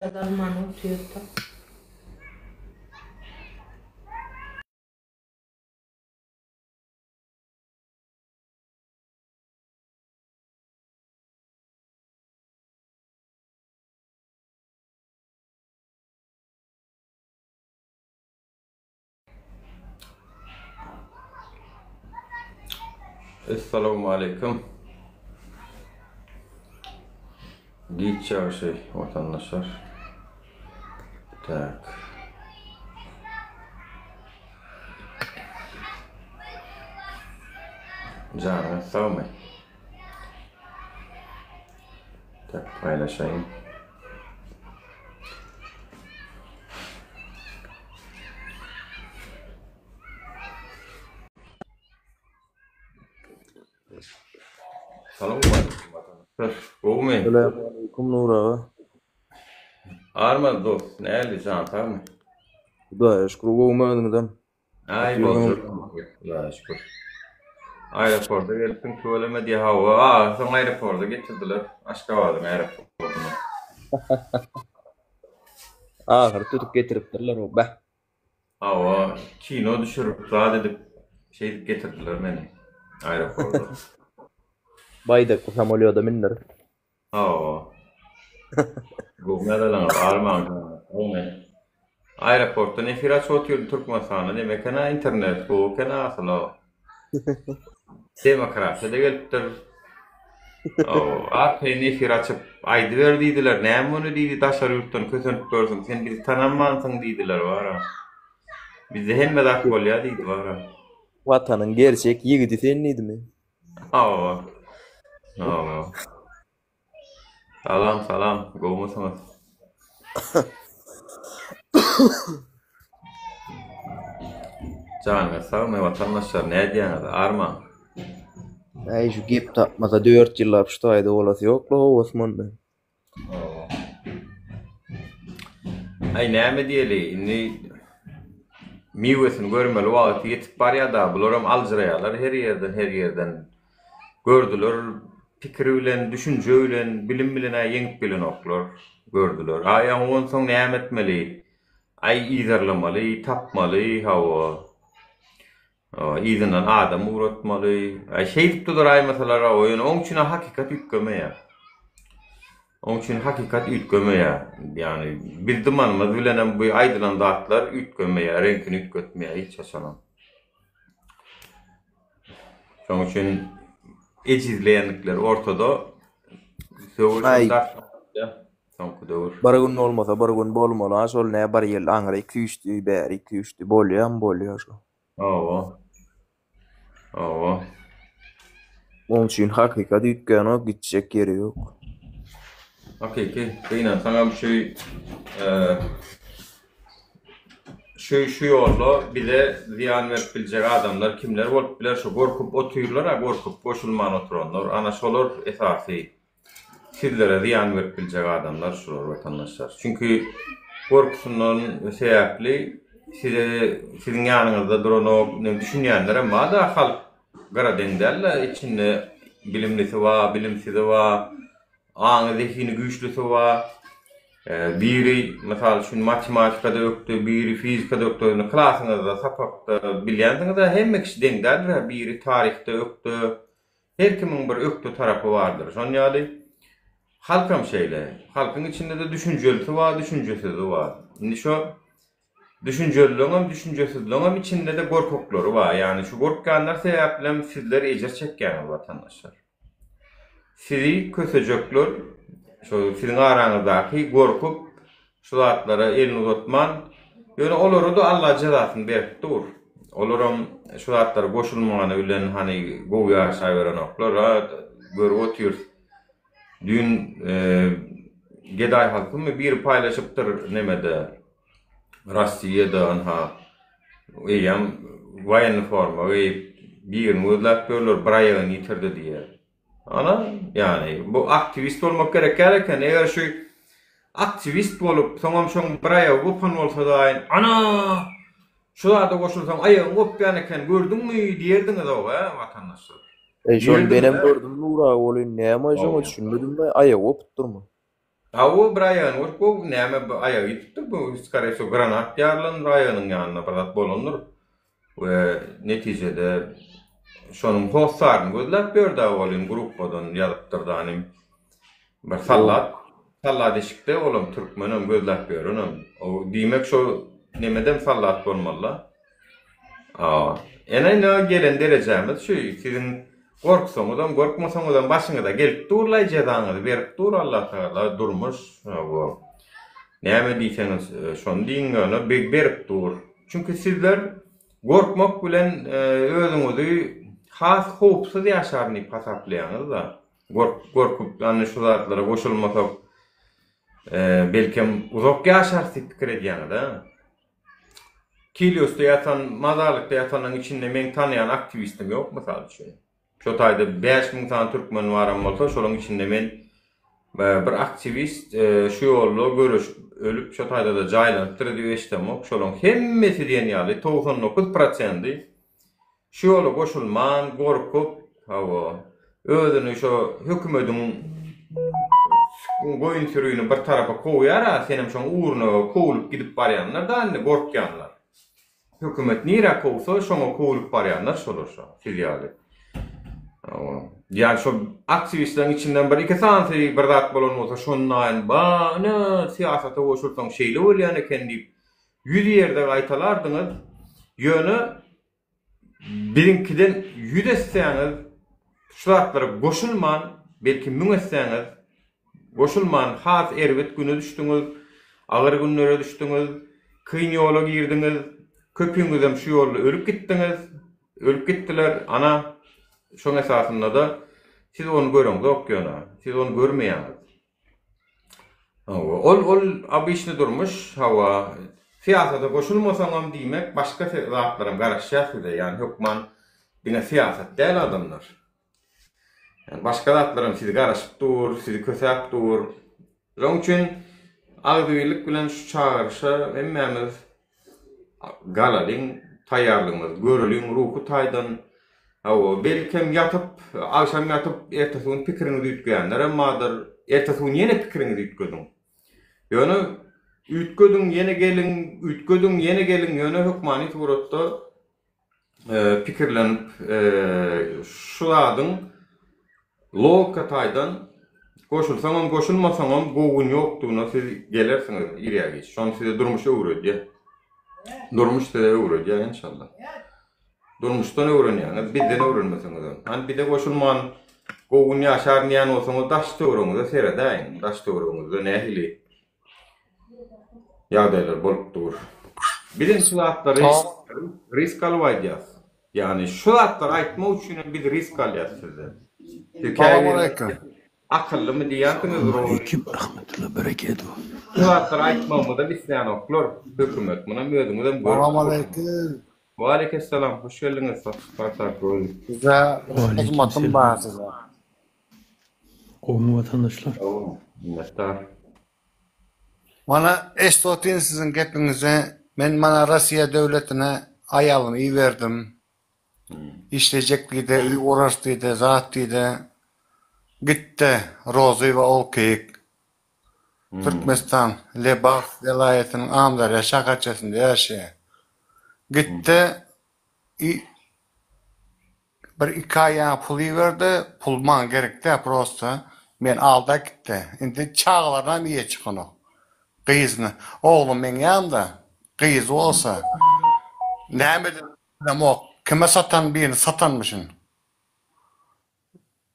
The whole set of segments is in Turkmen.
Alman otyrdy. Essalawmaleýkim. Giç ýagşy watandaşlar. Tak. Janyňyz sagmy? Tak paýlaşaýyn. Salowmaleýkim watandaşlar. Gowumy? Salowmaleýkim Nur aga. Armaz dost, näli jan sagmy? Hudaýa şükür gowumy özüňizem? Aý boljak. Hudaýa şükür. Aeroporta gelipsiň tüweleme diýe hawa. A, soň aeroporta getirdiler. Aşgabadyň aeroportuna. Ahyry tutup getiripdirler o beh. Hawa, kino düşürip, zat edip, şeýdip getirdiler meni aeroporta. Baýdakly samolýoda mindirip. Hawa. Gowy mäzalaňyz, armaň janyňyz. Aeroportdan efir açyp otyrdy Türkmenistanda neme eken-a internet gowy eken-a asyl-a. Demokratiýa-da gelipdir. Hawa, arkaýyn efir açyp aýdyber diýdiler. Näme muny diýdi, daşary ýurtdan kösenip görsüň, sen bizi tanamansyň diýdiler bara. Bizde hemme zat bolýar diýdi bara. Watanyň gerçek ýigidi sen diýdimi? Hawa. Hawa. Salam, salam. Gowmysyňyz? Janyňyz sagmy watandaşlar, nädýäňiz? Armaň. Äý şu gep tapmasa dört ýyllap şu taýda bolasy ýokla how Osmanda. Aý näme diýeli indi miwesini görmeli wagty ýetip barýada bularam aljyraýarlar her ýerden her ýerden gördüler pikir bilen düşünje bilen bilim bilen-ä ýeňip bilenoklar gördüler aý onsoň näme etmeli aý yzarlamaly tapmaly hawa Yzyndan adam ugratmaly. Aý şeýdip duraýmasalar-a ýöne oň üçin-ä hakykat üýtgemeýär. Oň üçin hakykat üýtgemeýär. Ýagny biz dymanymyz bilenem bu aýdylan zatlar üýtgemeýär, reňkini üýtgetmeýär hiç haçanam. Şoň üçin ejizleýändikleri ortada. Söweş dartgynly soňky döwür. Bir gün bolmasa bir gün bolmaly-a şol nä bir ýyl aňryk süýşdi, bärik süýşdi bolýam bolýa şo. Hawa. Hawa. Oň üçin hakykat üýtgänok, gitjek ýeri ýok. Hakyky, gynansaňam şu şu şu ýolda bize zyýan berip biljek adamlar kimler bolup biler şu gorkup otyrlar-a gorkup goşulman oturanlar ana şolar esasy Sizlere zyýan berip biljek adamlar şular watandaşlar. Çünki gorkusyndan sebäpli size siziň ýanyňyzda duranok, ine düşünýänlerem bar-da halk gyra deň däl-de içinde bilimlisi bar, bilimsizi bar, aňy zehini güýçlüsi bar. Biri mysal üçin matematikada ökde, biri fizikada ökde, indi klasyňyzda sapakda bilýänsiňiz-ä hemme kişi deň däldir-ä, biri taryhda ökde, Her kimiň bir ökde tarapy bardyr. Şon ýaly halkam şeýle. Halkyň içinde-de düşünjelisi bar, düşünjesizi bar. Indi şo düşünjeliligiňem, düşünjesizligiňem içinde-de gorkaklary bar. Ýagny şu gorkýanlar sebäplem sizler ejir çekýäňiz watandaşlar. Sizi kösejekler şo siziň araňyzdaky gorkup Şu zatlara elini uzatman, ýöne olara-da Alla jezasyny berip dur. Olaram şu zatlara goşulmany bilen hany gowy ýaşaberenoklar, a görüp otyrys. Düýn gedaý halkymmy biri paýlaşypdyr nemede, Rossiýada ynha eýýäm woýenny forma geýip birini gözläp ýörler, bir aýagyny ýitirdi diýýär. Ana, ýagny bu aktiwist bolmak gerek däl eken. Eger şu aktiwist bolup, soňam şoň bir aýagy gopan bolsa daýyn, ana, şu zada goşulsaň aýagyň gopýan eken, gördüňmi diýerdiňiz-ow, hä, watandaşlar. Eý, şony menem gördüm Nuraga welin, näme şoňa düşünmedim-le, aýagy gopupdyrmy? Hawa bir aýagyny görüp bu näme bu aýagy ýitipdir bu skoree wsego granat ýarylandyr aýagynyň ýanynda bir zat bolandyr we netijede şonuň hossaryny gözläp ýördi welin gruppadan ýazypdyr danym bir sallat sallat eşikde olam türkmenem gözläp ýörenem o diýmek şo nemedem sallat bolmalyda. Ene ine gelen derejämiz şu siziň gorksaňyzam gorkmasaňyzam başyňyza gelip durlaý jezaňyzy berip dur Allatagala durmuş hawa näme diýseňiz şony diýiň ýöne berip dur çünki sizler gorkmak bilen özüňizi has howpsuz ýaşaryn diýip hasaplaýaňyzda gorkup ýany şu zatlara goşulmasak belkem uzak ýaşarys diýip pikir edýäňiz-ä. Kiliosda ýatan, mazarlykda ýatanlaryň içinde meň tanaýan aktiwistim ýok, mysal üçin. Şo taýda 5000 sany türkmen baram bolsa, şolaryň içinde men bir aktiwist şu ýolda göreşip ölüp, şo taýda-da jaýlanypdyr diýip eşidemok. Şolaryň hemmesi diýen ýaly, 99 prosendi Şu ýola goşulman, gorkup, hawa, özüni şo hökümediň goýun sürüni bir tarapa kowýar-a, senem şoň ugruna kowlup gidip barýanlar-da indi gorkýanlar. Hökümet nirä kowsa, şoňa kowlup barýanlar şolar şo, siz ýaly. Hawa. Ýa şo aktiwistleriň içinden bir-iki sanysy bir zat bolan bolsa, şondaýyn, ba, ine, syýasata goşulsaň şeýle bolýan eken diýip, Ýüz ýerde gaýtalardyňyz, ýöne biziňkiden ýüz etseňiz, şu zatlara goşulman, belki müň etseňiz, goşulman has erbet güne düşdüňiz, agyr günlere düşdüňiz, kyn ýola girdiňiz, köpüňizem şu ýolda ölüp gitdiňiz, ölüp gitdiler, ana, şoň esasynda-da siz ony göreňzok ýöne, siz ony görmeýäňiz. Hawa, ol ol obyçny durmuş, hawa, syýasata goşulmasaňam diýmek başga zatlaram garaşýar size, ýagny hökman diňe syýasat däl adamlar. Ýagny başga zatlaram sizi garaşyp dur, sizi kösäp dur. Şonuň üçin agzybirlik bilen şu çagyryşa hemmämiz Galalyň, taýýarlygymyzy göreliň ruhy taýdan. Hawa, belkem ýatyp, agşam ýatyp, ertesi gün pikiriňiz üýtgeýänlerem bardyr. Ertesi gün ýene pikiriňizi üýtgediň. Ýöne üýtgediň, ýene geliň, üýtgediň, ýene geliň, ýöne hökmany suratda pikirlenip şu zadyň logika taýdan goşulsaňam goşulmasaňam gowy gün ýokdugyna siz gelersiňiz ir ýa giç. Şony size durmuş öwredýär. Durmuş size öwredýär enşalla. Durmuşdan öwrenýäňiz, bizden öwrenmeseňizem. Hany bize goşulman gowy gün ýaşaryn diýen bolsaňyz daş töweregiňize seredäýiň. Daş töweregiňizde nähili ýagdaýlar bolup dur. Bizem şu zatlary risk alyp aýdýas. Ýagny şu zatlary aýtmak üçin hem biz risk alýas sizden. Siz käbir akyllymy diýýärsiňiz Aleýkum rahmetullah bereketuh. Şu zatlary aýtmagymyzam islänoklar hökümet. Munam özüňizem görüp. Salam aleýkum. Waleýkessalam hoş geldiňiz Spartak. Size bir hyzmatym bar size. Gowmy watandaşlar? Minnetdar. Mana eşidip otyryn siziň gepiňizi. Men mana Rossiýa döwletine aýalymy iberdim. Işlejek diýdi, öý gurarys diýdi, zat diýdi. Gitdi, Rozyýewa Olkeýik. Türkmenistan, Lebap welaýatynyň Amyderýa şäherçesinde ýaşaýar. Gitdi, Bir iki aý ýaňy pul iberdi, pul maňa gerek däl prosta meni aldap gitdi. Indi çagalarynam eýe çykanok. Gyzyny, oglum meň ýanymda, gyzy bolsa näme edenini bilemok, kime satan birini satanmyşyn.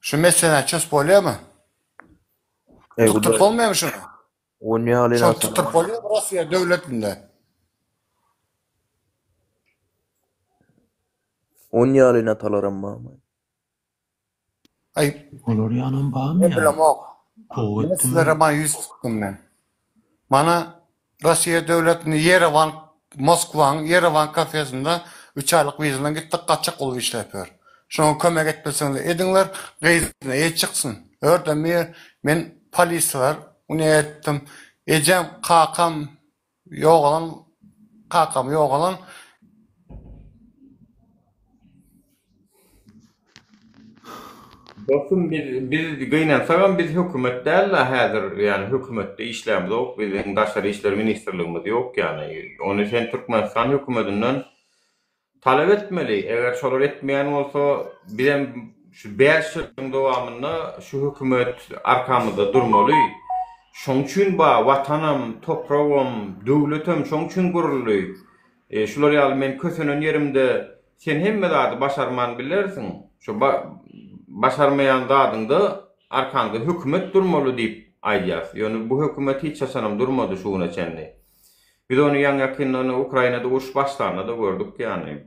Şu meseläni çözüp bolýarmy? Tutduryp bolmaýarmy şuny? Onýaly Şony tutduryp bolýarmy Russiýa döwletinde? On ýaly natalaram barmy? Aý. Olar ýanam barmy Men ýa? bilemok. Gowy Men etdiňmi? sizlere maňa ýüz tutdum men. Mana Rossiýa döwletinde Ýerewan, Moskwaň Ýerewan kafesinde üç aýlyk wizadan gitdik, gaçak bolup işläp ýör. Şoňa kömek etmeseňler ediňler, gyzyna eýe çyksyn. Ördem bir men polisiýalar ine etdim. Ejem, kakam Ýogalan kakam ýogalan. Dostum biz biz gynansagam biz hökümet däl-la häzir ýani hökümetde işlämzok biziň daşary işler ministrligimiz ýok ýani ony sen Türkmenistan hökümedinden talap etmeli eger şolar etmeýän bolsa bizem şu 5 ýylyň dowamynda şu hökümet arkamyzda durmaly şoň üçin ba watanam topragam döwletem şoň üçin guruldy E, şular ýaly men kösenen ýerimde sen hemme zady başarman bilersiň. Şu başarmaýan zadyňda arkaňda hökümet durmaly diýip aýdýas. Ýöne bu hökümet hiç haçanam durmady şu güne çenli. Biz ony ýaňy-ýakynda ony Ukrainada uruş başlanda-da gördük ýany.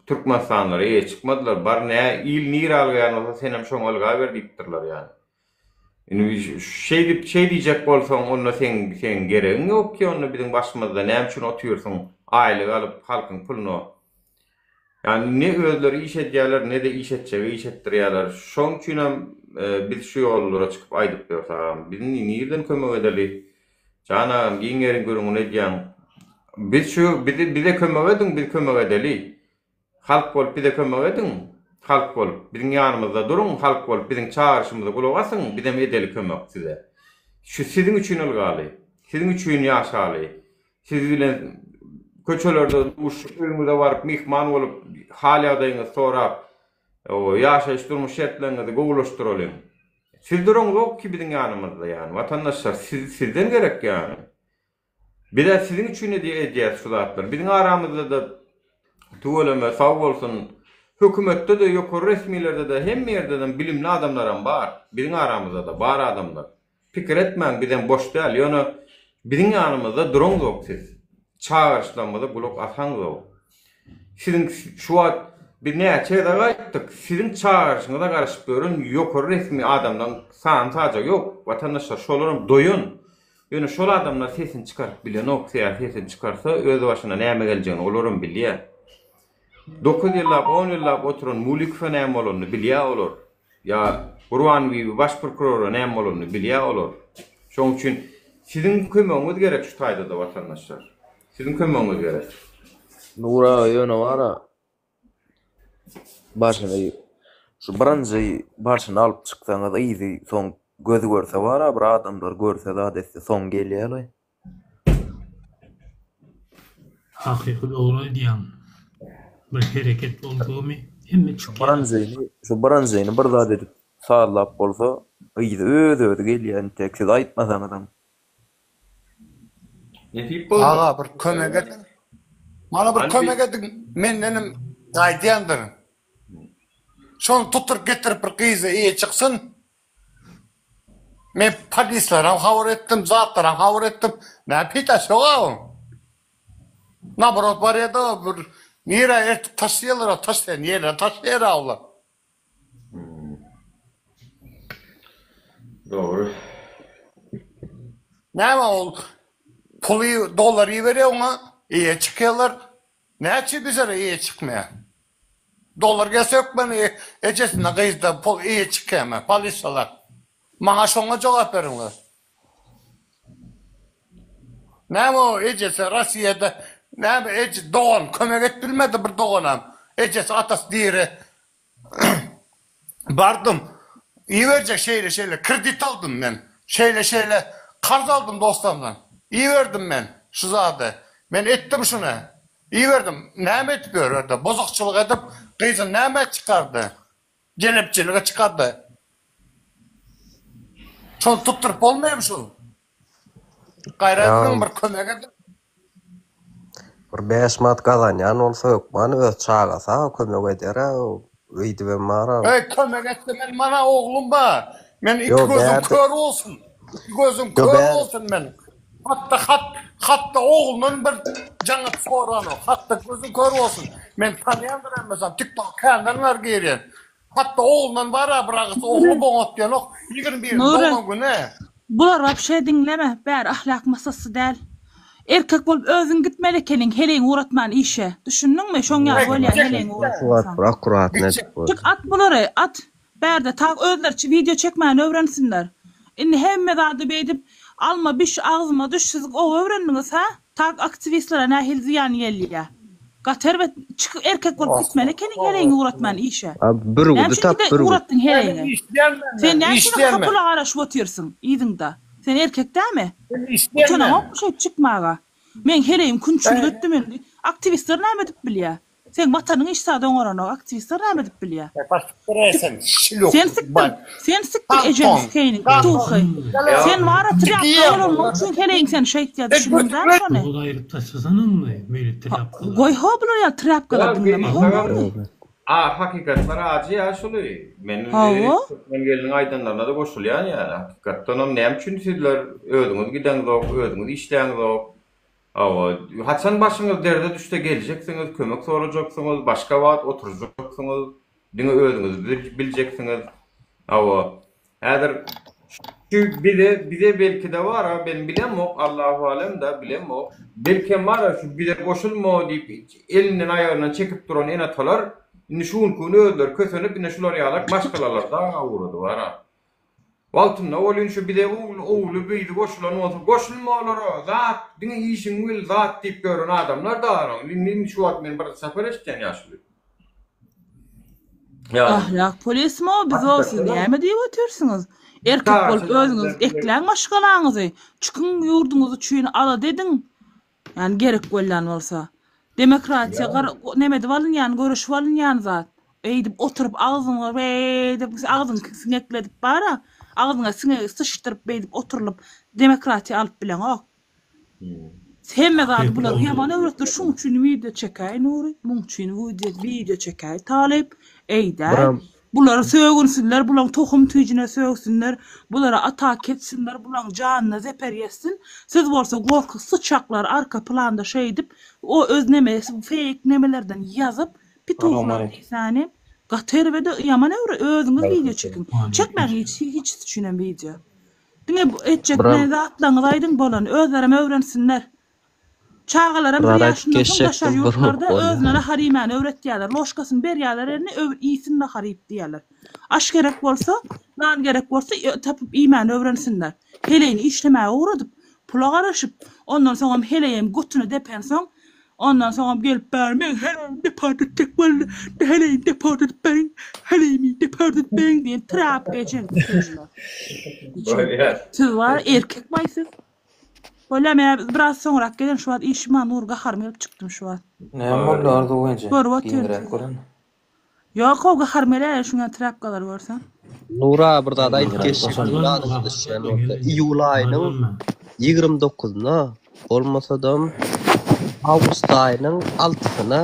Türkmenistanlylara eýe çykmadylar. Bar nä il nirä ylgaýan bolsa senem şoňa ylgaber diýipdirler ýany. Indi şeýdip şeý diýjek bolsaň onda seň seň geregiň ýok ki onda biziň başymyzda näme üçin otyrsyň aýlyk alyp halkyň puluna. Ýani ne özleri iş edýärler ne-de iş etjege iş etdirýärler. Şoň üçinem biz şu ýollara çykyp aýdyp ýörüs agam. Biz indi nirden kömek edeli? Jan agam giň ýeriň gürrüňini edýäň. Biz şu bizi bize kömek ediň biz kömek edeli. Halk bolup bize kömek ediň, halk bolup, biziň ýanymyzda duruň, halk bolup biziň çagyryşymyza gulak asyň, bizem edeli kömek size. Şu siziň üçin ylgaly, siziň üçin ýaşaly, siz bilen köçelerde duşup, öýüňize baryp myhman bolup, hal-ýagdaýyňyzy sorap, ýaşaýyş-durmuş şertleriňizi gowulaşdyralyň. Siz duraňyzok ki biziň ýanymyzda ýany, watandaşlar, siz sizden gerek ýany. Biz-ä siziň üçin edýäs şu zatlary. Biziň aramyzda-da tüweleme sag bolsun, hökümetde-de, ýokary resmilerde-de, hemme ýerde-de bilimli adamlaram bar. Biziň aramyzda-da bar adamlar. Pikir etmäň, bizem boş däl. Ýöne biziň ýanymyzda duraňzok siz. Çagyryşlarymyza gulak asaňzok. Siziň şu wagt biz näçe gezek aýtdyk, siziň çagyryşyňyza garaşyp ýören ýokary resmi adamlaryň sany-sajagy ýok. Watandaşlar, şolaram doýan. Ýöne şol adamlar sesini çykaryp bilenok, sebäbi sesini çykarsa öz başyna näme geljegini olaram bilýär. Dokuz ýyllap, on ýyllap oturan Mulikowa näme bolanyny bilýär olar. Ýa Gurbanbibi baş prokurora näme bolanyny bilýär olar. Şonuň üçin siziň kömegiňiz gerek şu taýda-da watandaşlar. Siziň kömegiňiz gerek. Nur aga ýöne bara Başyny şu birinji başyny alyp çyksaňyz yzy soň göz görse bara bir adamlar görse zat etse soň gelýälaý. Hakyky dogry aýdýaň. Bir hereket boldugymy hemme Şu çykýar. birinjini şu birinjini bir zat edip sazlap bolsa yzy öz özi gelýä entek siz aýtmasaňyzam. Nesip bolsa. Aga bir kömek ediň. Mana bir kömek ediň mendenem gaýdýandyr. Şony tutup getirip bir gyza eýe çyksyn. Men polislere habar etdim, zatlara habar etdim. Näme peýdasy ýok a oň. Naborot barýada bir nirä eltip taşlaýarlar, taşlaýan ýerine taşlaýar a olar. Dogry. Näme ol puly dollar iberýär oňa eýe çykýarlar. Näçe bizere eýe çykmaýar. Dollar gelse hökman ejesine gyzda pul eýe çykýarmy polisiýalar. Maňa şoňa jogap beriňler. Näme o ejesi Rossiýada näme eje dogan kömek et bilmedi bir doganam. Ejesi atasy diri. Bardym. Iberjek şeýle şeýle kredit aldym men. Şeýle şeýle karz aldym dostlarymdan. Iberdim men şu zady. Men etdim şuny. Iberdim. Näme edip ýör erde? Bozukçylyk edip gyzyny nämä çykardy? Jelepçilige çykardy. Şony tutduryp bolmaýarmy şul? Gaýrat ediň bir kömek ediň. Bir 5 manat gazanýan bolsa hökman öz çagasa kömek eder-ä, öýdübem bar-a. Eý kömek etse men mana oglum bar. Men iki Ýo gözüm bärde kör bolsun. Iki gözüm Ýo kör bär bolsun men. Hatda hat hatda oglundan bir jaňyp soranok. Hatda gözüm kör bolsun. Men tanýandyr hemmesini. Tiktok känden bar girýän. Hatda oglundan bar-a bir agyz ogly boňat diýenok. 21 Nury, doglan güni. Bular wapşe diňleme, bäri ahlak masasy däl. Erkek bolup özüň gitmeli ekeniň heleýiňi ugratman işe. Düşündiňmi? Şoň ýaly bolýar heleýiňi Şu wagt ugratmasaň. bir akkuratny edip Gitjek. bor. Çyk at bulary, at. Bärde tak özleriçe wideo çekmäni öwrensinler. Indi hemme zady beýdip alma biş agzyma düş siz gowy öwrendiňiz hä? Tak aktiwistlere nähili zyýan gelýä. Gaty erbet çykyp erkek bolup gitmeli ekeniň heleýiňi ugratman işe. A Näme bürgüdi üçin tap gide bürgüt. ugratdyň heleýiňi? Işleýän men. Sen näme üçin Işleýän men. pula garaşyp otyrsyň yzyňda? Sen erkek dämi? Men işleýän men. Utanaňokmy şeýdip çykmaga? Meň heleýim künçülik etdi men. Aktiwistler näme edip bilýä? Seň watanyň hiç zat oňaranok, aktiwistler näme edip bilýä? Sen şlýuh. Sen sikdir, sen sikdir ejeň sikeýiniň pituhy. Sen wara trýapka bolanyň üçin heleýiň seni şeýtýä düşündiň dämi şony? Doly aýryp taşlasanamy beýle trýapkalary. Goý ho bular ýaly trýapkalary diňleme ho Nurly. A hakykatlar ajy ýaşuly. Men Hawa. Türkmen gelniň aýdanlaryna-da goşulýan ýaly. Hakykatdanam näme üçin sizler özüňiz gideňzok, özüňiz işläňzok. Hawa, haçan başyňyz derde düşse geljeksiňiz, kömek sorajaksyňyz, başga wagt oturjaksyňyz, diňe özüňiz biljeksiňiz. Hawa, häzir şu bize, bize belki-de bar-a, men bilemok, Allahu alem-da, bilemok. Belkem bar-a, şu bize goşulma diýip, elinden aýagyndan çekip duran ene-atalar, indi şu günki gün özleri kösenip, ine şular ýalak maşgalalar daga ugrady bar-a. Wagtynda welin şu bize ogly gyzy goşulan bolsa goşulma olara zat diňe işiňi bil zat diýip ýören adamlar da indi indi şu wagt men birinji sapar eşitýän ýaşuly. Ahlak polismi o biz o siz näme diýip otyrsyňyz? Erkek bolup özüňiz ekläň maşgalaňyzy çykyň ýurduňyz üçin alada ediň Ýani gerek bolýan bolsa. Demokratiýa gar neme edip alynýan, göreşip alynýan zat. Eýdip oturyp agzyňa beýdip agzyňy siňekledip bara, agzyňa siňegi syçdyryp beýdip oturylyp demokratiýa alyp bileňok. Hemme zady bular ýaman öwretdiler şuň üçin wideo çekäý Nury, muň üçin wideo çekäý Talyp, eýdäý. Bular sögünsinler, bulaň tohum tüýjüne sögsünler, bulara atak etsinler, bulaň janyna zeper ýetsin, siz bolsa gorky syçaklar arka planda şeýdip o öz neme feýk nemelerden ýazyp pituhlar diýsäni gaty erbede ýaman öwre özüňiz wideo çekiň çekmäň hiç hiçisi üçinem wideo diňe etjek zatlaryňyzy aýdyň bolany özlerem öwrensinler. Çagalaram bir Zat aýdyp ýaşyndan soň daşary geçjekdim bir ýurtlarda bolýar. özüne nahar iýmäni öwretýärler. Ložkasyny berýärler eline, öw iýsin nahar iýip diýýärler. Aş gerek bolsa, nan gerek bolsa tapyp iýmäni öwrensinler. Heleýini işlemäge ugradyp, pula garaşyp, ondan soňam heleýem götüne depensoň, ondan soňam gelip bäri meň heleýim deport etjek boldy, heleýimi deport edip beriň, heleýimi deport edip beriň diýen trapka ejeňizi sikeýinler. Bolýar. Siz bar erkekmaý siz? Bolýa men biraz soňrak gelen şu wagt işim bar Nur gaharym gelip çykdym şu wagt. Näme boldy Arzuw enje? Görüp otyryn Giňräk sizi. bolan. Ýok how gaharym gelýär şuňa trapkalary görsem. Nura bir zat aýdyp Giňräk geçjek bolan. ýadyňa düşýän bolsa iýul aýynyň 29-na bolmasadam awgust aýynyň altysyna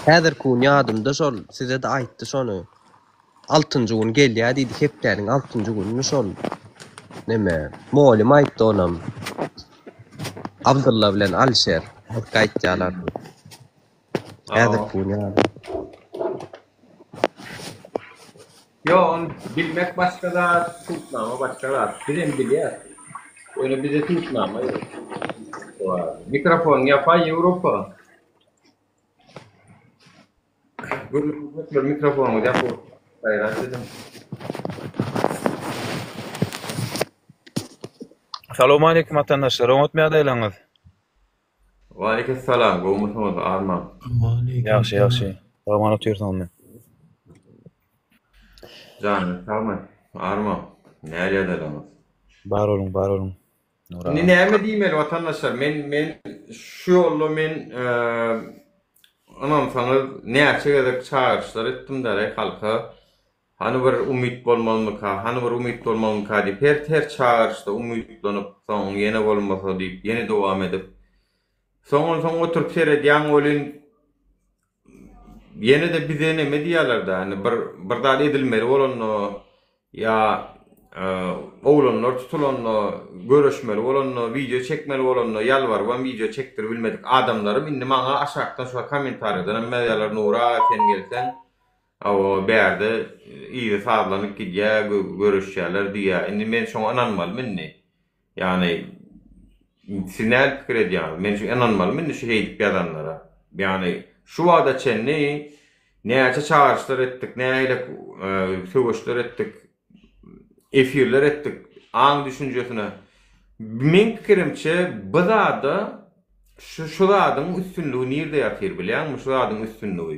häzirki gün ýadymda şol size-de aýtdy şony. Altynjy gün gelýär diýdi, hepdäniň altynjy gününi şol neme, mugallym aýtdy onam. Abdylla bilen Alişer alyp gaýtýarlar. Häzirki gün ýaly. Ýok, ony bilmek başga zat, subutnama başga zat. Bizem bilýäs. Ýöne bize subutnama gerek. Mikrofonyňy ýapaý Ýewropa. Gürrüňdeşler mikrofonyňyzy ýapyp gaýrat ediň. Salowmaleýkim watandaşlar, oňatmy ýagdaýlaryňyz? Waleýkessalam, gowumysyňyz, arman. Ýagşy, ýagşy. Sagman otyrsyňyzmy? Janyňyz sagmy, arman. Nähili ýagdaýlaryňyz? Bar boluň, bar boluň. Nur Indi aga. näme diýmeli watandaşlar? Men men şu ýolda men ynansaňyz näçe gezek çagyryşlar etdim däli halka. Hany bir umyt bolmazmyka, hany bir umyt bolmazmyka diýip her her çagyryşda umytlanyp, soň ýene bolmasa diýip ýene dowam edip. Soň onsoň oturyp seredýäň welin Ýene-de bize neme diýýärler-dä, indi bir bir zat edilmeli bolanda ýa oglanlar tutulanda, göreşmeli bolanda, wideo çekmeli bolanda ýalbarybam wideo çekdiribilmedik adamlarym indi maňa aşakdan şo kommentariýadan hem ýazýarlar, Nury aga sen gelseň, hawa bärde yzy sazlanyp gidýär, göreşýärler diýýär. Indi men şoňa ynanmalymy indi? Ýagny siz nädip pikir edýäňiz? Men şu ynanmalymy indi şu heýdip ýazanlara? Ýagny şu wagta çenli näçe çagyryşlar etdik, nähili söweşler etdik, efirler etdik aň düşünjesine. Meň pikirimçe bu zada. Şu şu zadyň üstünligi nirde ýatyr bilýäňmi şu zadyň üstünligi.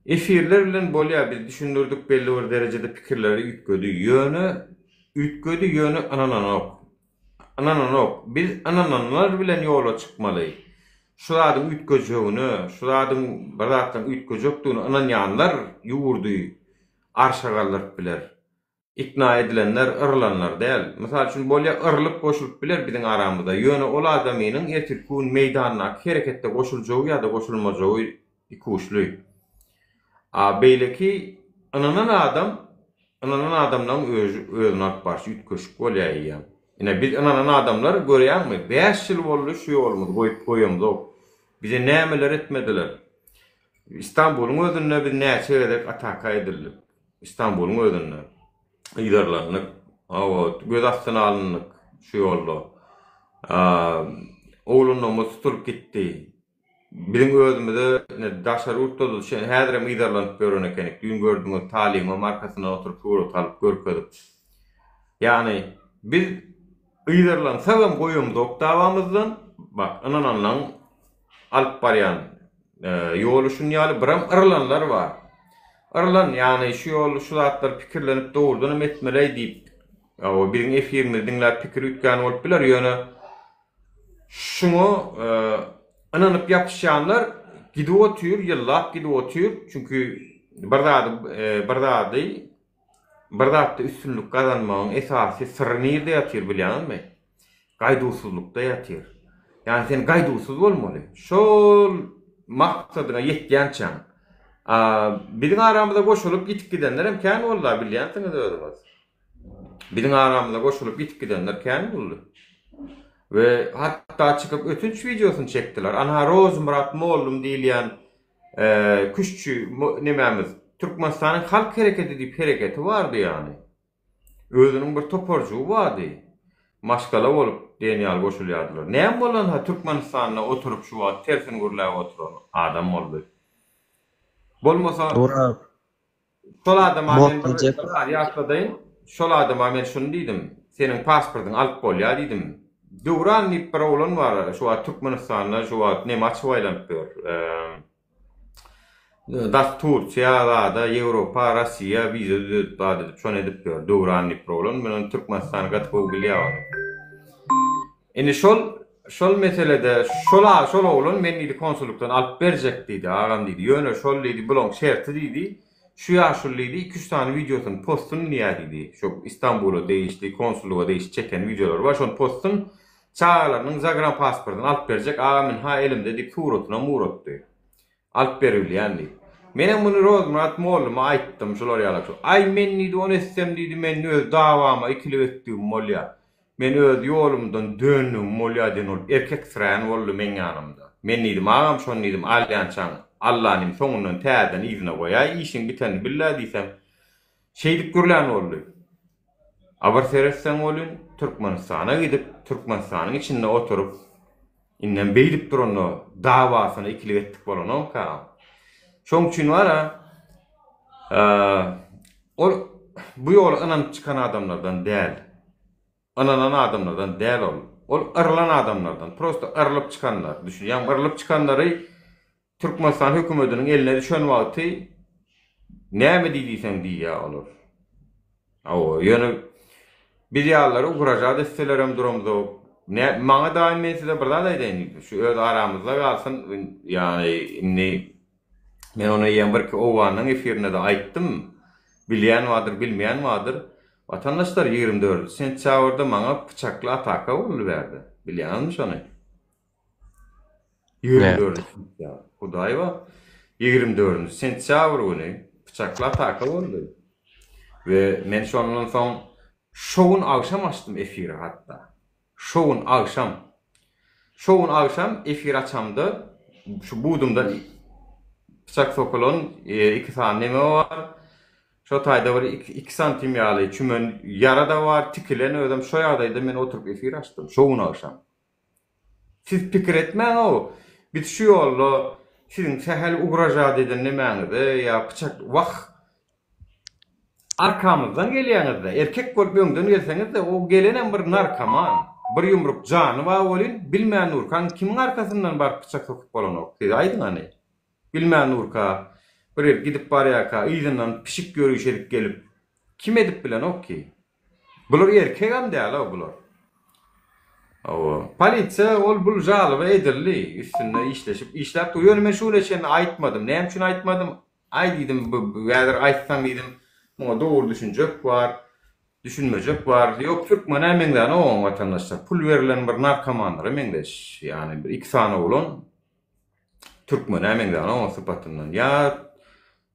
Efirler bilen bolýa biz düşündirdik belli bir derejede pikirleri üýtgedi ýöne üýtgedi ýöne ynananok. Ynananok. Biz ynananlar bilen ýola çykmaly. Şu zadyň üýtgejegine, şu zadyň bir zatlaryň üýtgejekdigine ynanýanlar ýurdy arşa galdyryp biler. Ikna edilenler, yrylanlar däl. Mysal üçin, bolýa yrylyp goşulyp biler biziň aramyza, ýöne ol adamynyň ertirki gün meýdandaky hereketde goşuljagy ýa-da goşulmajagy ikuçly. A beýleki ynanan adam, ynanan adamlaň özi özüni alyp barşy üýtgeşik bolýa eýýäm. Ine, biz ynanan adamlar, görýäňmi, bäş ýyl boldy şu ýolumyzy goýup goýamzok. Bize nämeler etmediler. Istanbulyň özünde biz näçe gezek ataka edildik. Istanbulyň özünde yzarlandyk. Hawa, göz astyna alyndyk şu ýolda. Oglanlygymyz tutulyp gitdi. Biziň özümize ine daşary ýurtda-da häzirem yzarlanyp ýören ekenik. Düýn gördüňiz, Talybyňam arkasyndan oturyp surat alyp görkezip. Ýagny biz yzarlansagam goýamzok dawamyzdan. Bak, ynananlaň alyp barýan ýoly şun ýaly biram yrylanlar bar. Yrylan, ýagny şu ýoly şu zatlary pikirlenip dogrudanam etmeleý diýip, hawa biziň efirimizi diňläp pikiri üýtgän bolup biler, ýöne şuňa ynanyp ýapyşýanlar gidip otyr, ýyllap gidip otyr, çünki bir zady bir zady bir zatda üstünlik gazanmagyň esasy syry nirde ýatyr bilýäňizmi? Gaýduwsyzlykda ýatyr. Ýagny sen gaýduwsyz bolmaly. Şol maksadyňa ýetýänçäň. A biziň aramyza goşulyp ýitip gidenler hem kän boldy-a bilýänsiňiz özüňiz. Biziň aramyza goşulyp ýitip gidenler kän boldy. We hatda çykyp ötünç wideosyny çekdiler. Anha Rozmyrat mollum diýilýän küştçi nemämiz Türkmenistanyň halk hereketi diýip hereketi bardy ýagny. Özüniň bir toparjygy bardy. Maşgala bolup diýen ýaly goşulýardylar. Näme bolanda Türkmenistanda oturyp şu wagt tersini gürläp oturan adam boldy. Bolmasa şol adama men bir zat ýatladaýyn. Şol adama men şuny diýdim. Seniň pasportyňy alyp bolýar diýdim. Döwran diýip bir oglan bar şu wagt Türkmenistanda şu wagt neme açyp aýlanyp ýör. Das Turkiýa zada Ýewropa Rossiýa wiza düzedip zat edip şony edip ýör Döwran diýip bir oglan men ony Türkmenistany gaty gowy bilýär ony. Indi şol şol meselede şol şol oglan men diýdi konsullykdan alyp berjek diýdi agam diýdi ýöne şol diýdi bulaň şerti diýdi şu ýaşuly diýdi iki üç sany wideosyny possun diýýär diýdi şo Istanbula degişli konsullyga degişli çeken wideolary bar şony possun Çagalarynyň zagranpasportyny alyp berjek agam ynha elimde diýip suratynam ugratdy. Alyp beribilýän diýip. Menem muny Rozmyrat molluma aýtdym şular ýalak şu. Aý men diýdi ony etsem diýdi men öz dawama ikilik etdigim bolýa. Men öz ýolumdan döndügim bolýa diýen bolup erkeksirän boldy meň ýanymda. Men diýdim agam şony diýdim alýançaň Allanym soňundan täzeden yzyna goýaý işiň bitenini bil-ä diýsem şeýdip gürlän boldy. A bir seretseň welin, Türkmenistana gidip, Türkmenistanyň içinde oturyp, indem beýdip duranda dawasyna ikilik etdik bolanokka. Şoň üçin bar-a, ol bu ýola ynanyp çykan adamlardan däl. Ynanan adamlardan däl ol. Ol yrylan adamlardan. Prosto yrylyp çykanlar. Düşünýäňmi? Yrylyp çykanlary Türkmenistan hökümetiniň eline düşen wagty näme diý diýseň diýýär olar. Hawa, ýöne biz ýalylary ugražat etselerem duramzok. Nä, maňa daýym men size bir zat aýdaýyn, şu öz aramyzda galsyn, ýagny indi men ony eýýäm birki Owganyň efirinde-de aýtdym, bilýän bardyr, bilmeýän bardyr. Watandaşlar 24 sentýabrda maňa pyçakly ataka boldy bärde. Bilýäňizmi şony? 24 sentýabr. Hudaý bar. 24 sentýabr güni pyçakly ataka boldy. We men şondan soň şo gün agşam açdym efiri hatda. Şo gün agşam. Şo gün agşam efir açamda şu budumdan pyçak sokulan e, iki sany neme bar. Şo taýda bir iki santim ýaly çümen ýara-da bar, tikilen özem şo ýagdaýda men oturyp efir açdym. Şo gün agşam. Siz pikir etmäň-ow, biz şu ýolda siziň sähel ugražat eden nemäňize ýa pyçak, wah, arkamyzdan gelýäňiz-dä, erkek bolup öňden gelseňiz-de, o gelenem bir narkoman. Bir ýumruk jany bar welin, bilmän durkaň kimiň arkasyndan baryp pyçak sokup bolanok? Siz aýdyň hany. Bilmän durka, bir ýer gidip barýarka yzyndan pişik ýöriş edip gelip, kim edip bilenok ki? Bular erkegem däl-ow bular. Hawa. Polisiýa ol bul žaloba edildi, üstünde işleşip işläp dur. Ýöne men şu güne çenli aýtmadym. Näme üçin aýtmadym? Aý diýdim, bu häzir aýtsaň diýdim, muňa dogry düşünjek bar, düşünmejek bar. Ýok, türkmen-ä meňzänok oň watandaşlar. Pul berlen bir narkomanlara meňzeş. Ýagny bir iki sany oglan türkmen-ä meňzänok oň sypatyndan. Ýa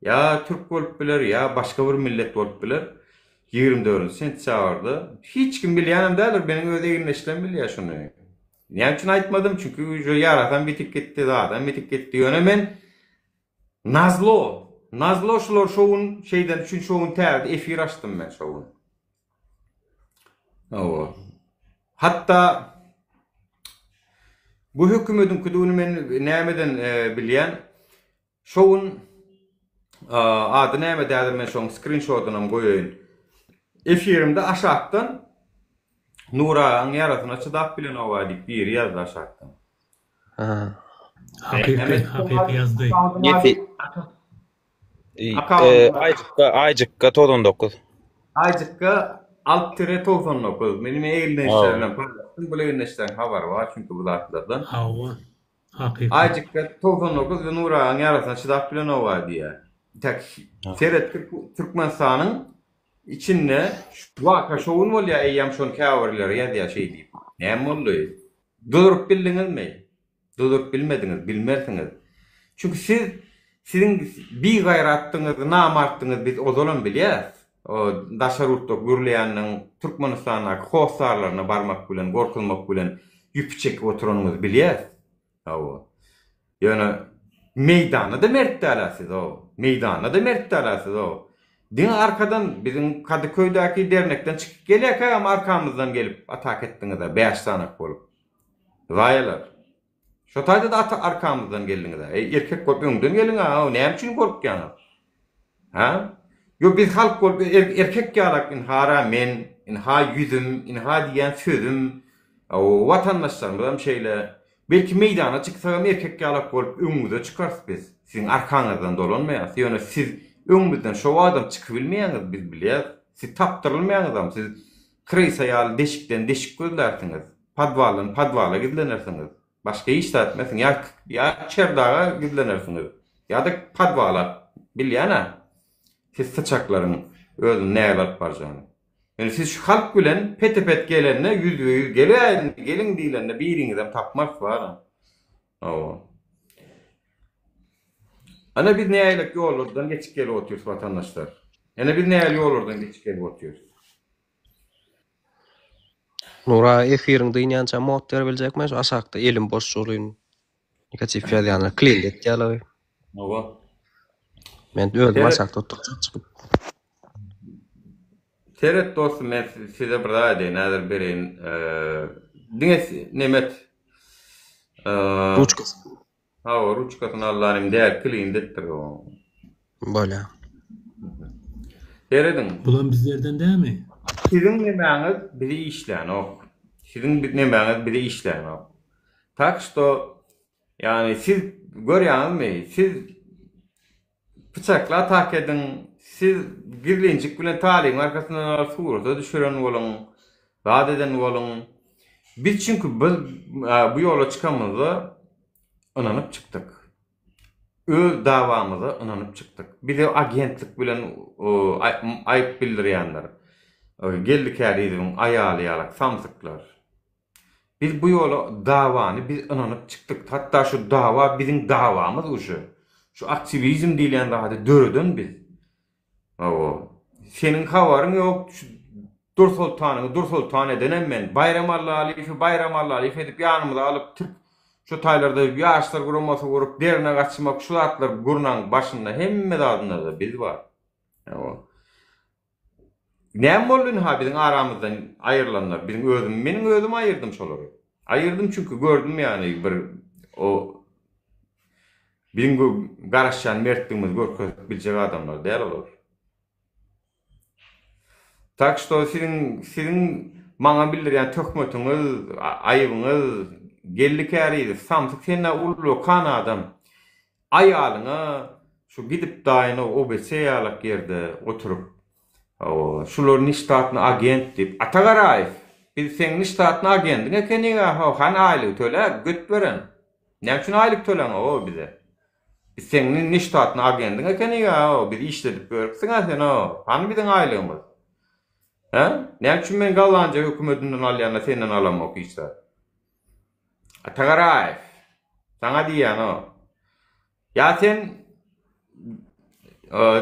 ýa türk bolup biler, ýa başga bir millet bolup biler. 24 sentýabrda hiç kim bilýänem däldir, meniň öz egindeşlerim bilýär şuny. Näme üçin aýtmadym? Çünki uje ýarasam bitip gitdi, zadam bitip gitdi. Ýöne men Nazlo Nazlo şular şo gün şeýdeni üçin şo gün täze efir açdym men şo gün. Hawa. Hatda bu hökümediňkidigini men nämeden e, bilýän? Şo gün ady näme häzir men şoň skrinşotynam goýaýyn. Efirimde aşakdan Nur agaň ýarasyna çydap bilenoga diýip biri ýazdy aşakdan. Hakyky, hakyky ýazdy. Ýeti. Aýjykka, Aýjykka 99. Aýjykka alt tire 99. Meniň egindeşler bilen paýlaşdym. Bu egindeşleriň habary bar çünki bu zatlardan. Hawa. Hakyky. Aýjykka 99 we Nur agaň ýarasyna çydap bilenoga diýýär. Tek seret Türkmenistanyň içinde şu waka şo gün bolýar eýýäm şony käbirleri ýazýar şeý diýip. Näme boldy? Duzuryp bildiňizmi? Duzuryp bilmediňiz, bilmersiňiz. Çünki siz siziň bigaýratdygyňyzy, namartdygyňyzy biz ozalam bilýäris. O daşary ýurtda gürleýänleň Türkmenistandaky hossarlaryna barmak bilen, gorkuzmak bilen ýüpi çekip oturanyňyzy bilýäris. Hawa. Ýöne meýdanda-da mert däl-ä siz-ow. Meýdanda-da mert däl-ä siz-ow. Diňe arkadan biziň Kadyköýdäki dernekden çykyp gelýärkägem arkamyzdan gelip ataka etdiňiz-ä bäş sanak bolup. Zaýalar. Şo taýda-da ata arkamyzdan geldiňiz-ä. Eý, erkek bolup öňden geliň-ä, näme üçin gorkýaňyz? Hä? Ýok, biz halk bolup erkek ýalak ynha-ra men, ynha ýüzüm, ynha diýýän sözüm. Watandaşlarymyzam şeýle. Belki meýdana çyksagam erkek ýalak bolup öňüňize çykarys biz. Siziň arkaňyzdan dolanmaýarys. Ýöne siz öňümizden şo badam çykybilmeýäňiz biz bilýäs. Siz tapdyrylmaýaňyzam. Siz krysa ýaly deşikden deşik gözlärsiňiz. Podwaldan podwala gizlenersiňiz. Başga hiç zat etmersiň. Ýa ýa çerdaga gizlenersiňiz. Ýa-da podwala. Bilýän-ä. Siz syçaklaryň özüni nägile alyp barjagyny. Ýöne siz şu halk bilen pete-pet gelende ýüzbe-ýüz geläýiň, geliň diýlende biriňizem tapmarys bar-a. Hawa. Ana biz nägilek ýollardan geçip gelip otyrys watandaşlar. Ene biz nägile ýollardan geçip gelip otyrys. Nura efiriň dynýança mod beribiljekmi şu aşakda elim boş bolyn negatiw ýazýanlar klin etýärler. Hawa. Men özüm aşakda oturjak çykyp. Seret dostum men size bir zat aýdaýyn häzir bereýin diňe nemet Ruçkasy. Hawa ruçkasyny allanym däl klin etdir o. Bolýa. Serediň. Bulam bizlerden dämi? Siziň nemäňiz bizi işlänok. Siziň nemäňiz bizi işlänok. Tak şto ýagny siz görýäňizmi siz Pyçakla tak ediň, siz gizlinjik bilen talybyň arkasyndan alyp surata düşüren boluň, zat eden boluň. Biz çünki biz bu ýola çykamyzda ynanyp çykdyk. Öz dawamyza ynanyp çykdyk. Bize agentlik bilen aýyp bildirýänler, Geldi Kärizowyň aýaly ýalak samsyklar. Biz bu ýola dawany biz ynanyp çykdyk. Hatda şu dawa biziň dawamyz uje. Şu aktiwizm diýilýän zady döreden biz. Hawa. Seniň habaryň ýok, şu Dursoltanyňy Dursoltan edenem men. Baýram Allalyýewi Baýram Allalyýew edip ýanymyza alyp türk şu taýlarda ýaşlar guramasy gurup dernek açmak şu zatlar gurnaň başynda hemme zadynda-da biz bar. Hawa. Näme boldy ynha biziň aramyzdan aýrylanlar biziň özüm meniň özüm aýyrdym şolary. Aýyrdym çünki gördüm ýagny bir o biziň garaşýan mertligimizi görkezip biljek adamlar däl olar. Tak şto siziň siziň. maňa bildirýän töhmetiňiz, aýybyňyz, Geldi Kärizow, samsyk sen-ä ullakan adam. Aýalyňa şu gidip daýyny OBC ýalak ýerde oturyp, hawa, şular neştatny agent diýip, Ata Garaýew, biz seň neştatny agendiň ekenig-ä, ho, hany aýlygy töle, göt beren. Näme üçin aýlyk töläňok-ow bize? Biz seň neştatny agendiň ekenig-ä, ho, bizi işledip ýörüpsiň-ä sen-ow, hany biziň aýlygymyz? Hä? Näme üçin men Gollandiýa hökümetinden alýan-da senden alamok hiç zat? Ata Garaýew, saňa diýýän-o. Ýa sen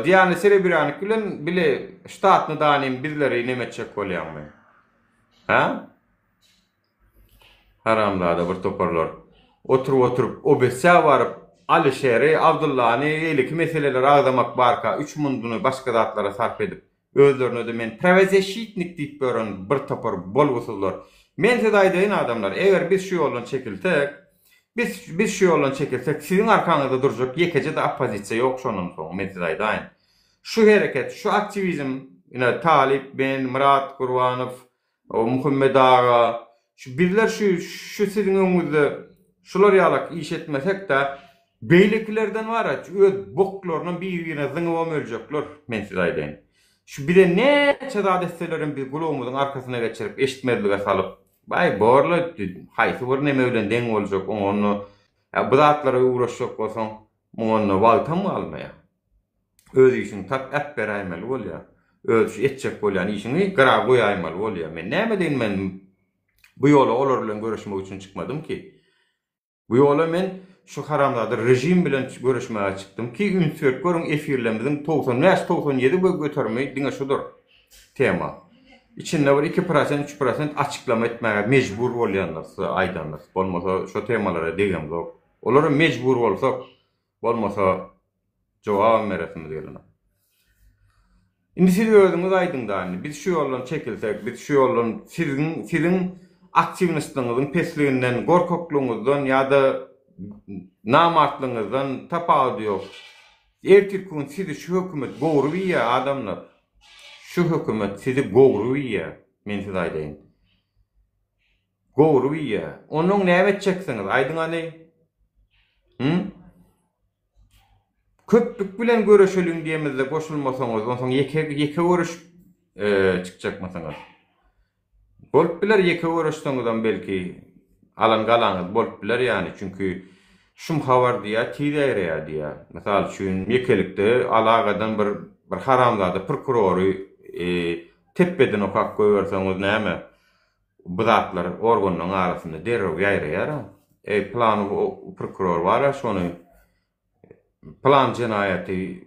Diana Serebrýanik bilen bile ştatny danym bizleri neme etjek bolýaňmy? Hä? Haramzada bir toparlar. Oturyp-oturyp OBS-ä baryp Alyşeri, Abdyllany beýleki meseleleri agzamak barka üç munduny başga zatlara sarp edip Özlerine-de men prawozeşitnik diýip ýören bir topar bolgusyzlar. Men size aýdaýyn adamlar, eger biz şu ýoldan çekilsek, biz biz şu ýoldan çekilsek, siziň arkaňyzda durjak ýekeje-de oppozisiýa ýok şondan soň, men size aýdaýyn. Şu hereket, şu aktiwizm, ine Talyp, men, Myrat Gurbanow, O Muhammet aga, şu bizler şu şu siziň öňüňizde şular ýalak iş etmesek-de, beýlekilerden bar-a, öz boklarynam bir-birine zyňybam öljekler, men size aýdaýyn. Şu bize näçe zat etselerem biz gulagymyzyň arkasyna geçirip, eşitmezlige salyp, baý borla, haýsy bir neme bilen deň boljak, oňa onda bu zatlara ugraşjak bolsaň, muňa onda wagtam galmaýar. Öz işiňi tap äpberäýmeli bolýar. Öz şu etjek bolýan işiňi gyra goýaýmaly bolýar. Men näme edeýin men bu ýola olar bilen göreşmek üçin çykmadym ki. Bu ýola men şu haramzada režim bilen göreşmäge çykdym ki üns berip görüň efirlerimiziň 95 97 göterimi diňe şudur tema. Içinde bir 2 prosent 3 prosent açyklama etmäge mejbur bolýandyr size aýdandyr. Bolmasa şo temalara degemzok. Olara mejbur bolsak Bolmasa jogabam beresimiz gelenok. Indi siz özüňiz aýdyňda indi biz şu ýoldan çekilsek, biz şu ýoldan siziň siziň aktiwnostlygyňyzyň pesliginden, gorkaklygyňyzdan ýa-da namartlygyňyzdan tapawudy ýok. Ertirki gün sizi şu hökümet gowrup iýýär adamlar. Şu hökümet sizi gowrup iýýär, men size aýdaýyn. Gowrup iýýär. Onnoň näme etjeksiňiz, aýdyň hany? Hü? Köplük bilen göreşeliň diýemizde goşulmasaňyz, onsoň ýeke ýeke göreşip çykjakmysyňyz? Bolup biler ýeke göreşseňizem belki alan galaňyz bolup biler ýany, çünki şum habar diýýär, tiz ýaýraýar diýýär. Mysal üçin, ýekelikde alagadan bir bir haramzada prokurory tepbeden okap goýberseňiz näme? Bu zatlar organlaryň arasynda derrew ýaýraýar-a. Eý, pylany prokuror bar-a, şony pylan jenaýaty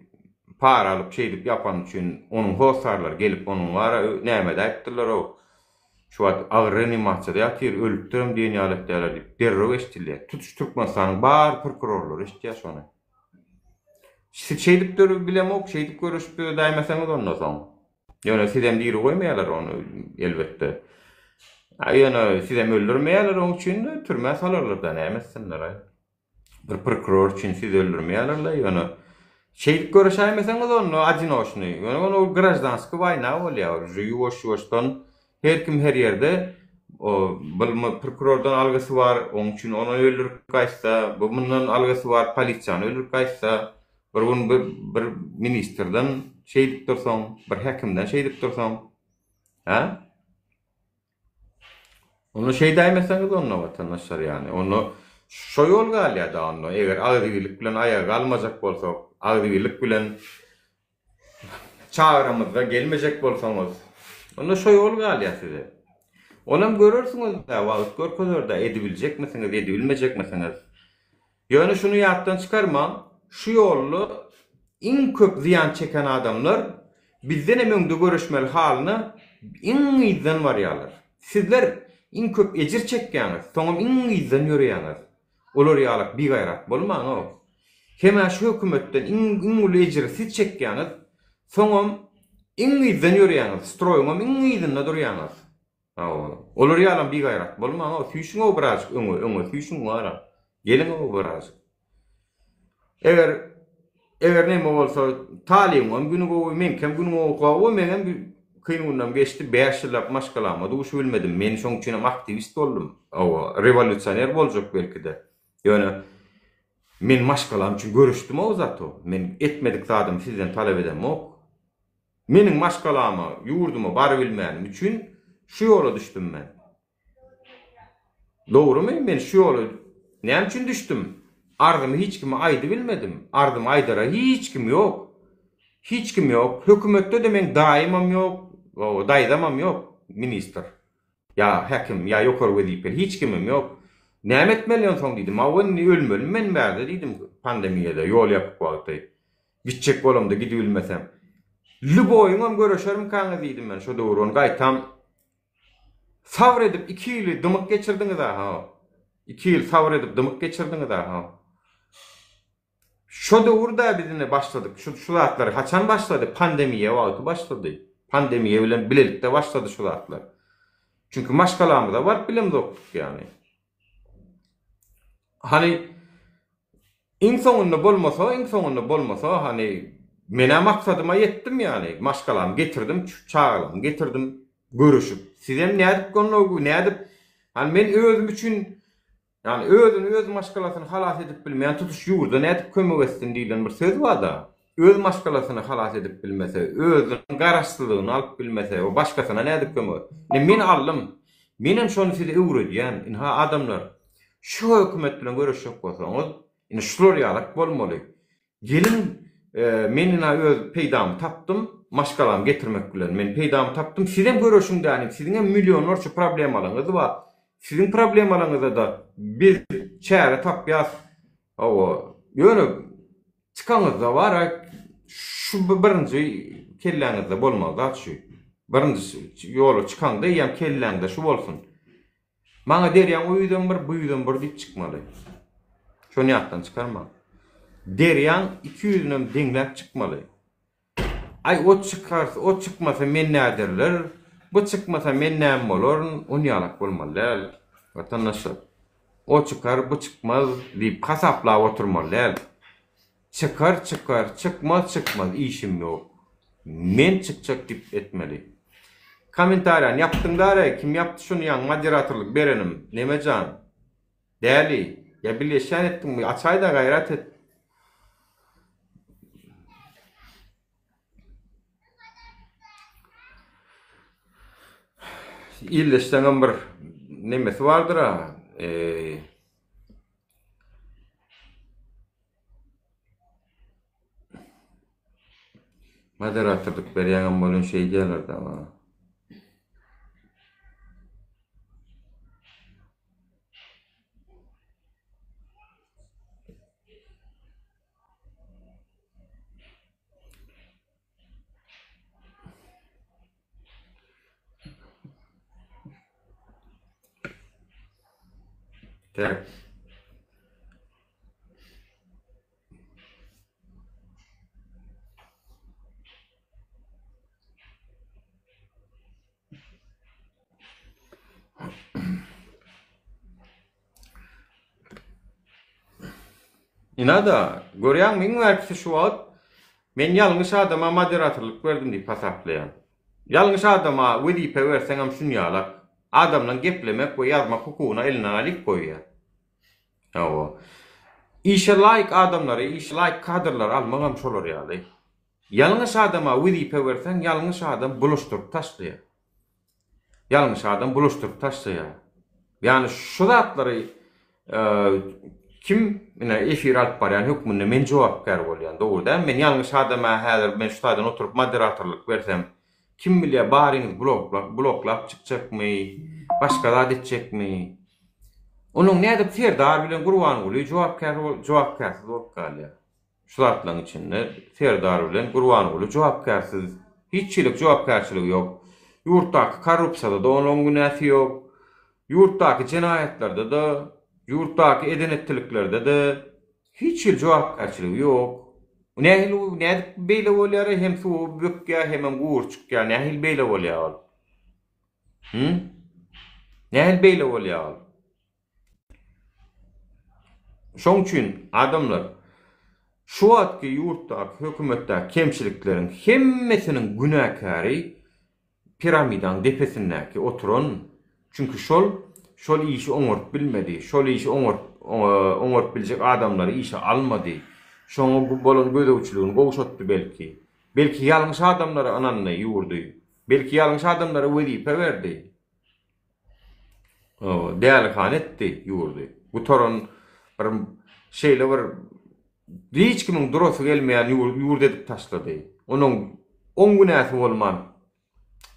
para alyp şeýdip ýapany üçin onuň hossarlary gelip onuň bar-a näme edäýipdirler-ow, şu wagt agyr reanimasiýada ýatyr, ölüpdirem diýen ýaly etýärler diýip derrew eşidilýär. Tutuş Türkmenistanyň bar prokurorlary eşidýär şony. Siz şeýdip bilemok, şeýdip göreşip döredäýmeseňiz onda soň. Ýöne sizem diri goýmaýarlar ony elbetde. A ýöne sizem öldürmeýärler oň üçin türmä salarlar-da näme etsinler-aý. Bir prokuror üçin sizi öldürmeýärler-le ýöne şeýdip göreşäýmeseňiz onda odinoçnyý. Ýöne ol graždanskiý waýna bolýar uje ýuwaş-ýuwaşdan her kim her ýerde bu prokurordan algysy bar oň üçin ony öldürip gaýtsa, bu mundan algysy bar polisiýany öldürip gaýtsa Bir gün bir bir ministrden şeýdip dursaň, bir häkimden şeýdip dursaň, hä? Onda şeýdäýmeseňiz onda watandaşlar ýany, onda şo ýol galýar-da onda, eger agzybirlik bilen aýaga galmajak bolsak, agzybirlik bilen çagyramyzda gelmejek bolsaňyz, onda şo ýol galýar size. Onam görersiňiz-dä, wagt görkezer-dä, edibiljekmisiňiz, edibilmejekmisiňiz. Ýöne şuny ýatdan çykarmaň, şu ýolda iň köp zyýan çeken adamlar bizdenem öňde göreşmeli halyna iň yzdan barýarlar. Sizler iň köp ejir çekýäňiz, soňam iň yzdan ýöreýäňiz. Olar ýalak bigaýrat bolmaň-ow. Hemä şu hökümetden iň iň uly ejiri siz çekýäňiz, soňam iň yzdan ýöreýäňiz, stroýuňam iň yzynda durýaňyz. Hawa. Olar ýalam bigaýrat bolmaň-ow, süýşüň-ow birazjyk öňe, öňe süýşüň wara. Geliň-ow birazjyk. Eger, eger neme bolsa, Talybyňam güni gowy, meňkem günüm gowy, gowy, meňem. Kyn günlem geçdi, 5 ýyllap maşgalama duşubilmedim. Men şoň üçin hem aktiwist boldum. Hawa, rewolýusioner boljak belki-de. Ýöne men maşgalam üçin göreşdim-ow zato. Men etmedik zadymy sizden talap edemok. Meniň maşgalama, ýurduma barybilmänim üçin şu ýola düşdüm men. Dogrumy, men şu ýola näme üçin düşdüm? Arzymy hiç kime aýdybilmedim. Arzymy aýdara hiç kim ýok. Hiç kim ýok. Hökümetde-de meň daýymam ýok, daýzamam ýok, ministr. Ýa häkim, ýa ýokary wezipeli hiç kimim ýok. Näme etmeli onsoň diýdim. Hawa indi ölmelimi men bärde diýdim pandemiýada ýol ýapyk wagty. Gitjek bolamda gidibilmesem. Lýuboýyňam göreşermikaňyz diýdim men şo döwür ony gaýtam sabyr edip iki ýyly dymyk geçirdiňiz-ä ha. Iki ýyl sabyr edip dymyk geçirdiňiz-ä ha. Şo döwür-dä biz ine başladyk. Şu şu zatlary haçan başlady? Pandemiýa wagty başlady. Pandemiýa bilen bilelikde başlady şu zatlar. Çünki maşgalamyza baryp bilemzokdyk ýagny. Hany iň soňunda bolmasa, iň soňunda bolmasa, hany men-ä maksadyma ýetdim ýagny. Maşgalamy getirdim, çagalarymy getirdim görüşip. Sizem nädip onda nädip hany men özüm üçin Ýagny özüni öz maşgalasyny halas edip bilmeýän tutuş ýurda nädip kömek etsin diýlen bir söz barda. Öz maşgalasyny halas edip bilmese, özüniň garaşsyzlygyny alyp bilmese, o başgasyna nädip kömek Ine men aldym. Menem şony size öwredýän. Ynha adamlar, şu hökümet bilen göreşjek bolsaňyz, ine şular ýalak bolmaly. Geliň, men ina öz peýdamy tapdym, maşgalamy getirmek bilen men peýdamy tapdym, sizem göreşiň dänim, siziňem millionlarça problemalaryňyz bar, siziň problemalaryňyza-da biz çäre tapýas, hawa, ýöne çykaňyzda bar-a, şu birinji kelläňizde bolmaly zat şu, birinji ýola çykaňda eýýäm kelläňde şu bolsun. Maňa derýaň o ýüzem bir, bu ýüzem bir diýip çykmaly. Şony ýatdan çykarmaň. Derýaň iki ýüzünem deňläp çykmaly. Aý, o çykarsa, o çykmasa men näderler, bu çykmasa men näme bolaryn, on ýalak bolmaly däl, watandaşlar. O çykar, bu çykmaz diýip hasaplap oturmaly däl. Çykar çykar, çykmaz çykmaz işim ýok. Men çykjak diýip etmeli. Kommentariýany ýapdyň dara kim ýapdy şuny ýaňy moderatorlyk berenim Nemejan. Däli, ýa bilgeşlän etdiňmi açaýda gaýrat et. Illeşseňem bir nemesi bardyr-a. Eee. Moderatorlyk berýäňem welin şeý diýýärler-dä maňa. Tak. Ynha-da, görýäňmi, iň bärkisi şu wagt men ýalňyş adama moderatorlyk berdim diýip hasaplaýan. Ýalňyş adama wezipe berseňem şunýalak, adamlaň geplemek we ýazmak hukugyny elinden alyp goýýar. Hawa. Işe laýyk adamlary, işe laýyk kadrlary almagam şolar ýaly. Ýalňyş adama wezipe berseň, ýalňyş adam bulaşdyryp taşlaýar. Ýalňyş adam bulaşdyryp taşlaýar. Ýagny şu zatlary kim ine efir alyp barýan hökmünde men jogapkär bolýan. Dogry dälmi? Men ýalňyş adama häzir men şu taýdan oturyp moderatorlyk bersem, kim bilýär baryňyz bloklap, bloklap çykjakmy, başga zat etjekmi? Onuň nädip Serdar bilen Gurbanguly jogapkär jogapkärsiz bolup galýar? Şu zatlaryň içinde Serdar bilen Gurbanguly jogapkärsiz. Hiç hili jogapkärçiligi ýok. Ýurtdaky korrupsiýada-da olaryň günäsi ýok. Ýurtdaky jenaýatlarda-da, ýurtdaky eden-etdiliklerde-de hiç hili jogapkärçiligi ýok. Nähili nädip beýle bolýar-a hem suwa bökýär hemem gury çykýar nähili beýle bolýar ol? Hü? Nähili beýle bolýar ol? Şoň üçin adamlar şu wagtky ýurtdaky hökümetdäki kemçilikleriň hemmesiniň günäkäri. Piramidaň depesindäki oturan, çünki şol şol işi oňaryp bilmedi, şol işi oňaryp oňaryp biljek adamlary işe almady, şoňa bolan gözegçiligini gowşatdy belki. Belki ýalňyş adamlara ynandy ýurdy, belki ýalňyş adamlara wezipe berdi. Dälihana etdi ýurdy. Gutaran bir şeýle bir hiç kimiň durasy gelmeýän ýurt edip taşlady. Onuň oň günäsi bolman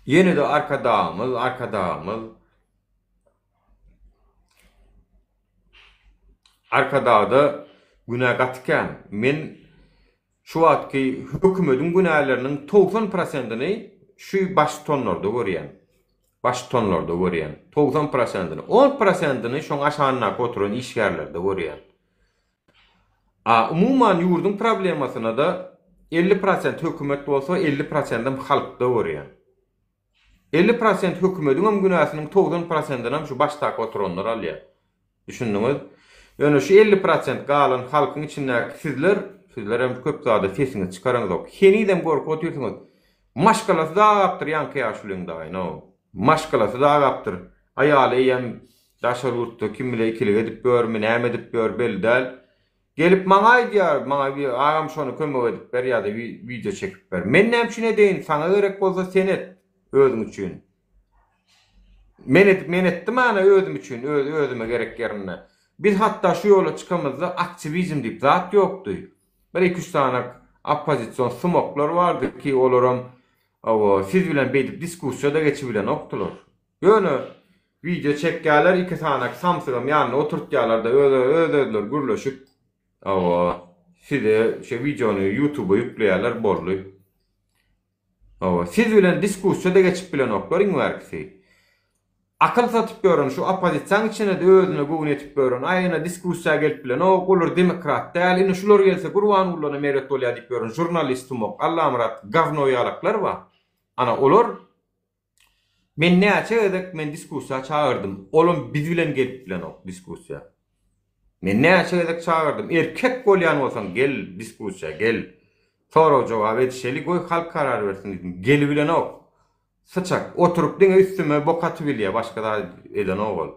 ýene-de Arkadagymyz, Arkadagymyz Arkadagda günä gaty kän. Men Şu wagtky hökümediň günäleriniň 90 prosentini şu baştutanlarda görýän. Baştutanlarda görýän. 90 prosentini. 10 prosentini şoň aşagyndaky oturan işgärlerde görýän. A umuman ýurduň problemasyna-da 50 prosent hökümet bolsa 50 prosentem halkda görýän. 50 prosent hökümediňem günäsiniň 90 prosentinem şu başdaky oturanlar alýar. Düşündiňiz? Ýöne şu 50 prosent galan halkyň içindäki sizler, sizlerem köp zada sesiňizi çykaraňzok. Henizem gorkup otyrsyňyz. Maşgalasy dagapdyr ýaňky ýaşulyň daýyna. Maşgalasy dagapdyr. Aýaly eýýäm daşary ýurtda kim bile ikilik edip ýörmi, näme edip ýör belli däl. Gelip maňa aýdýar, maňa bir agam şony kömek edip ber ýa-da wideo çekip ber. Men näme üçin edeýin, saňa gerek bolsa sen et, özüň üçin. Men edip, men etdim ana özüm üçin, öz özüme gerek ýerinde. Biz hatda şu ýola çykamyzda aktiwizm diýip zat ýokdy. Bir iki-üç sany oppozision sumaklar bardy ki, olaram hawa, siz bilen beýdip diskussiýa-da geçibilenokdylar. Ýöne Wideo çekýärler iki sanak samsygam ýanynda oturtýarlarda öz özleri gürleşip hawa size şe wideony ýutuba ýükleýärler boldy. Hawa siz bilen diskussiýada geçip bilenoklar iň bärkisi. Akyl satyp ýören şu oppozisiýaň içindede özüne göwni ýetip ýören aý ine diskussiýa gelip bilenok olar demokrat däl ine şular gelse Gurbangullana erbet bolýar diýip ýören žurnalist sumak Allamyrat gawno ýalaklar bar. Ana olar Men näçe gezek men diskussiýa çagyrdym, olam biz bilen gelip bilenok diskussiýa. Men näçe gezek çagyrdym, erkek bolýan bolsaň gel diskussiýa gel. Sorag jogap edişeli goý halk karar bersin diýdim. Gelibilenok. Syçak, oturyp diňe üstüme bok atybilýä başga zat edenok ol.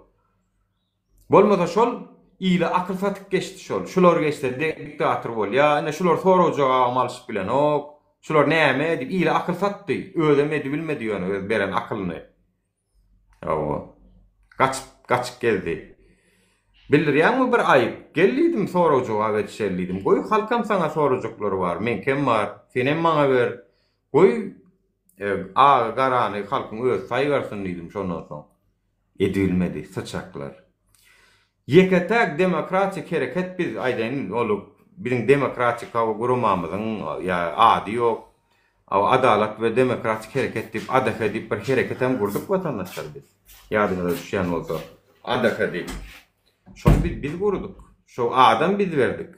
Bolmasa şol ile akyl satyp geçdi şol. Şular geçse diktator bolýa, ine şular sorag jogabam alyşyp bilenok. Şular näme diýip ile akyl satdy. Özem edibilmedi ýöne öz beren akylyny. Hawa. Gaçyp gaçyp gezdi. Bildirýäňmi bir aýyp. Gel diýdim sorag jogap edişeli diýdim. Goý halkam saňa sorajaklary bar, meňkem bar. Senem maňa ber. Goý agy garany halkyň özi saýgarsyn diýdim şondan soň. Edibilmedi, syçaklar. Ýeke-täk demokratik hereket biz, aýdaýyn, ol biziň demokratik hawa guramamyzyň ýa ady ýok. Hawa Adalat we demokratik hereket diýip, ADH diýip bir hereketem gurduk watandaşlar biz. Ýadyňyza düşýän bolsa. ADH diýip. Şony biz biz gurduk. Şo adam biz berdik.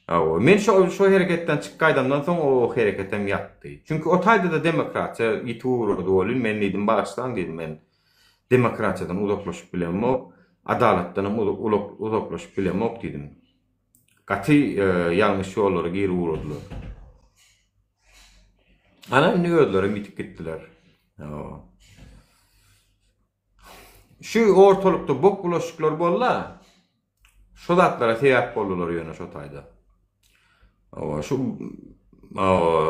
Hawa, men şo şo hereketden çykyp gaýdamdan soň o hereketem ýatdy. Çünki o taýda-da demokratiýa ýiti ugrady welin, men diýdim, bagyşlaň diýdim, men demokratiýadan uzaklaşyp bilemok, adalatdanam uzaklaşyp bilemok diýdim. Gaty ýalňyş ýollara girip ugradylar. Ana indi özlerem ýitip gitdiler. Hawa. Şu ortalykda bok bulaşyklar bolda. Şo zatlara sebäp boldular ýöne şo taýda. Hawa şu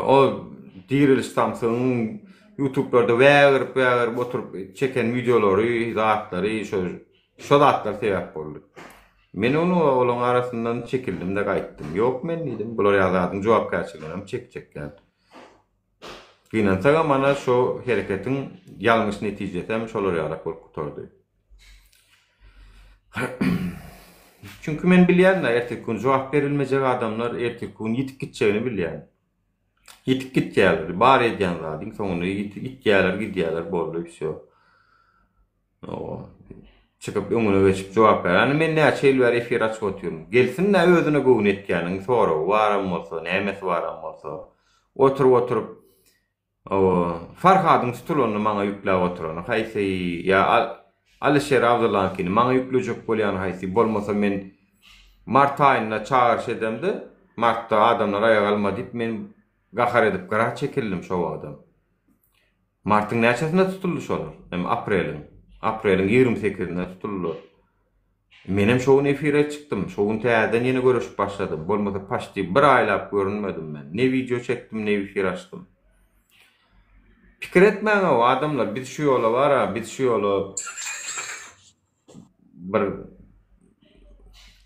o diriliş samsygyň ýutublarda wägirip wägirip oturyp çeken wideolary zatlary şo şo zatlar sebäp boldy. Men ony olaň arasyndan çekildim-de gaýtdym. Ýok men diýdim bular ýaly zadyň jogapkärçiliginem çekjek däl. Gynansagam ana şo hereketiň ýalňyş netijesem şolar ýalak bolup gutardy. Çünki men bilýän-de erteki gün jogap berilmejek adamlar erteki gün ýitip gitjegini bilýän. Ýitip gitýärler. Bar edýän zadyň soňunda ýitýärler, gidýärler, boldy, wsýo. Çykyp öňüne geçip jogap ber. Hany men näçe ýyl bäri efir açyp otyryn. Gelsin-dä özüne göwni ýetýäniň soragy baram bolsa, nämesi baram bolsa. Oturyp oturyp Farhadyň tutulanyny maňa ýükläp oturany haýsy ýa Alyşer Abdyllaňkyny maňa ýüklejek bolýany haýsy bolmasa men mart aýynda çagyryş edemde martda adamlar aýak alma diýip men gahar edip gyra çekildim şo wagtam. Martyň näçesinde tutuldy şolar? Hem apreliň. Apreliň 28-inde tutuldylar. Menem şo gün efire çykdym. Şo gün täzeden ýene göreşip başladym. Bolmasa paçti bir aýlap görünmedim men. Ne wideo çekdim, ne efir açdym. Pikir etmäň-ow, adamlar, biz şu ýola bar-a, biz şu ýola bir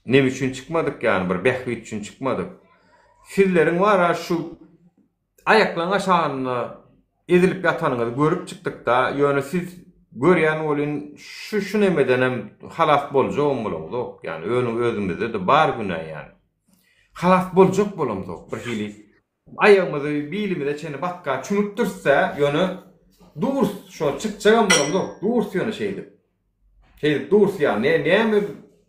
neme üçin çykmadyk ýany, bir bähbit üçin çykmadyk. Sizleriň bar-a şu Aýaklaň aşagynda ezilip ýatanyňyzy görüp çykdykda, ýöne siz görýän welin şu şu nemedenem halas boljagam bolaňzok, ýani öňüň özümizde-de bar günä ýani. Halas boljak bolamzok bir hili aýagymyzy bilimize çenli batga çümüpdiris-dä, ýöne durus şo çykjagam bolamzok, durus ýöne şeýdip. Şeýdip durus ýa ne näme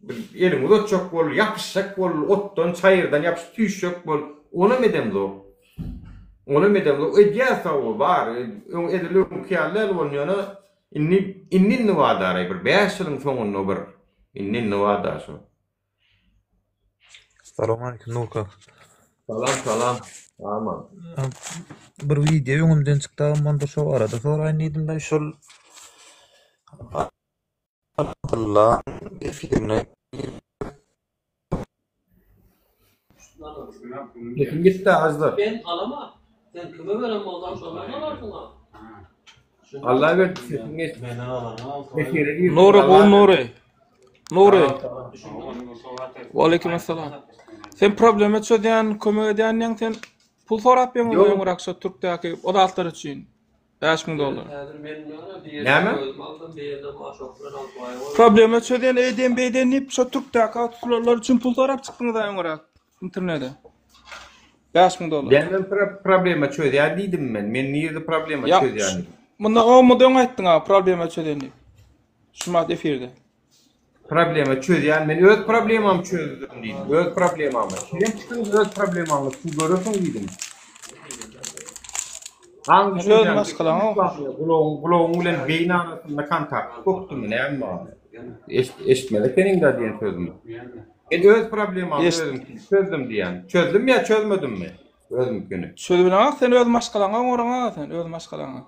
bir eliňi uzatjak bol, ýapyşjak bol, otdan, çaýyrdan ýapyşyp süýşjek bol, onam edemzok. Onam edemzok. Edýäs hawa, bar. Öň edil öňki ýaly däl bolun ýöne indi indi indi bar-da bir bäş ýylyň soňunda bir indi indi bar-da şo. Salowmaleýkim Nurka. Salam salam. Aman. Bir wideo öňümden çykdy agam onda şo barada soraýyn diýdim-de şol Abdylla efirine Sesim gitdi Ajdar. Sen alama. Sen kime beren bolsaň şondan alarsyň-a. Allah berdi sesiň geçdi. Efire girdi. Nury gowy Nury. Nury. Waleýkim essalam. Sen problema çözýän, kömek edýän diýen sen pul sorap ýöňüň Ýok. öňüräk şo türkdäki o zatlar üçin. 5000 dollar. Näme? Problema çözýän eýden beýden diýip şo türkdäki tutulanlar üçin pul sorap çykdyňyz-a öňüräk internete. 5000 dollar. Näme problema çözýän diýdim men. Men nirde problema Ýa, çözýän diýdim. Munda o munda öň aýtdyň-a problema çözýän diýip. Şumat efirde. Problema çözýän men öz problemamy çözdüm diýdim. Öz problemamy. Sizem çykyň öz problemaňyzy siz görersiň diýdim. Aň Öz düşünjäň maşgalaňa gulagyň gulagyň bilen beýin arasynda kontakt gopdumy näme bar? Eşit eşitmez ekeniň-dä diýen sözümi. Men öz problemamy Eşit. özüm çözdüm diýýän. Çözdüm ýa çözmedimmi? Özümkini. Çözübileňok sen öz maşgalaňa oňaryňa sen öz maşgalaňa.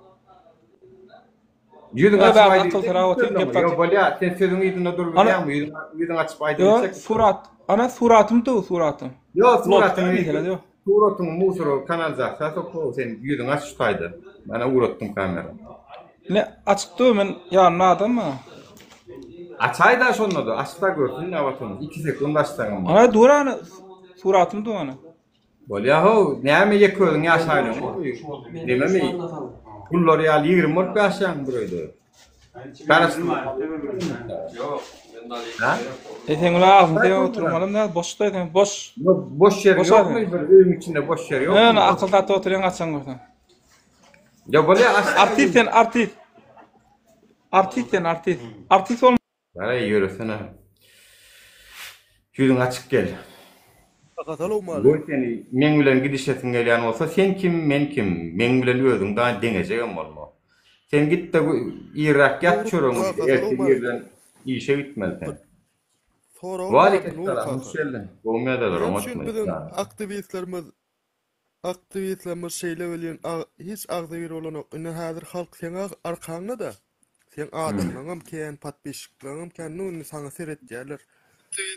Ýüzüň Öz açyp agzy aýdyp akyl syrap otyr gep Ýok gaty. bolýa, sen sözüň yzynda durup Ana bilýäňmi? Ýüzüň ýüzüň açyp aýdyp Ýo biljekmi? surat. Ana suratym du suratym. Ýok Logika suratyňy mesele ýok. suratyňy musora kanalizasiýa sok sen ýüzüňi aç şu taýda. Mana ugratdym kamera. Ne açyk du men ýanymda adam bar. Açaýda şonda-da, açda görsün watan. 2 sekund açsaňam. Ana dur ana suratym du ana. Bolýa how, näme ýeke özüň ýaşaýlygyňmy? Nememi? Gullar ýaly 20 bolup ýaşaýaň bir öýde. Ha? E sen uly agzyň degip oturmalym däl, boş da sen boş. Boş ýer Boş ýokmy agzyň. bir öýüň içinde boş ýer ýokmy? Ýöne akyl satyp oturýaň açan görseň. Ýa bolýa aç. Artist sen artist. Artist sen artist. Artist bolma. Baraý ýöresene. Ýüzüň açyk gel. Salowmaleýkim. Goý seni meň bilen gidişesiň gelýän bolsa sen kim men kim meň bilen özüň dagy deňejegem bolma. Sen gitde irräk ýat Nury çöregiňi kaka ertir salowmaleýkim. irden işe gitmeli sen. Soragym bardy Waleýkim Nury salam hoş kaka. geldiň. Gowmy ýagdaýlar Näme üçin oňatmy? biziň aktiwistlerimiz Aktiwistlerimiz şeýle welin hiç agzybir bolanok. Indi häzir halk seň arkaňda-da. Seň adamlaňam kän, podpisçiklaňam kän, nu indi saňa seretýärler.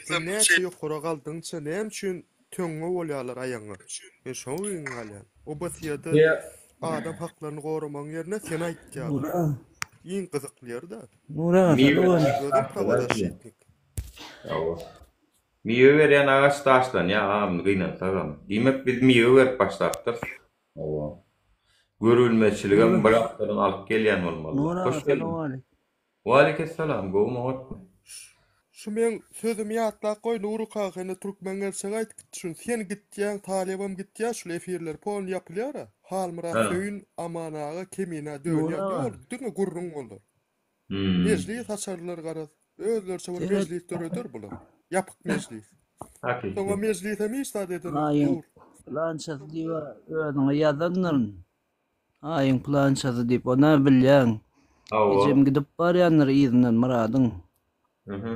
Sen näçe ýokara galdygyňça näme üçin töňňe bolýarlar aýagyňa? Men şoňa geň galýan. OBSE-de adam haklaryny goramagyň ýerine seni aýtýarlar. Iň gyzykly ýeri-de. Özem prawozasşitnik. Miwe berýän agaç daşlanýar agam gynansagam. Diýmek biz miwe berip başlapdyrys. Hawa. Görülmezçiligem bir gapdadan alyp gelýän bolmaly. Nur aga Hoş geldiň. salowmaleýkim. Waleýkessalam gowmy oňatmy? Şu meň sözümi ýatlap goý Nury kaka indi türkmen gerçegi aýtyp gitdi şuny sen gitýäň talybam gitýä şul efirler polny ýapylýara Halmyrat Hä. Söýün Aman aga Kemine Nury dönýä aga. doly diňe gürrüň bolar. Hmm. Mejlis açarlar garaz. Özleriçe bir Seret. mejlis döreder bular. Ýapyk mejlis. Hakyky. Soňa mejlisem hiç zat edenok. Aýyň Dur. pylançasy diýip özüňe ýazandyryn. Aýyň pylançasy diýip, ona bilýäň. Hawa. Ejem gidip barýandyr yzyndan Myradyň. Mhm.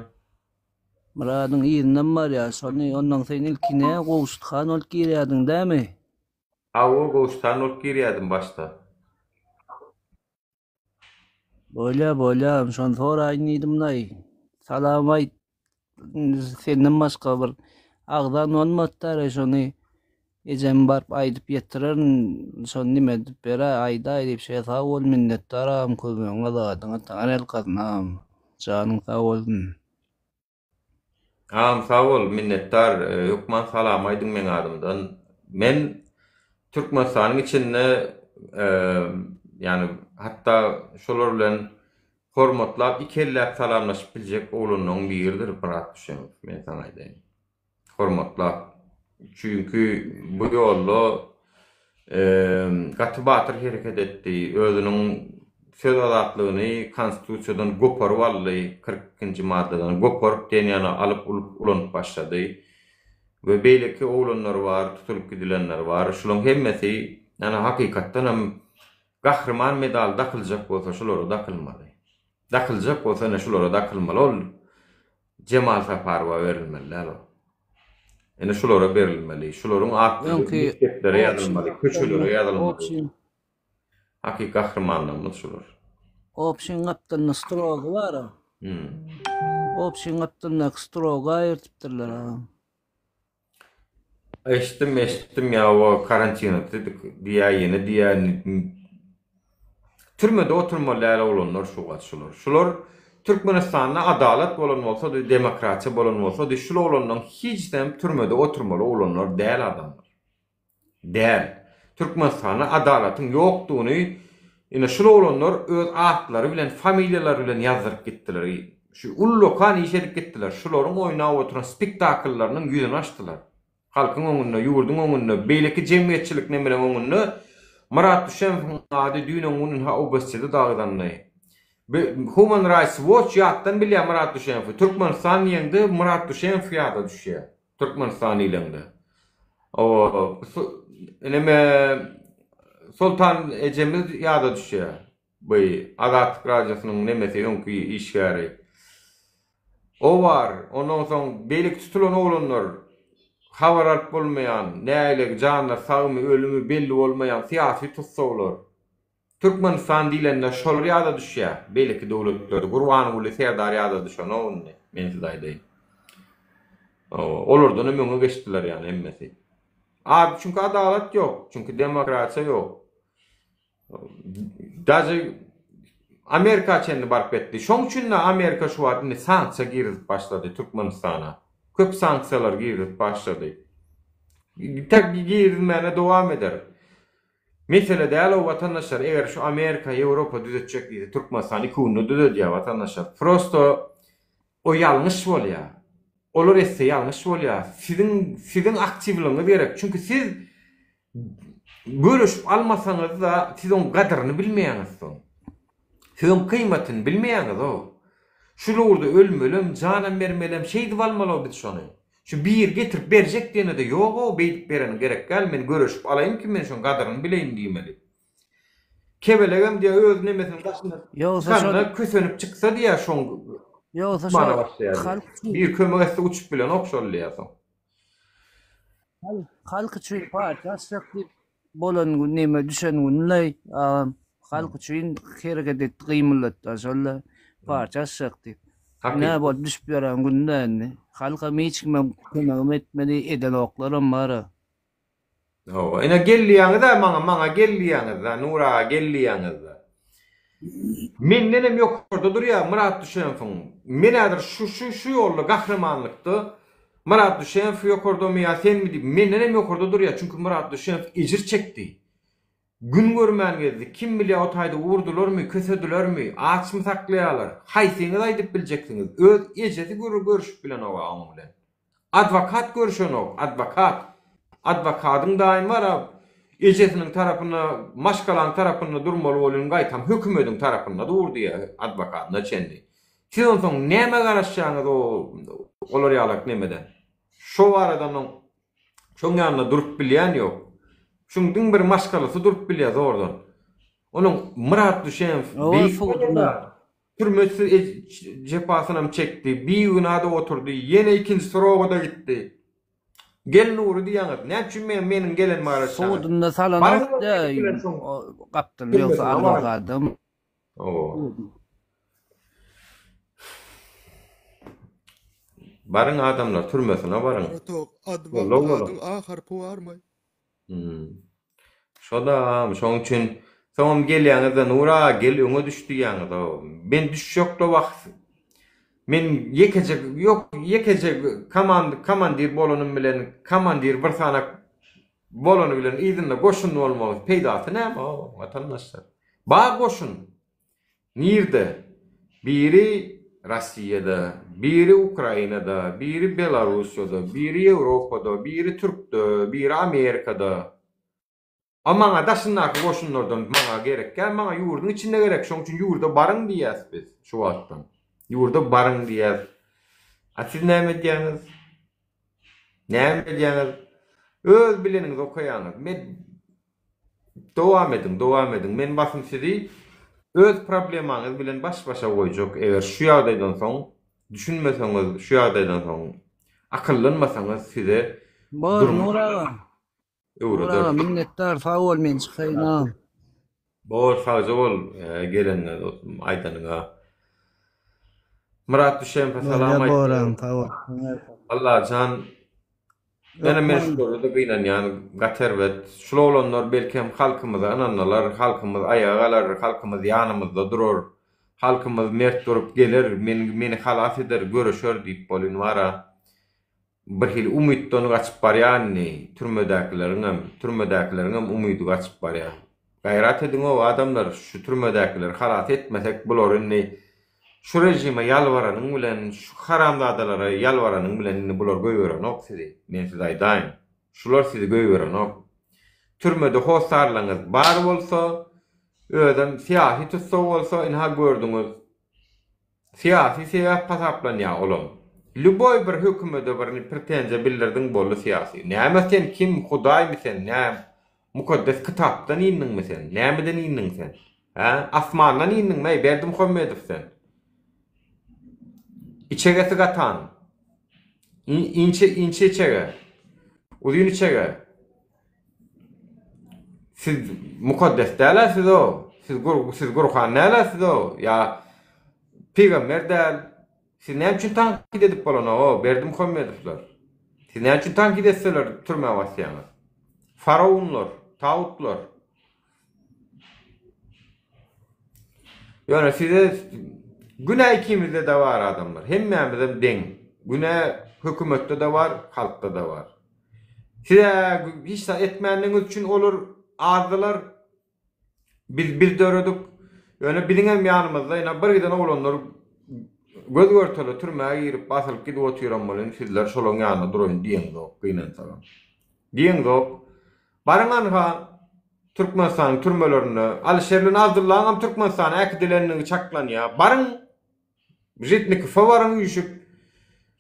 Myradyň yzyndan barýar. Şony ondan sen ilki nä Gowşut han bolup girýärdiň dämi? Hawa, Gowşut han bolup girýärdim başda. Bolýa, bolýa, şony soraýyn diýdim-laý. Salam aýt. Senden başga bir agzan bolmady-da, şony ejem baryp aýdyp ýetirerin, şony nime edip beräý, aýdaý diýip, şeýle sag bol, minnetdar agam kömegiňe zadyňa taňryýalkasyn agam. Janyň sag bolsun. Agam sag bol minnetdar hökman salam aýdyň meň adymdan. Men Türkmenistanyň içinde ýani hatda şolar bilen hormatlap iki elläp salamlaşyp biljek oglanlaryň biridir Myrat Düşemow men saňa aýdaýyn. Hormatlap. Çünki bu ýolda gaty batyr hereket etdi. Özüniň söz azatlygyny konstitusiýadan goparyp aldy, 42-nji maddadan goparyp diýen ýaly alyp ulanyp başlady. We beýleki oglanlar bar, tutulyp gidilenler bar. Şularyň hemmesi ýani hakykatdan hem gahryman medaly dakyljak bolsa şulara dakylmaly. Dakyljak bolsa ine şulara dakylmaly. Ol Jemal Saparowa berilmeli däl ol. Ine şulara berilmeli. Şularyň atlary Öňki mekdeplere ýazylmaly, köçelere ýazylmaly. Hakyky gahrymanlarymyz şular. Obşiň gapdalynda strogy bar-a. Hmm. Obşiň gapdalyndaky strogy aýyrtypdyrlar agam. Eşitdim eşitdim ýa o karantina diýdik diýä ýene diýä Türmede oturmaly däl oglanlar şu wagt şular. Şular Türkmenistanda adalat bolan bolsady demokratiýa bolan bolsady şul oglanlaň hiçisem türmede oturmaly oglanlar däl adamlar. Däl. Türkmenistanda adalatyň ýokdugyny ine şul oglanlar öz atlary bilen familiýalary bilen ýazdyryp gitdiler. Şu ullakan iş edip gitdiler. Şularyň oýnap oturan spektakllarynyň ýüzüni açdylar. Halkyň öňünde, ýurduň öňünde, beýleki jemgyýetçilik nemeleň öňünde Myrat Düşemowyň ady düýn-öňňun ynha OBSÇ-de dagdandy. Human Rights Watch ýatdan bilýär Myrat Düşemowy. Türkmenistan diýeňde Myrat Düşemow ýada düşýär. Türkmenistan diýleňde. Owa, neme Soltan ejemiz ýada düşýär. Bu Azatlyk Radiosynyň nemesi öňki işgäri. O bar, ondan soň beýleki tutulan oglanlar, habar alyp bolmaýan, nägilegi janlary sagmy, ölümi belli bolmaýan syýasy tussaglar. Türkmenistan diýlende şolar ýada düşýär, beýleki döwletlerde Gurbanguly Serdar ýada düşenok indi, men size aýdaýyn. Olardan hem öňe geçdiler ýaly hemmesi. A çünki adalat ýok, çünki demokratiýa ýok. Daže Amerika çenli baryp ýetdi. Şoň üçin-de Amerika şu wagt indi sanksiýa girizip başlady Türkmenistana. Köp sanksiýalar girizip başlady. Tek girizmäne dowam eder. Mesele däl o watandaşlar, eger şu Amerika, Ýewropa düzetjek diýse Türkmenistan iki günde düzedýär watandaşlar. Prosto o ýalňyş bolýar. Olar etse ýalňyş bolýar. Siziň siziň aktiwligiňiz gerek. Çünki siz Bölüşip almasaňyzda siz oň gadyryny bilmeýäňiz soň. Siz oň kyýmatyny bilmeýäňiz-ow. Şul ugurda ölmelem, janam bermelem, şeýdip almaly-ow biz şony. Şu biri getirip berjek diýene-de ýog-ow, beýdip bereni gerek däl, men göreşip alaýyn ki men şoň gadyryny bileýin diýmeli. Kebelegem diýýär öz nemesiniň daşyna çykanda kösenip çyksa diýýär şoň Ýogsa uçmana başlaýar diýýär. Biri kömek etse uçup bilenok şol diýýär soň. Halk üçin partiýa açjak diýip bolan gün neme düşen günleý agam halk üçin hereket etdi gymyldatdy şonda partiýa açjak diýip. Nä bolup düşüp ýören günde indi halkam hiç kimem kömegem etmedi edenoklaram bara. Hawa, ine gel diýýäňiz-ä maňa, maňa gel diýýäňiz-dä, Nury aga gel diýýäňiz-dä. Mendenem ýokarda durýar Myrat Düşenowyň. Men häzir şu şu şu ýolda gahrymanlykda Myrat Düşenow ýokardamy ýa senmi diýip, mendenem ýokarda durýar. Çünki Myrat Düşenow ejir çekdi. Gün görmän gezdi. Kim bilýär o taýda urdularmy, kösedilermi, açmy saklaýarlar. Haýsyňyz aýdyp biljeksiňiz? Öz ejesi görüşip bilenok-a oň bilen. Adwokat görüşenok, adwokat. Adwokadyň daýym bar-a, ejesiniň tarapynda, maşgalaň tarapynda durmaly bolýan gaýtam hökümediň tarapynda dur diýýär adwokadyna çenli. Siz onsoň nämä garaşýaňyz o olar ýalak nemeden? Şo barada onuň şoň ýanynda durup bilýän ýok. Şuň diň bir maşgalasy durup bilýär zordan. Onuň Myrat Düşenow beýik Türme jepasynam çekdi, bigünä-de oturdy, ýene ikinji sroga-da gitdi. Gel Nury diýýäňiz, näme üçin men meniň gelenime garaşýaňyz? Sudunda salanok-da, gapdal ýogsa adwokadam. Hawa. Baryň adamlar türmesine baryň. Baratok, Goldaw Adwaň boluň. adyň A harpy barmy? Hmm. Şo-da agam, şoň üçin soňam gelýäňiz-de Nury aga gel öňe düş diýýäňiz-ow. Men düşjek-le wah. Men ýekeje ýok ýekeje komand komandir bolanym bilen komandir bir sanak bolany bilen yzynda goşun bolmagy peýdasy näme-ow watandaşlar. Bar goşun. Nirde? Biri Rossiýada, biri Ukrainada, biri Belarussiýada, biri Ýewropada, biri Türkde, biri Amerikada. A maňa daşyndaky goşunlardan maňa gerek däl, maňa ýurduň içinde gerek, şoň üçin ýurda baryň diýýäs biz şu wagtdan. Ýurda baryň diýýäs. A siz näme edýäňiz? Näme edýäňiz? Öz bileniňizi okaýaňyz. Men Dowam ediň, dowam ediň. Men basym sizi öz problemaňyz bilen baş-başa goýjak. Eger şu ýagdaýdan soň düşünmeseňiz, şu ýagdaýdan soň akyllanmasaňyz size Bor, durmuş Nur aga. Nur öwreder. aga, minnetdar, sag bol, men çykaýyn agam. Bor, sagja bol geleniňe dostum, aýdanyňa. Myrat Düşenpe salam Bolýa, bor aýtdy. agam, sag bol. Allajan Ýöne men Hökman. şulara-da gynanýan, gaty erbet. Şul oglanlar belkem halkymyza ynandylar, halkymyz aýaga galar, halkymyz ýanymyzda durar, halkymyz mert durup geler, men meni halas eder, göreşer diýip bolyn wara. Birhili umytdan gaçyp barýan indi türmedäkileriňem, türmedäkileriňem umydy gaçyp barýar. Gaýrat ediň-ow adamlar, şu türmedäkileri halas etmesek bular indi şu režime ýalbaranyň bilen, şu haramzadalara ýalbaranyň bilen indi bular goýberenok sizi, men size aýdaýyn. Şular sizi goýberenok. Türmede hossarlaryňyz bar bolsa, özem syýasy tussag bolsa, ynha gördüňiz, Syýasy sebäp hasaplanýar olam. Lýuboý bir hökümede bir pretenziýa bildirdiň boldy syýasy. Näme sen kim hudaýmy sen nä mukaddes kitapdan indiňmi sen nämeden indiň sen hä asmandan indiňmi eý Berdimuhamedow sen. Içegesi gatan. Inçe inçe içege. Uzyn içege. Siz mukaddes däl-ä siz-ow. Siz siz Gurhan däl-ä siz-ow. Ýa pygamber däl. Siz näme üçin tankyt edip bolanok-ow, Berdimuhamedowlar? Siz näme üçin tankyt etseler türmä basýaňyz? Faraonlar, tagutlar. Ýöne size günä ikimizde-de bar adamlar. Hemmämizem deň. Günä hökümetde-de bar, halkda-da bar. Size hiç zat etmändigiňiz üçin olar azdylar. Biz biz döredik. Ýöne biziň hem ýanymyzda ýene bir giden oglanlar göz görtele türmä girip basylyp gidip otyran bolýan sizler şolaryň ýanynda duraýyn diýeňzok gynansagam. Diýeňzok. Baryň anha Türkmenistanyň türmelerinde Alyşer bilen Abdyllaňam Türkmenistana äkidilendigi çaklanýar. Baryň Žitnikowa baryň üýşüp,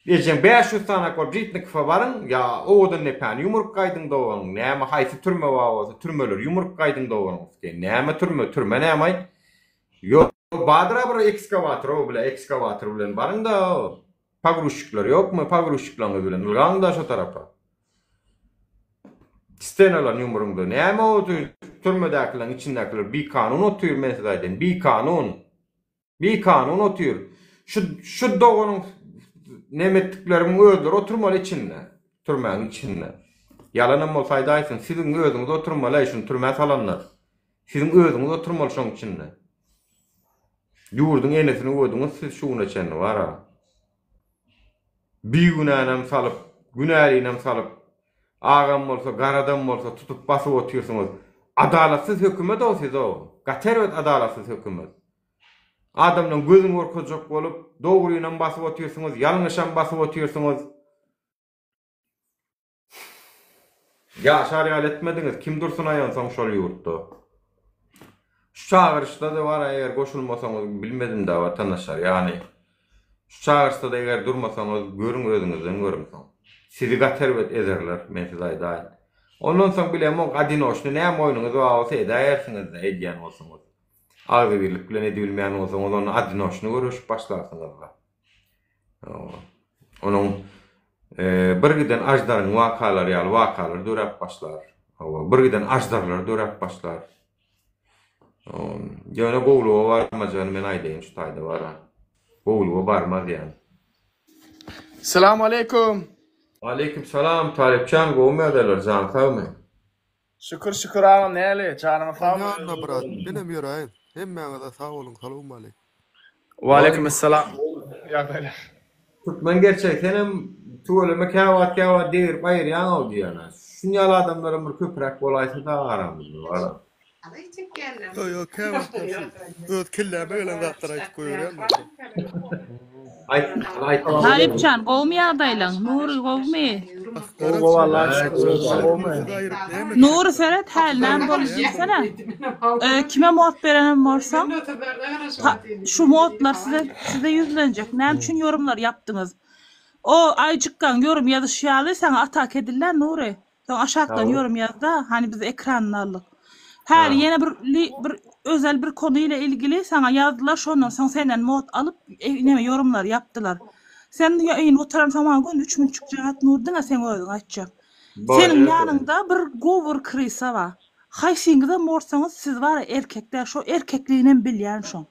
ejeň 500 sanak bolup Žitnikowa baryň, ýa Owadandepäni ýumrup gaýdyň dogan, näme haýsy türme bar bolsa türmeleri ýumrup gaýdyň dogan, näme türme, türme näme-aý? Ýok, bardyr-a bir ekskawator-ow bile, ekskawator bilen baryň-da, pogruzçikler ýokmy, pogruzçikleriňiz bilen ylgaň-da şo tarapa. Stenalaryny ýumruň-da, näme o türmedäkileriň içindäkiler bikanun otyr, men size aýdaýyn, bikanun. Bikanun otyr. Şu şu doganyň neme etdikleriň özleri oturmaly içinde. Türmäň içinde. Ýalanam bolsa aýdaýsyn, siziň özüňiz oturmaly-aý şuny türmä salanlar. Siziň özüňiz oturmaly şoň içinde. Ýurduň enesini öwediňiz siz şu güne çenli bar-a. Bigünänem salyp, günälinem salyp, agam bolsa, garadam bolsa tutup basyp otyrsyňyz. Adalatsyz hökümet-ow siz-ow. Gaty erbet adalatsyz hökümet. Adamlaň gözüni gorkuzjak bolup, dogrynam basyp otyrsyňyz, ýalňyşam basyp otyrsyňyz. Ýaşar ýaly etmediňiz, kim dursun aýansoň şol ýurtda. Şu çagyryşda-da bar eger goşulmasaňyz bilmedim-dä watandaşlar, ýagny şu çagyryşda-da eger durmasaňyz görüň özüňizden görüň soň. Sizi gaty erbet ezerler, men size aýdaýyn. Ondan soň bilemok odinoçny näme oýnuňyz bar bolsa edäýersiňiz-dä edýän bolsaňyz. Agzybirlik bilen edibilmeýän bolsaňyz onda odinoçny göreşip başlarsyňyzda. Onuň bir giden aždaryň wakalary ýaly wakalar döräp başlar. Hawa, bir giden aždarlar döräp başlar. Ýöne gowulyga barmajagyny men aýdaýyn şu taýda bara. Gowulyga barmaz ýaly. Salam aleýkum. Aleýkum salam Talypjan gowumy ýagdaýlar jan sagmy. Şükür şükür agam näli janyňyz sagmy. Ýanyna brat menem ýöräýin hemmäňize sag boluň salowmaleýk. Waleýkim essalam ýagdaýlar. Türkmen gerçegi senem tüweleme käwagt käwagt degirip aýyrýaňow diýýän-ä. Şun ýaly adamlaram bir köpräk bolaýsa-da aramyzda bara. Ýok ýok käwagtlar şu öz kelläme gelen zatlary aýdyp goýberýän men. Aýt aýt. Talypjan gowumy ýagdaýlaň Nury gowumy. Gowy gowy Allaha şükür özüňiz gowumy. Nury seret häli näme boldy diýsene. Kime mod berenem bolsaň şu modlar size size ýüzlenjek näme üçin ýorumlar ýapdyňyz. O Aýjykgaň ýorum ýazyşy ýaly saňa atak edilýär Nury. Soň aşakdan ýorum ýazda, hany biz ekranyny aldyk. Häli ýene bir bir özel bir konu ile ilgili saňa ýazdylar, şondan soň senden mod alyp neme ýorumlary ýapdylar. Sen ýaýyny gutaransoň maňa göni üç minutjyk jaň et Nur diňe seň özüň aýtjak. Seniň ýanyňda bir gowy bir krysa bar. Haýsyňyzam bolsaňyz siz bara erkek däl şo erkekliginem bilýän şoň.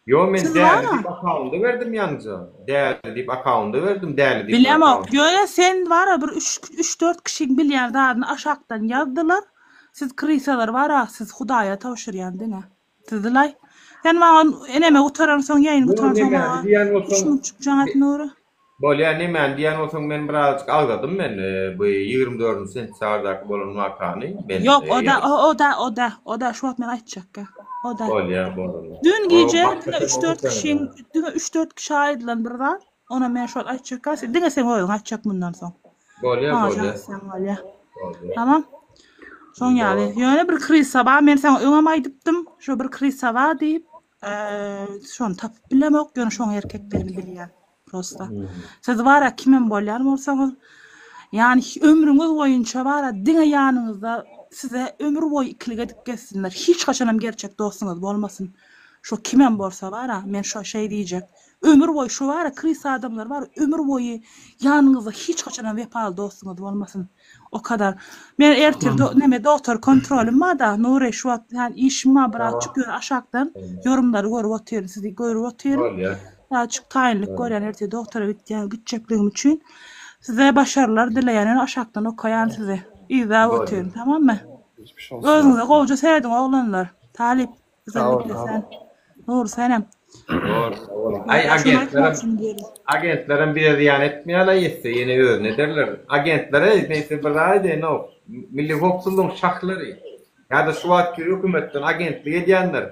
Ýo men Siz däli bara. diýip akkaunda berdim ýaňja. Däli diýip akkaunda berdim däli diýip Bilemok. akkaunt. Ýöne sen bara bir üç üç dört kişiň bilýän zadyny aşakdan ýazdylar. Siz krysalar bara siz hudaýa tabşyrýan diňe. Sizilaý. Sen maňa eneme gutaransoň ýaýyny Ýo gutaransoň nemäni maňa diýýän üç bolsaň minutjyk jaň et Nury. Bolýa nemäni diýýän bolsaň men birazajyk agzadym men bu 24 sentýabrdaky bolan wakany men Ýok o-da o-da o-da o-da şu wagt men aýtjakka o-da. Bolýa bolanda. Dün gije diňe üç-dört kişiň diňe üç-dört kişä aýdylan bir zat onam men şu wagt aýtjakka diňe seň özüň aýtjak mundan soň. Bolýa Maňa bolýa. jaň etseň bolýa. Tamam. Şoň ýaly. Ýöne bir krysa bar men saňa öňem aýdypdym şo bir krysa bar diýip Şony tapyp bilemok, ýöne şoň erkekdigini bilýän prosta. Siz bara kimem bolýan bolsaňyz, ýani ömrüňiz boýunça bara diňe ýanyňyzda size ömür boýy ikilik edip gezsinler. Hiç haçanam gerçek dostuňyz bolmasyn. Şo kimem bolsa bara, men şo şeý diýjek. Ömür boýy şo bara krys adamlar bar, ömür boýy ýanyňyzda hiç haçanam wepaly dostuňyz bolmasyn. O kadar. Men ertir do, neme dogtor kontrolym bar-da, Nury şu wagt ýani işim bar birazçyk ýöne aşakdan ýorumlary görüp otyryn, sizi görüp otyryn. Bolýar. Birazçyk taýynlyk görýän ertir dogtora gitýän, gitjekligim üçin. Size başarylar dileýän, ýöne aşakdan okaýan sizi. Yzlap otyryn, tamammy? Özüňize gowja serediň oglanlar. Talyp. Güzellikle sen. Nury senem. Dogry, sag boluň. Aý agentlerem agentlerem bize zyýan etmeýärler ýetse ýene özüne ederler. Agentlere neýse bir zat edeýin-ow. Milli howpsuzlygyň şahlary ýa-da şu wagtky hökümetden agentlik edýänler.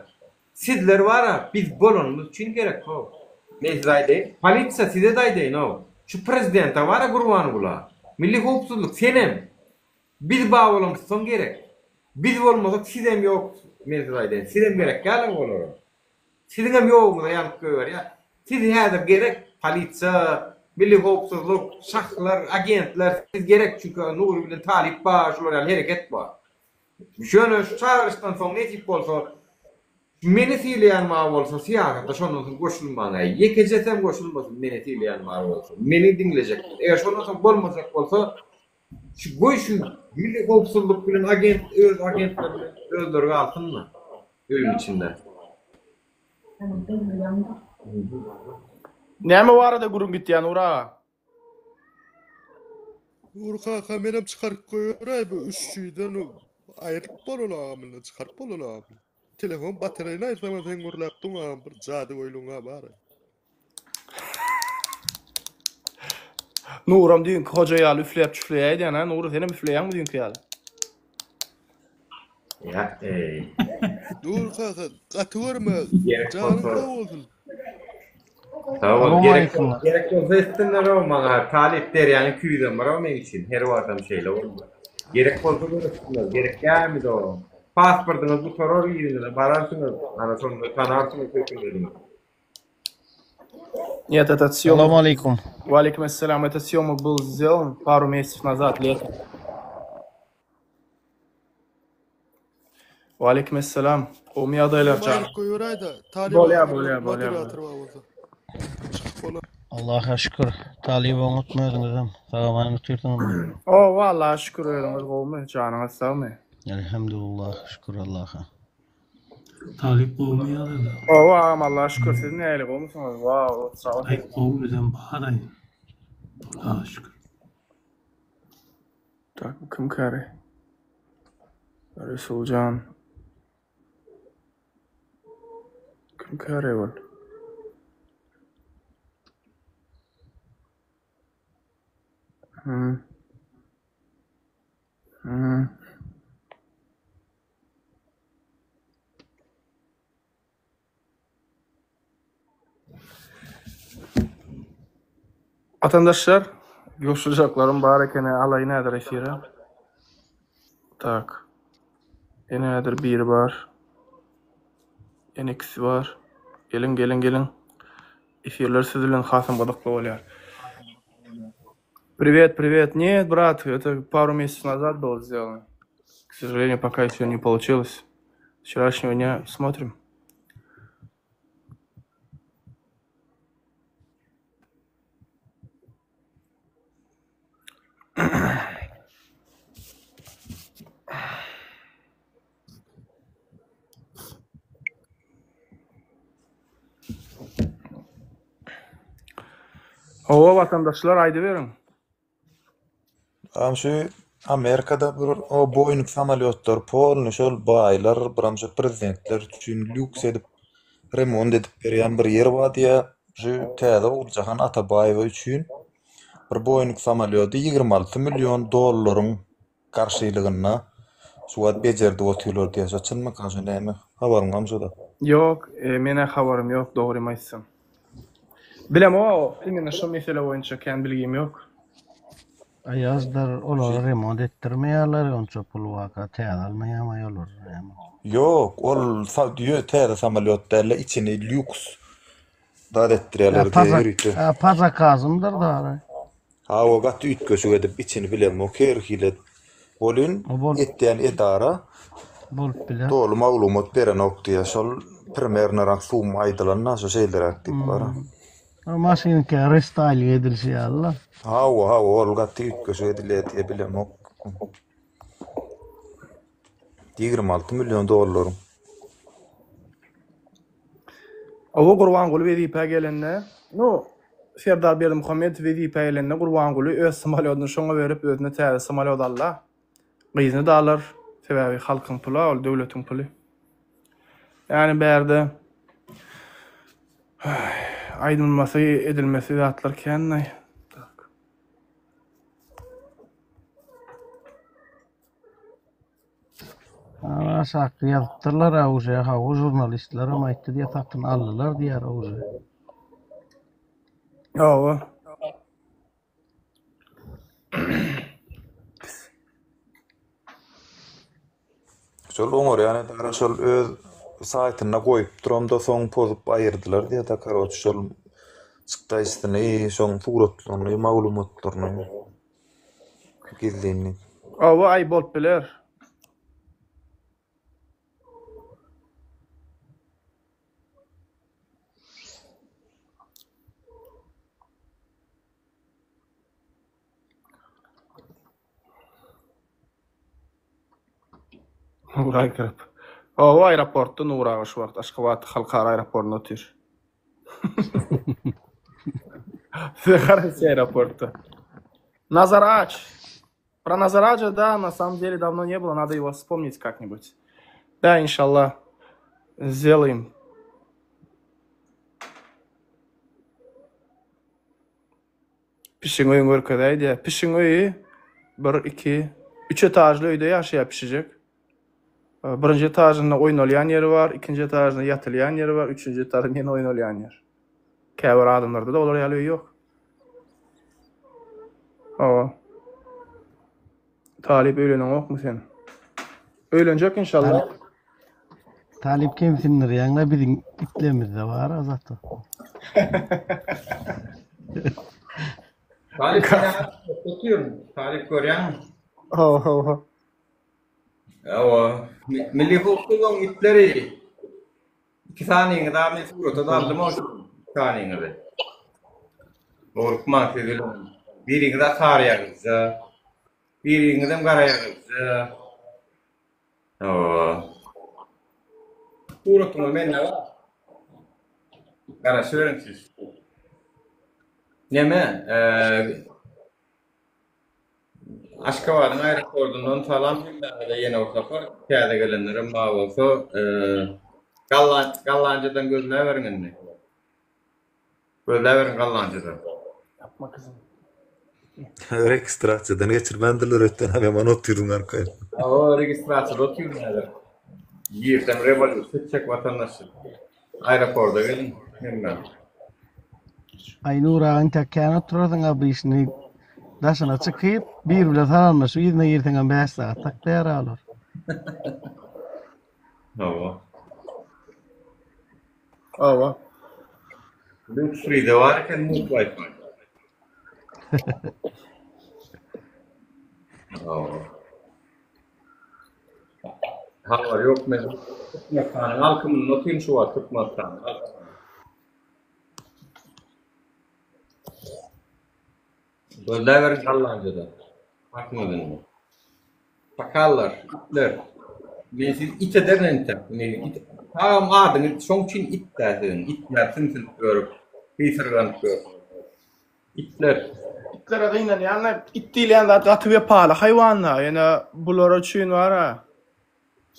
Sizler bar-a biz bolanymyz üçin gerek-how. Men size aýdaýyn, polisiýa size-de aýdaýyn-ow. Şu prezidente bar-a Gurbangula. Milli howpsuzlyk senem. Biz bar bolamyzsoň gerek. Biz bolmasak sizem ýok men size aýdaýyn. Sizem gerek däl olara. Siziňem ýoguňyza ýanyp goýberýär. Siz häzir gerek polisiýa, milli howpsuzlyk, şahslar, agentler siz gerek çünki Nury bilen Talyp bar şular ýaly hereket bar. Ýöne şu çagyryşdan soň nesip bolsa meni sylaýan bar bolsa syýasata şondan soň goşulmaň äý. Ýekejesem goşulmasyn meni sylaýan bar bolsa. Meni diňlejek. Eger şondan soň bolmajak bolsa Şu goý şu milli howpsuzlyk bilen agent öz agentleri bilen özleri galsynda öýüň içinde. Näme barada gürrüň gitýär Nury aga? Nury kaka menem çykaryp goýberäý bu üçjiden aýryp bolan agam bilen çykaryp bolan agam. Telefon batareýini aýyrsam sen gürläp duň agam bir jadygöýlügiň bar. Nuram düýnki hoja ýaly üfläp çüfleýäýdýän a Nury senem üfleýäňmi düýnki ýaly? Ýa eý. Nury kaka gaty görme Gerek janyň bolsa sag bolsun. Sag bol. Gerek Salowmaleýkim. gerek bolsa etsinler-ow maňa. Talyp derýanyň küýzem bar-ow meň üçin. Her wagtam şeýle boldy. Gerek bolsa göreşsinler. Gerek dälmi dogan? Pasportyňyz gutarar yzyňyza bararsyňyz. Ana şonda tanarsyňyz hökümediňizi. Нет, этот съемок... Salam aleýkum. Валикум ассалям. Этот съемок был сделан пару месяцев назад, летом. Валикум ассалям. Gowmy ýagdaýlar Menem jan? aýryp goýberäýdä. Talyp Bolýa, agam bolýa, bolýa, bolýa. moderator bar bolsa. Çykyp bolar. Allaha şükür. Talyp oňatmy özüňizem? Sag-aman otyrsyňyzmy? Owa, Allaha şükür özüňiz gowmy? Janyňyz sagmy? Elhamdulillah, şükür Allaha. Talyp gowumy ýazyldy. Owa agam Allaha şükür siz nähili gowmysyňyz? Wow, sag Aý gowy bizem baraý. Allaha şükür. Tak bu kim käri? Resuljan. Kim käri ol? Hmm. Hmm. Watandaşlar, goşuljaklarym bar ekeni alaýyn häzir efire. Tak. Ýene häzir biri bar. Ýene ikisi bar. Geliň, geliň, geliň. Efirler siz bilen hasam gyzykly bolýar. Привет, привет. Нет, брат, это пару месяцев назад было сделано. К сожалению, пока еще не получилось. С вчерашнего дня смотрим. Hawa watandaşlar aýdyberiň. Agam şu Amerikada bir o Boeing samolýotlary polny şol baýlar biram şu prezidentler üçin lýuks edip remont edip berýän bir ýer bar diýýär. Şu täze Oguljahan Atabaýewa üçin bir Boeing samolýody 26 million dollaryň garşylygynda şu wagt bejerdip otyrlar diýýär. Şo çynmyka şo näme? Habaryň barmy şoda? Ýok, menä habarym ýok dogrymy aýtsam. Bilemok, imенно şo mesele boýunça kän bilgim ýok. Aýazdyr, olary remont etdirmeýärler, onça pul barka täze almaýarmy olar näme? Ýok, ol täze samolýot däl-de içini lýuks zat etdirýärler diýýär ýörite. Ha, pa zakazymdyr dary. Hawa gaty üýtgeşik edip içini bilemok her hili edip welin etýän edara bolup biler. Doly maglumat berenok diýýär şol primernyrak summa aýdylanda şo şeýleräk diýip bar. Maşynka restaýling edilişi ýaly-la. Hawa hawa ol gaty üýtgeşik edilýär diýýär bilemok. 26 million dollaryň. Hawa Gurbanguly wezipä gelende, nu, Serdar Berdimuhamedow wezipä gelende Gurbanguly öz samolýodyny şoňa berip özüne täze samolýot alda. Gyzyny-da alar, sebäbi halkyň puly-a ol, döwletiň puly. Ýagny bärde aýdylmasy, edilmesi zatlar kän-aý. Tak. Aşakda ýazypdyrlar a uje hawa žurnalistlerem aýtdy diýýär satyn aldylar diýýär uje. Hawa. Şol oňarýan edara şol öz saýtynda goýup duramda soň pozup aýyrdylar diýýär-de karoç şol çykdaýjysyny şoň suratlaryny maglumatlaryny. Gizlinlik. Hawa aý bolup biler. Nuraý girip. Hawa aeroportda Nur aga şu wagt Aşgabat halkara aeroportynda otyr. Size garaşýar aeroportda. Nazar Aç. Про Назар Аджа, да, на самом деле давно не было, надо его вспомнить как-нибудь. Да, иншаллах, сделаем. Pişigiň öýüni görkezäý diýýär. Pişigiň öýi bir, iki, üç etažly öýde ýaşaýar pişijek. Birinji etažynda oýnalýan ýeri bar, ikinji etažynda ýatylýan ýeri bar, üçünji etažynda ýene oýnalýan ýer. Käbir adamlarda-da olar ýaly öý ýok. Hawa. Talyp öýleneňokmy sen? Öýlenjek inşallah. Talyp kemsindirýäňle biziň itlemizde bar a zato. Talyp sen otyryn. Talyp görýäňmi? Hawa hawa. Hawa. Milli howpsuzlygyň itleri. Iki sanyňyzy men surata da aldym o iki sanyňyzy. Gorkmaň siz bilen. Biriňiz sary ýagyzja. Biriňizem gara ýagyzja. Hawa. Suratyňyz mende bar. Garaşyberiň siz. Neme, Aşgabadyň aeroportundan salam hemmäňize ýene bir sapar. Täze gelenlerem bar bolsa, Gallan Gallanjadan gözläberiň indi. Gözläberiň Gallanjadan. Ýapma kyzym. Registrasiýadan geçirmändirler ötden hem ýaman otyrdyň arkaýyn. Hawa, registrasiýada otyryn häzir. Girsem rewolýusiýa etjek watandaşlar. Aeroporda geliň hemme. Aý Nur aga intäk kän oturarsyň a bu işini daşyna çykyp bir bilen salamlaşyp yzyna girseňem 5 sagat saklaýar olar. Hawa. Hawa. Lux Free-de bar eken mugt Wi-Fi. Hawa. Habar ýok men Türkmenistanyň alkymynda otyryn şu wagt Türkmenistanyň alkymynda. Gözläberiň Gallanjada. Tapyňyz indi. Sakallar, itler. Men sizi it ederin entek. Men it. Tagam adyňyz şoň üçin it dä siziň. Itler sümsünip ýörüp, gysyrganyp ýörsüňiz. Itler. Itlere gynanýan-da, it diýilýän zat gaty wepaly haýwan-da, ýöne bular üçin bar-a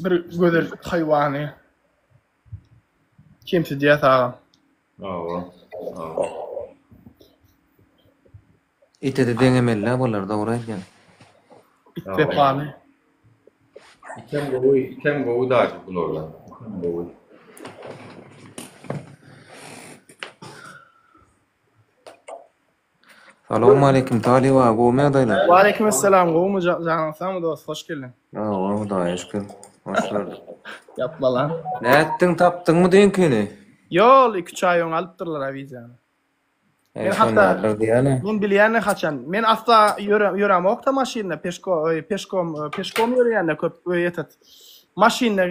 bir gözel haýwany kemsidýäs agam. Hawa, hawa. Ite-de deňemeli-dä bular, dogry aýdýaň. It wepaly. Item gowy, item gowy dagy bulardan. Item gowy. Salowmaleýkim Talyp aga gowmy ýagdaýlar? Waleýkim essalam gowmy janyň sagmy dost hoş geldiň. Hawa Hudaýa şükür. Hoş gördük. Ýapma lan. Nätdiň tapdyňmy düýnkini? Ýol 2-3 aý öň alypdyrlar a wideony. Eý Men şony hatda ýalylar diýýäne. men bilýän haçan. Men asla ýöre ýörämokda maşynda peşko peşkom peşkom ýöreýände köp etet. Maşynda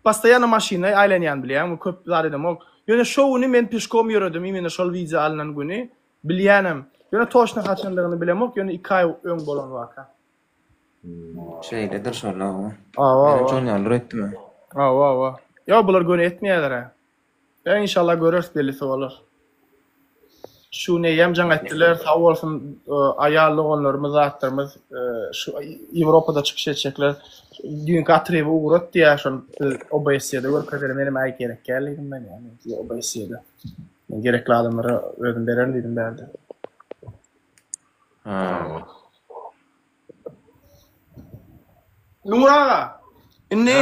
Postoýanno maşynda aýlanýan bilýäňmi köp zat edemok. Ýöne şo güni men peşkom ýöredim imенно şol wideo alynan güni bilýänem. Ýöne toçno haçanlygyny bilemok ýöne iki aý öň bolan waka. Şeýledir şol hawa. Hawa Menem hawa. şon ýalydyr öýtdüm. Hawa hawa. Ýok bular göni etmeýärler-ä. Ýa inşallah göreris bellisi bolar. Şu gün eýýäm jaň etdiler sag bolsun aýal doganlarymyz zatlarymyz şu Ýewropada çykyş etjekler düýnki atryby ugrat diýýär şony biz OBSE-de görkezeli menem äý gerek däl diýdim men ýa OBSE-de men gerekli adamlara özüm bererin diýdim bärde. Ha. Nur aga indi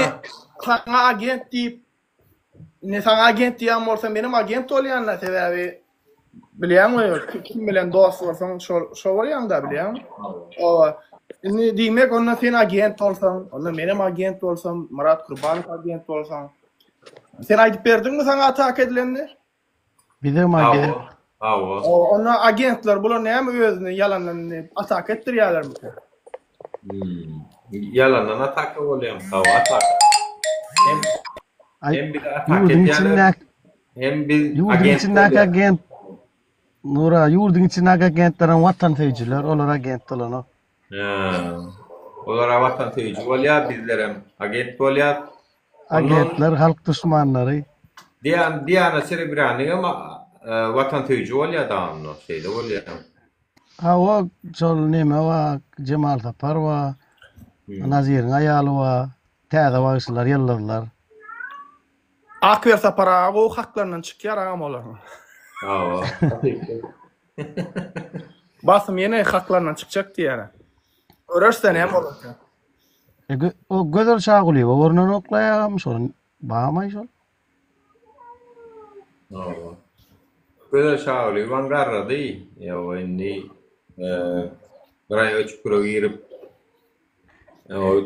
saňa agent diýip Indi saňa agent diýýän bolsa menem agent bolýan-da sebäbi bilýäňmi kim bilen dost bolsaň şol şo bolýaň-da bilýäňmi? Oba. Indi diýmek onda sen agent bolsaň, onda menem agent bolsam, Myrat Kurbanow agent bolsaň. Sen aýdyp berdiňmi saňa ataka edilenini? Bizem agent. Hawa. Onda agentler bular näme özüni ýalandan indi ataka etdirýärlermikä? Hmm. Ýalandan ataka bolýar. Hawa, ataka. Hem hem bizi ataka Ýurduň edýärler. içindäki Hem biz ýurduň agent içindäki bolýarys. agent Nura, ýurduň içindäki agentlerem watansöýüjiler, olar agent bolanok. Hä. Olar watansöýüji bolýar, bizlerem agent bolýar. Agentler halk duşmanlary. Diana Diana Serebranigem watansöýüji bolýar da onda, şeýle bolýar. Hawa, şol neme bar, Jemal Sapar bar, Naziriň aýaly bar, täze bagşylar, ýyldyzlar. Akber Sapar aga gowy haklaryndan çykýar agam olaryň. Hawa. Basym ýene haklaryndan çykjak diýýär. Göreris-de näme bolarka. E, o Gözel Şagulyýewa görnenokla şol barmaý şol? Hawa. Gözel Şagulyýewam garrady. Ýa indi bir aýagy çukura girip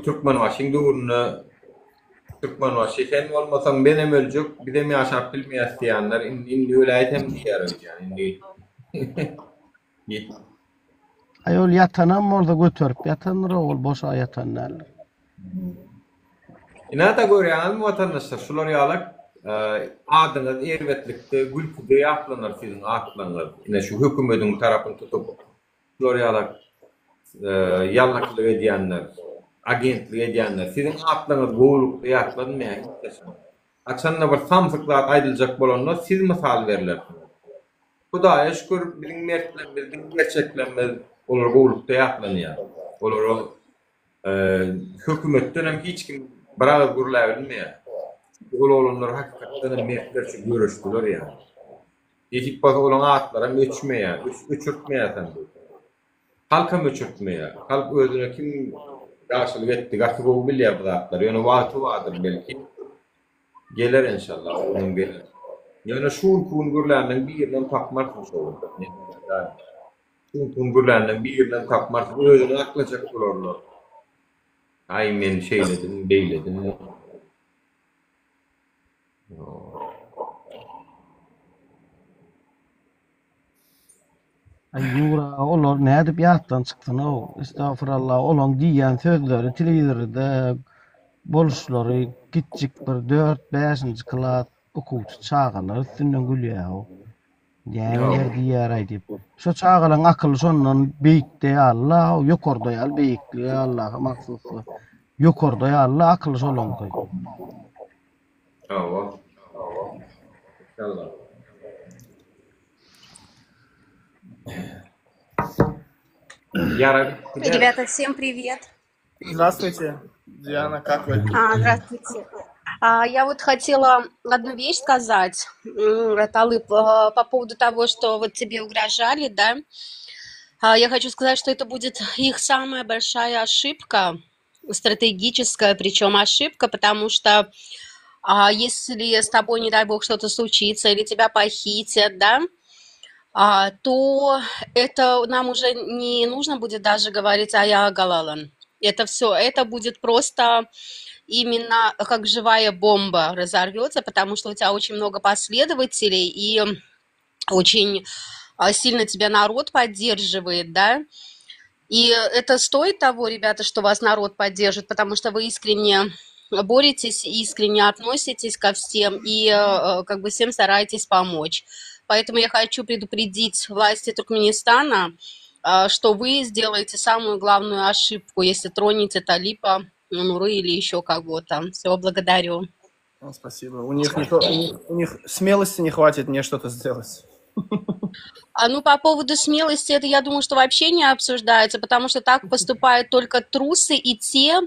Türkmenbaşyň döwründe Türkmenbaşy sen bolmasaň menem öljek, bizem ýaşap bilmeýäs diýenler indi indi öläýsem diýýär öýdýän indi. Aý ol ýatanam bolsa göterip ýatandyr ol boşa ýatan däldir. Ine-de görýäňizmi watandaşlar şular ýalak adyňyz erbetlikde gülküde ýatlanar siziň atlaryňyz ine şu hökümediň tarapyny tutup şular ýalak ýallaklyk edýänler agentlik edýänler siziň atlaryňyz gowulykda ýatlanmaýar hiç haçan. Haçanda bir samsyk zat aýdyljak bolanda siz mysal berlersiňiz. Hudaýa şükür biziň mertlerimiz, biziň gerçeklerimiz olar gowulykda ýatlanýar. Olara hökümetden hem hiç kim bir agyz gürläbilmeýär. Çünki ol oglanlar hakykatdan hem mertlerçe göreşdiler ýaly. Nesip bolsa olaň atlaram öçmeýär, öçürtmeýär sen. Halkam öçürtmeýär. Halk özüne kim ýagşylyk etdi gaty gowy bilýär bu zatlary. Ýöne wagty bardyr belki. Geler enşallah o günem geler. Ýöne şu günki gün gürländen birinem tapmarsyň şo gün. Şu günki gün gürländen birinem tapmarsyň. Özüni aklajak bolarlar. Aý men şeýledim, beýledim. Aý Ýura olar nädip ýatdan çyksyn-ow, estagfurallah, olaň diýýän sözleri telewizorda boluşlary kiçjik bir dört bäşinji klas okuwçy çagalar üstünden gülýär-ow. Nämeler diýýär-aý diýip. Şo çagalaryň akyly şondan beýikde ýaly-la, ýokarda ýaly beýiklige Allaha mahsusly. Ýokarda ýaly-la akyly şolaňky. Hawa. Inşallah. Ýara bitdi. Ребята, всем привет. Здравствуйте, Диана, как вы? А, здравствуйте. А, я вот хотела одну вещь сказать, Талып, а, по поводу того, что вот тебе угрожали, да. А, я хочу сказать, что это будет их самая большая ошибка, стратегическая, причем ошибка, потому что а, если с тобой, не дай бог, что-то случится или тебя похитят, да, а, то это нам уже не нужно будет даже говорить «Ая Галалан». Это все, это будет просто именно как живая бомба разорвется, потому что у тебя очень много последователей и очень а, сильно тебя народ поддерживает, да. И это стоит того, ребята, что вас народ поддержит, потому что вы искренне боретесь, искренне относитесь ко всем и э, как бы всем стараетесь помочь. Поэтому я хочу предупредить власти Туркменистана, э, что вы сделаете самую главную ошибку, если тронете Талипа, Нуры или еще кого-то. Все, благодарю. Ну, спасибо. У них, не, у них, у них смелости не хватит мне что-то сделать. А ну, по поводу смелости, это, я думаю, что вообще не обсуждается, потому что так поступают только трусы и те,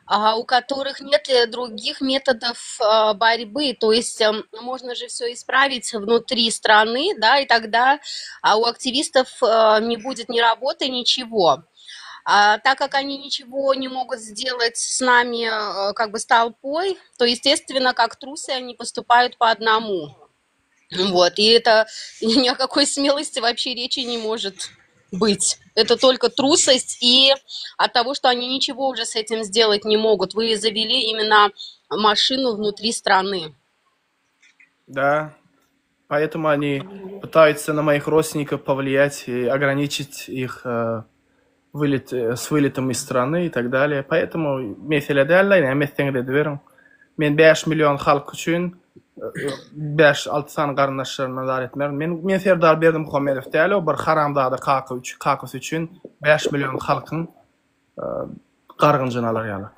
а, у которых нет э, других методов а, борьбы. То есть эм, можно же все исправить внутри страны, да, и тогда а у активистов э, не будет ни работы, ничего. А так как они ничего не могут сделать с нами, э, как бы с толпой, то, естественно, как трусы они поступают по одному. Вот, и это ни о какой смелости вообще речи не может быть. Это только трусость и от того, что они ничего уже с этим сделать не могут. Вы завели именно машину внутри страны. Да, поэтому они пытаются на моих родственников повлиять и ограничить их э, вылет, э, с вылетом из страны и так далее. Поэтому mesele däl-le, näme etseňiz ediberiň. Men 5 million halk üçin 5-6 sany garyndaşlaryma zar etmerin. Men men Serdar Berdimuhamedow däl, o bir haramzada kaka üçin, kakasy üçin 5 million halkyň gargynjyny alar ýalak.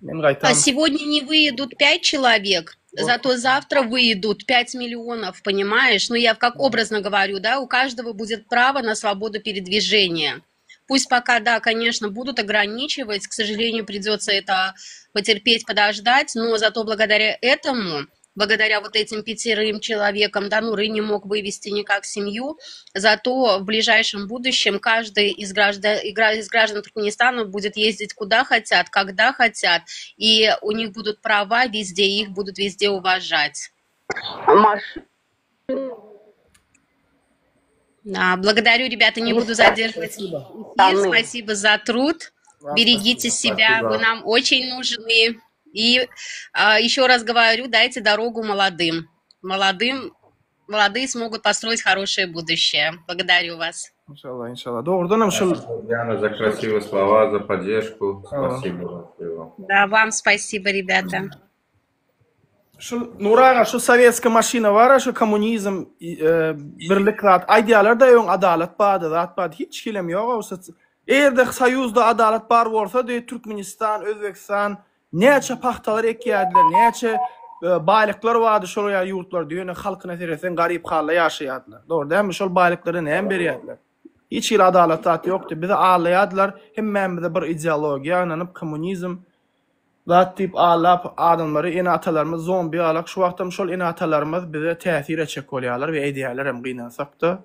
Men А gaýtam сегодня не выедут пять человек, зато завтра выедут 5 миллионов, понимаешь? Ну, я как образно говорю, да, у каждого будет право на свободу передвижения. Пусть пока, да, конечно, будут ограничивать, к сожалению, придется это потерпеть, подождать, но зато благодаря этому, благодаря вот этим пятерым человекам, да, Нуры не мог вывести никак семью, зато в ближайшем будущем каждый из граждан, из граждан Туркменистана будет ездить куда хотят, когда хотят, и у них будут права везде, и их будут везде уважать. Да, благодарю, ребята, не буду задерживать Спасибо. эфир. Спасибо за труд. Вам Берегите спасибо. себя, вы Спасибо. нам очень нужны. И а, еще раз говорю, дайте дорогу молодым. Молодым, молодые смогут построить хорошее будущее. Благодарю вас. Inşallah, inşallah. Dogrudanam şul Спасибо, Диана, за красивые слова, за поддержку. Hawa. Спасибо большое. Да, вам спасибо, ребята. Şul Nury aga şu sowetski maşyna bar-a şu kommunizm e, birlik zat aýdýarlar-da öň adalat bardy zat bardy hiç hilem ýok o Eger-de Soýuzda adalat bar bolsady Türkmenistan, Özbegistan näçe pagtalar ekýärdiler, näçe. Baýlyklar bardy şol ýaly ýurtlarda ýöne halkyna seretseň garyp halda ýaşaýardylar. Dogry dälmi? Şol baýlyklara näme berýärdiler? Hiç hili adalat zat ýokdy. Bizi aldaýardylar. Hemmämize bir ideologiýa ynanyp kommunizm zat diýip aldap adamlary ene-atalarymyz zombi ýalak şu wagtam şol ene-atalarymyz bize täsir etjek bolýarlar we edýärlerem gynansakda.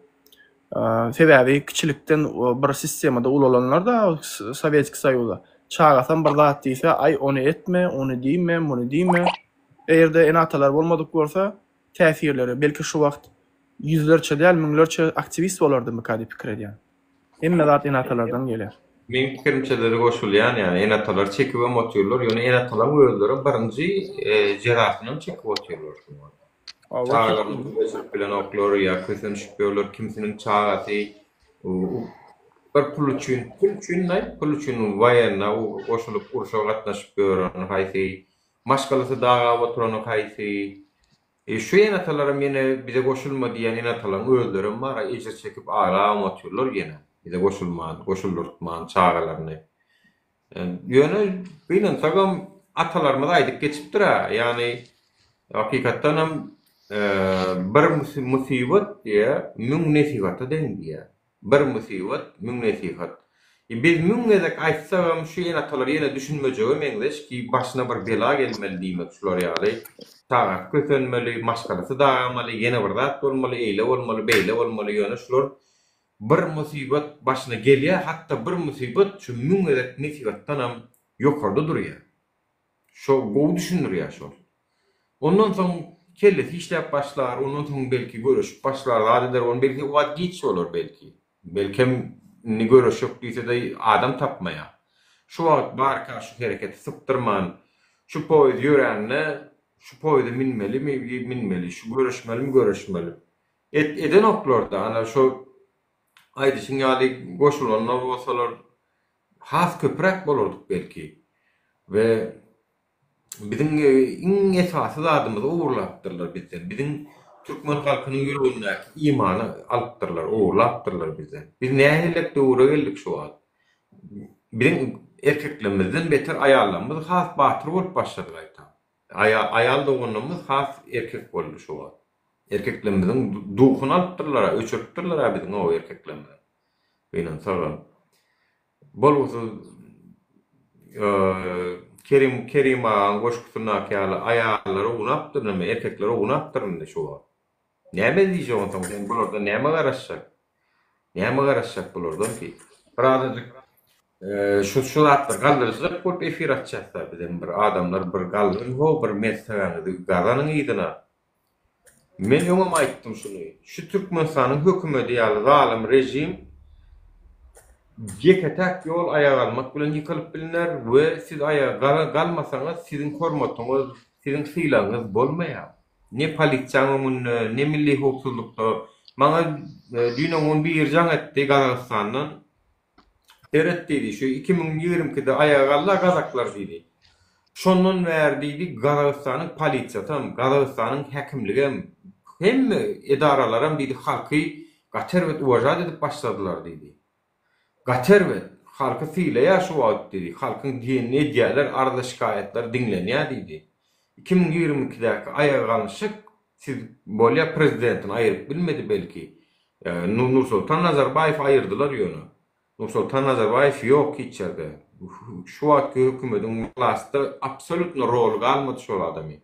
Sebäbi kiçilikden bir sistemada ulalanlar-da Sowetski Soýuzda. Çagasam bir zat diýse, aý ony etme, ony diýme, muny diýme. Eger-de ene-atalar bolmadyk bolsa, täsirleri belki şu wagt ýüzlerçe däl, müňlerçe aktiwist bolardymyka diýip pikir edýän. Hemme zat ene-atalardan gelýär. Meň pikirimçe-de goşulýan, ýagny ene-atalar çekibem otyrlar, ýöne ene-atalaryň özlerem birinji jezasynam çekip otyrlar şu wagt. Çagalaryny pul geçirip bilenoklar ýa kösenişip ýörler, kimsiniň çagasy bir pul üçin, pul üçin-laý, pul üçin woýenna goşulyp urşa gatnaşyp ýören haýsy, maşgalasy dagap oturany haýsy. E, şu ene-atalaram ýene bize goşulma diýýän ene-atalaryň özlerem bar-a, ejir çekip aglabam otyrlar ýene, bize goşulman, goşuldyrtman çagalaryny. Ýöne gynansagam atalarymyz aýdyp geçipdir-ä, ýagny hakykatdanam bir musybat diýýär, müň nesihata deň diýýär. Bir musybat, müň nesihat. Biz müň gezek aýtsagam şu ene-atalar ýene düşünmejege meňzeş ki başyna bir bela gelmeli diýmek şular ýaly. Çagasy kösenmeli, maşgalasy dagamaly, ýene bir zat bolmaly, eýle bolmaly, beýle bolmaly ýöne şular Bir musybat başyna gelýär, hatda bir musybat şu müň gezek nesihatdanam ýokarda durýar. Şo gowy düşündirýär şol. Ondan soň kellesi işläp başlar, ondan soň belki göreşip başlar, zat eder, ony belki o wagt giç bolar belki. Belkem indi göreşjek diýse-de adam tapmaýar. Şu wagt barka şu hereketi sypdyrman, şu poýez ýörände şu poýeze münmelimi, münmeli, şu göreşmelimi, göreşmeli. Et edenoklarda ana şo aýdyşyň ýaly goşulanlar bolsalar has köpräk bolardyk belki. We biziň iň esasy zadymyzy ogurlapdyrlar bizden. Biziň türkmen halkynyň ýüregindäki imany alypdyrlar, ogurlapdyrlar bizden. Biz nähilek döwüre geldik şu wagt. Biziň erkeklerimizden beter aýallarymyz has batyr bolup başlady gaýtam. Aýal doganlarymyz has erkek boldy şu wagt. Erkeklerimiziň duhuny alypdyrlar-a, öçüripdirler-ä biziň o erkeklerimizi. Gynansagam. Bolgusyz Kerim Kerim agaň goşgusyndaky ýaly aýallar ownapdyr neme, erkekler ownapdyr indi şu wagt. Näme diýjek onsoň sen bulardan näme garaşjak? Näme garaşjak bulardan ki? Bir azajyk şu şu zatlary galdyrjak bolup efir açýasda bizem bir adamlar bir galdyryň how bir mertebäňizi gazanyň yzyna. Men öňem aýtdym şuny. Şu Türkmenistanyň hökümedi ýaly zalym režim ýeke-täk ýol aýaga galmak bilen ýykylyp bilner we siz aýaga galmasaňyz siziň hormatyňyz, siziň sylagyňyz bolmaýar. Ne polisiýaň öňünde, ne milli howpsuzlykda. Maňa düýn-öňňun biri jaň etdi Gazagystandan. Seret diýdi, şu 2022-de aýaga galdy-a gazaklar diýdi. Şondan bäri diýdi, Gazagystanyň polisiýasam, Gazagystanyň häkimligem, hemme edaralaram diýdi, halky gaty erbet uwažat edip başladylar diýdi. Gaty erbet, halky sylaýar şu wagt diýdi, halkyň diýenini edýärler, arza-şikaýatlary diňlenýär diýdi. 2022-däki aýaga galnyşyk siz bolýa prezidentini aýyryp bilmedi belki, Nursultan Nazarbaýewi aýyrdylar ýöne. Nursultan Nazarbaýew ýok hiç ýerde. Şu wagtky hökümediň wlastda absolýutno roly galmady şol adamy.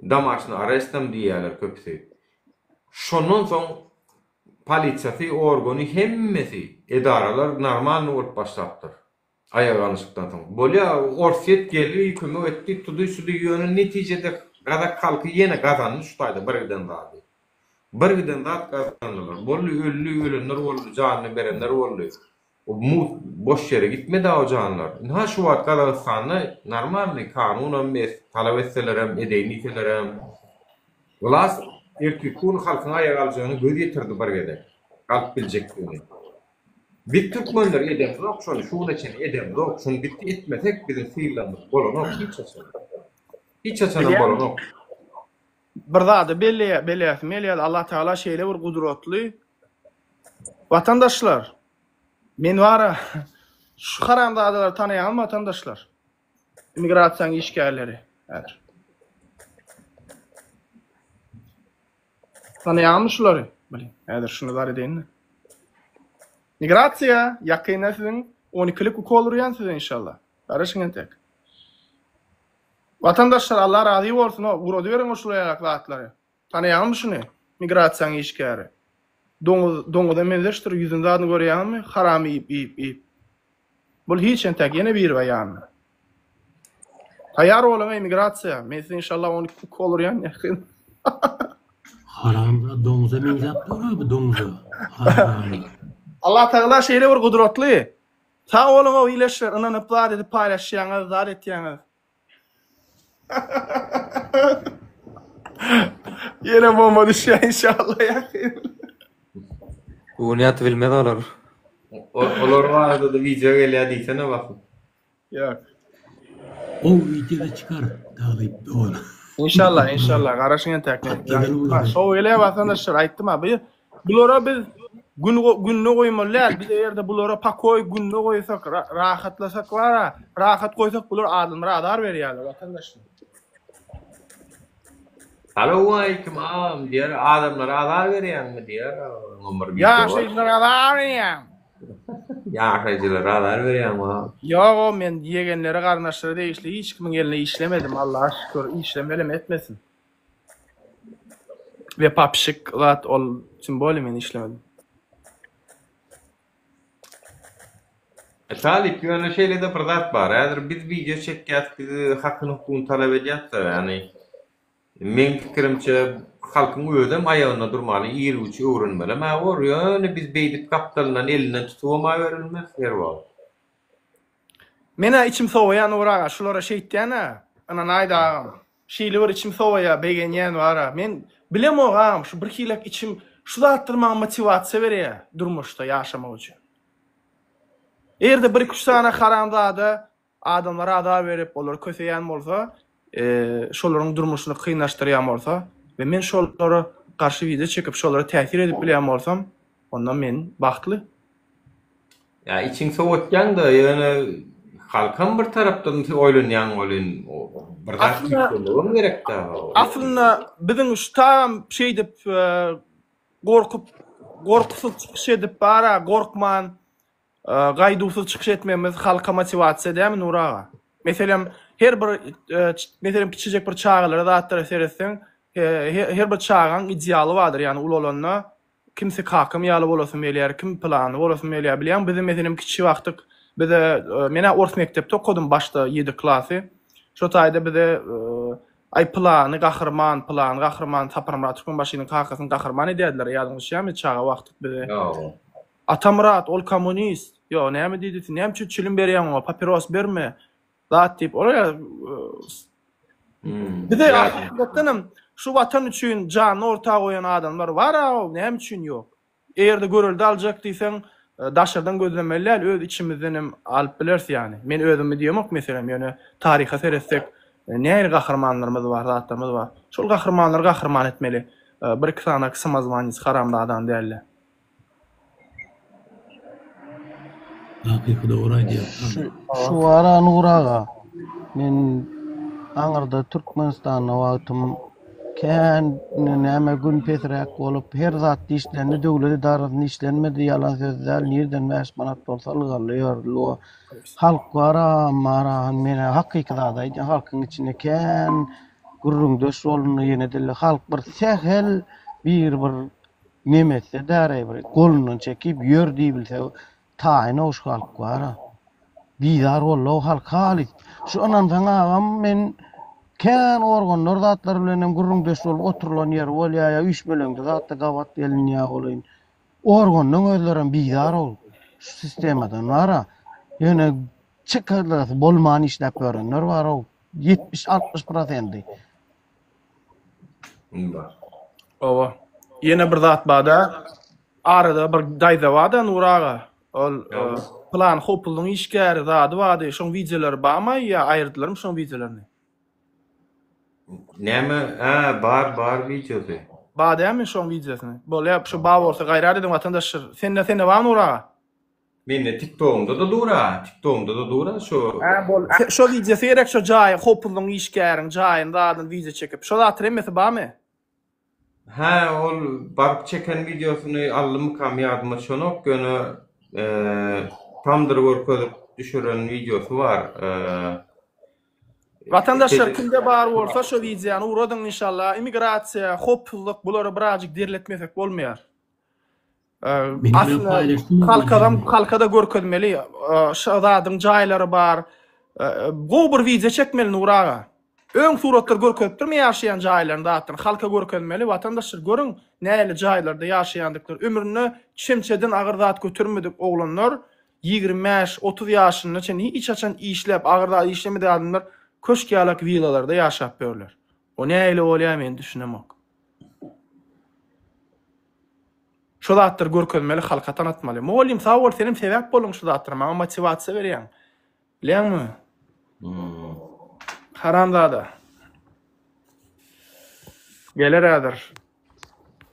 Domaşny arestam diýýärler köpüsi. Şondan soň polisiýasy, organy hemmesi, edaralar normalny bolup başlapdyr. Aýagalnyşykdan soň. Bolýa, Orsýet geldi, kömek etdi, tudy-şudy, ýöne netijede gazak halky ýene gazandy şu taýda bir giden zady. Bir giden zat gazandylar. Boldy, öldi, ölenler boldy, janyny berenler boldy. O mugt boş ýere gitmedi-ä o janlar. Ynha şu wagt Gazagystanda normalnyý kanunam talap etselerem, edeýin diýselerem, wlast ertirki gün halkyň aýaga galjagyny göz ýetirdi bir gezek, galyp biljekdigini. Biz türkmenler edemzok şony şu güne çenli edemzok şony biz etmesek biziň sylagymyz bolanok hiç haçan. Hiç haçanam bolanok. Bir zady belleýä belläsim gelýär Allah Tagala şeýle bir gudratly Watandaşlar men bara şu haramzadalary tanaýaňyzmy watandaşlar? Immigrasiýanyň işgärleri häzir. Tanaýaňmy şulary? Bile, häzir şuny zar edeýin-de. Migrasiýa, ýakynda siziň on ikilik ukol urýan size inşallah. Garaşyň entek. Watandaşlar Allah razy bolsun o, ugradyberiň şular ýalak zatlary. Tanaýaňmy şuny? Migrasiýaň işgäri. Doňuz, doňuza meňzeşdir, ýüzüni zadyny görýäňmi? Haram iýip, iýip, iýip. Bul hiç entek ýene biri bar ýanynda. Taýýar boluň eý migrasiýa. Men size inşallah 12 ukol urýan ýakyn. Haramzat doňuza meňzäp dur-a bu doňuza. Haramzat. Allah Tagala şeýle bir gudratly. Sag boluň ow ileşler ynanyp zat edip paýlaşýaňyz zat etýäňiz. Ýene bomba düşýär inşallah ýakyn. Bu gün ýatyp bilmez olar. Olar barada-da wideo gelýär diýsene basym. Ýok. Gowy wideo-da çykar Talyp dogan. Inşallah inşallah garaşyň entäk. Şow gelýär watandaşlar aýtdym-a bu Bulara biz gün günde goýmaly däl. Biz eger-de bulara pakoý günde goýsak, rahatlasak bar-a, rahat goýsak bular adamlara azar berýärler watandaşlar. Salowmaleýkim agam diýer, adamlara azar berýäňmi diýer, oňam bir wideo bar. Ýaşaýjylara azar berýäň. Ýaşaýjylara azar berýäňmi agam? Ýog-o men ýegenlere garyndaşlara degişli hiç kimiň eline işlemedim Allaha şükür işlemelem etmesin. Wepa pişik zat ol tim bolýa men işlemedim. Talyp ýöne şeýlede bir zat bar häzir biz wideo çekýäs biz hakyny hukugyny talap edýäsda ýagny meň pikirimçe halkyň özem aýagynda durmany ir-güç öwrenmelem hä bor ýöne biz beýdip gapdalyndan elinden tutubam berilmez her wagt. Menä içim sowaýa Nury aga şulara şeýtýänä ynanaýda agam şeýle bir içim sowaýa begenýän bara men bilemok agam şu birhilek içim şu zatlar maňa motiwasiýa berýä durmuşda ýaşamak üçin egerde bir iki üç sany haramzada adamlara azar berip olary köseýän bolsa şolaryň durmuşyny kynlaşdyrýan bolsa we men şolara garşy wideo çekip şolara täsir edip bilýän bolsam onda men bagtly. Ýa içiň sowatýaň-da, ýöne halkam bir tarapdan oýlanýaň welin, bir zat üýtgemegem gerek-dä. Aslynda biziň şu tagam şeýdip gorkup, gorkusyz çykyş edip bara gorkman, gaýduwsyz çykyş etmegimiz halka motiwasiýa dämi Nury aga? Meselem, her bir meselem kiçijek bir çagalara zatlara seretseň, her bir çagaň idealy bardyr, ýagny ulalanda Kimsi kakam ýaly bolasym gelýär, kim pylany bolasym gelýär. Bilýäňmi, biziň meselem kiçi wagtyk bize men-ä ors mekdepde okadym başda ýedi klasy. Şo taýda bize aý pylany gahryman, pylany gahryman, Saparmyrat Türkmenbaşynyň kakasyny gahryman edýärdiler, ýadyňa düşýärmi çaga wagtyk bize. Atamyrat ol kommunist. Ýok, näme diýdi, sen näme üçin çilim berýäň oňa, papiros berme. Zat diýip, olar Bize hakykatdanam şu watan üçin janyny orta goýan adamlar bar-a, näme üçin ýok? Eger-de görelde aljak diýseň, daşardan gözlemeli däl, öz içimizden hem alyp bileris ýagny. Men özümi diýemok meselem, ýöne taryha seretsek, nähili gahrymanlarymyz bar, zatlarymyz bar. Şol gahrymanlary gahryman etmeli. Bir-iki sany samozwanec haramzadany däl-de. Hakyky dogry aýdýar. Şu ara Nur aga, men aňyrda Türkmenistanda wagtym kän näme gün pesräk bolup her zat işlendi döwlet edarasynda işlenmedi ýalan söz däl nirden 5 manat bolsa ylgally ýördül o halk bara mara men hakyky zat aýdýan halkyň içinde kän gürrüňdeş bolundy ýene dille halk bir sähel bir bir Nemetse däreý bir golundan çekip ýör diýibilse taýyn-ow şu halk bar-a. Bizar boldy-ow halk halys. Şu ynansaň agam men kän organlar zatlar bilenem gürrüňdeş bolup oturylan ýeri bolýa ýa üýşmeleňde zatda gabat gelinýä welin organlaň özlerem bizar-ow şu sistemadan bar-a. Ýöne çykalgasy bolman işläp ýörenler bar-ow 70-60 prosendi. Oba. Ýene bir zat bada. Arada bir daýza bada Nur aga. Ol plan howplulygyň işgäri zady bady. Şoň wideolary barmy ýa aýyrdylarmy şoň wideolaryny? Näme? Hä, bar, bar wideosy. Bar dälmi şoň wideosyny? Bolýa, şo bar bolsa gaýrat ediň watandaşlar. Sende sende barmy Nur aga? Mende tiktogymda-da dur-a, tiktogymda-da dur-a şo. Hä bol. Şo wideosy gerek şo jaýy howpsuzlygyň işgäriň jaýyny zadyny wideo çekip. Şo zatlar hemmesi barmy? Hä ol baryp çeken wideosyny aldymykam ýadyma düşenok ýöne tamdyr görkezip düşüren wideosy bar. Watandaşlar kimde bar bolsa şo wideony ugradyň inşallah. Immigrasiýa, howpsuzlyk bulary birazjyk derletmesek bolmaýar. Aslynda halkadam halkada görkezmeli. Şo zadyň jaýlary bar. Gowy bir wideo çekmeli Nury aga. Öň suratlar görkezipdirmi ýaşaýan jaýlaryny zatlaryny halka görkezmeli watandaşlar görüň nähili jaýlarda ýaşaýandyklary ömründe çemçeden agyr zat götermedik oglanlar 25 30 ýaşynda çenli hiç haçan işläp agyr zat işlemedik adamlar köşk ýalak willalarda ýaşap ýörler o nähili bolýar men düşünemok. Şu zatlary görkezmeli halka tanatmaly. Mugallym sag bol senem sebäp bolduň şu zatlara maňa motiwasiýa berýäň. Bilýäňmi? Haramzada. Geler häzir.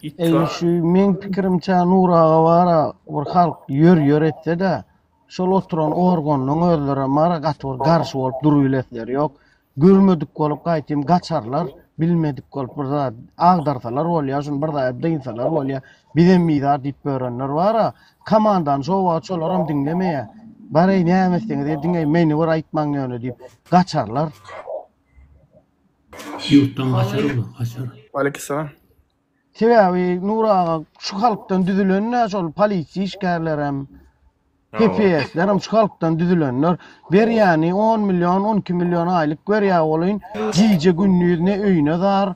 It Eý bar. şu meň pikirimçe Nury aga bara bir halk ýör ýör etse-de şol oturan organlaň özlerem bara gaty bir garşy bolup durubilesleri ýok. Görmedik bolup gaýtym gaçarlar, bilmedik bolup bir zat agdarsalar bolýar, şuny bir zat dynsalar bolýar. Bizem bizar diýip ýörenler bar-a. Komandany şo wagt şolaram diňlemeýär. Bar-eý näme etseňiz ediň-eý, meni bir aýtmaň ýöne diýip gaçarlar. Ýurtdan gaçar olar, gaçar. Waleýkissalam. Sebäbi Nury aga şu halkdan düzülen-dä şol polisiýa işgärlerem, PPS-lerem şu halkdan düzülenler. Berýäni on million, 12 million aýlyk berýär welin, gije gündiz ne öýüne zar,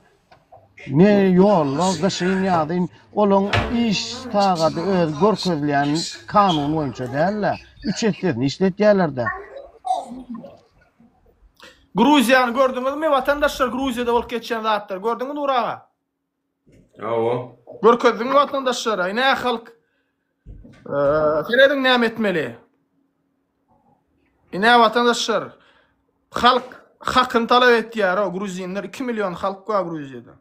ne ýolda, gyşyn ýazyn olaň iş sagady öz görkezilýän kanun boýunça däl-de, üç essesini işletýärler-de. Gruziýany gördüňizmi watandaşlar Gruziýada bolup geçýän zatlary gördüňmi Nury aga? Hawa. Görkezdiňmi watandaşlara? Ine halk. Serediň näme etmeli. Ine watandaşlar. Halk hakyny talap etýär o gruzinler 2 million halk bar Gruziýada.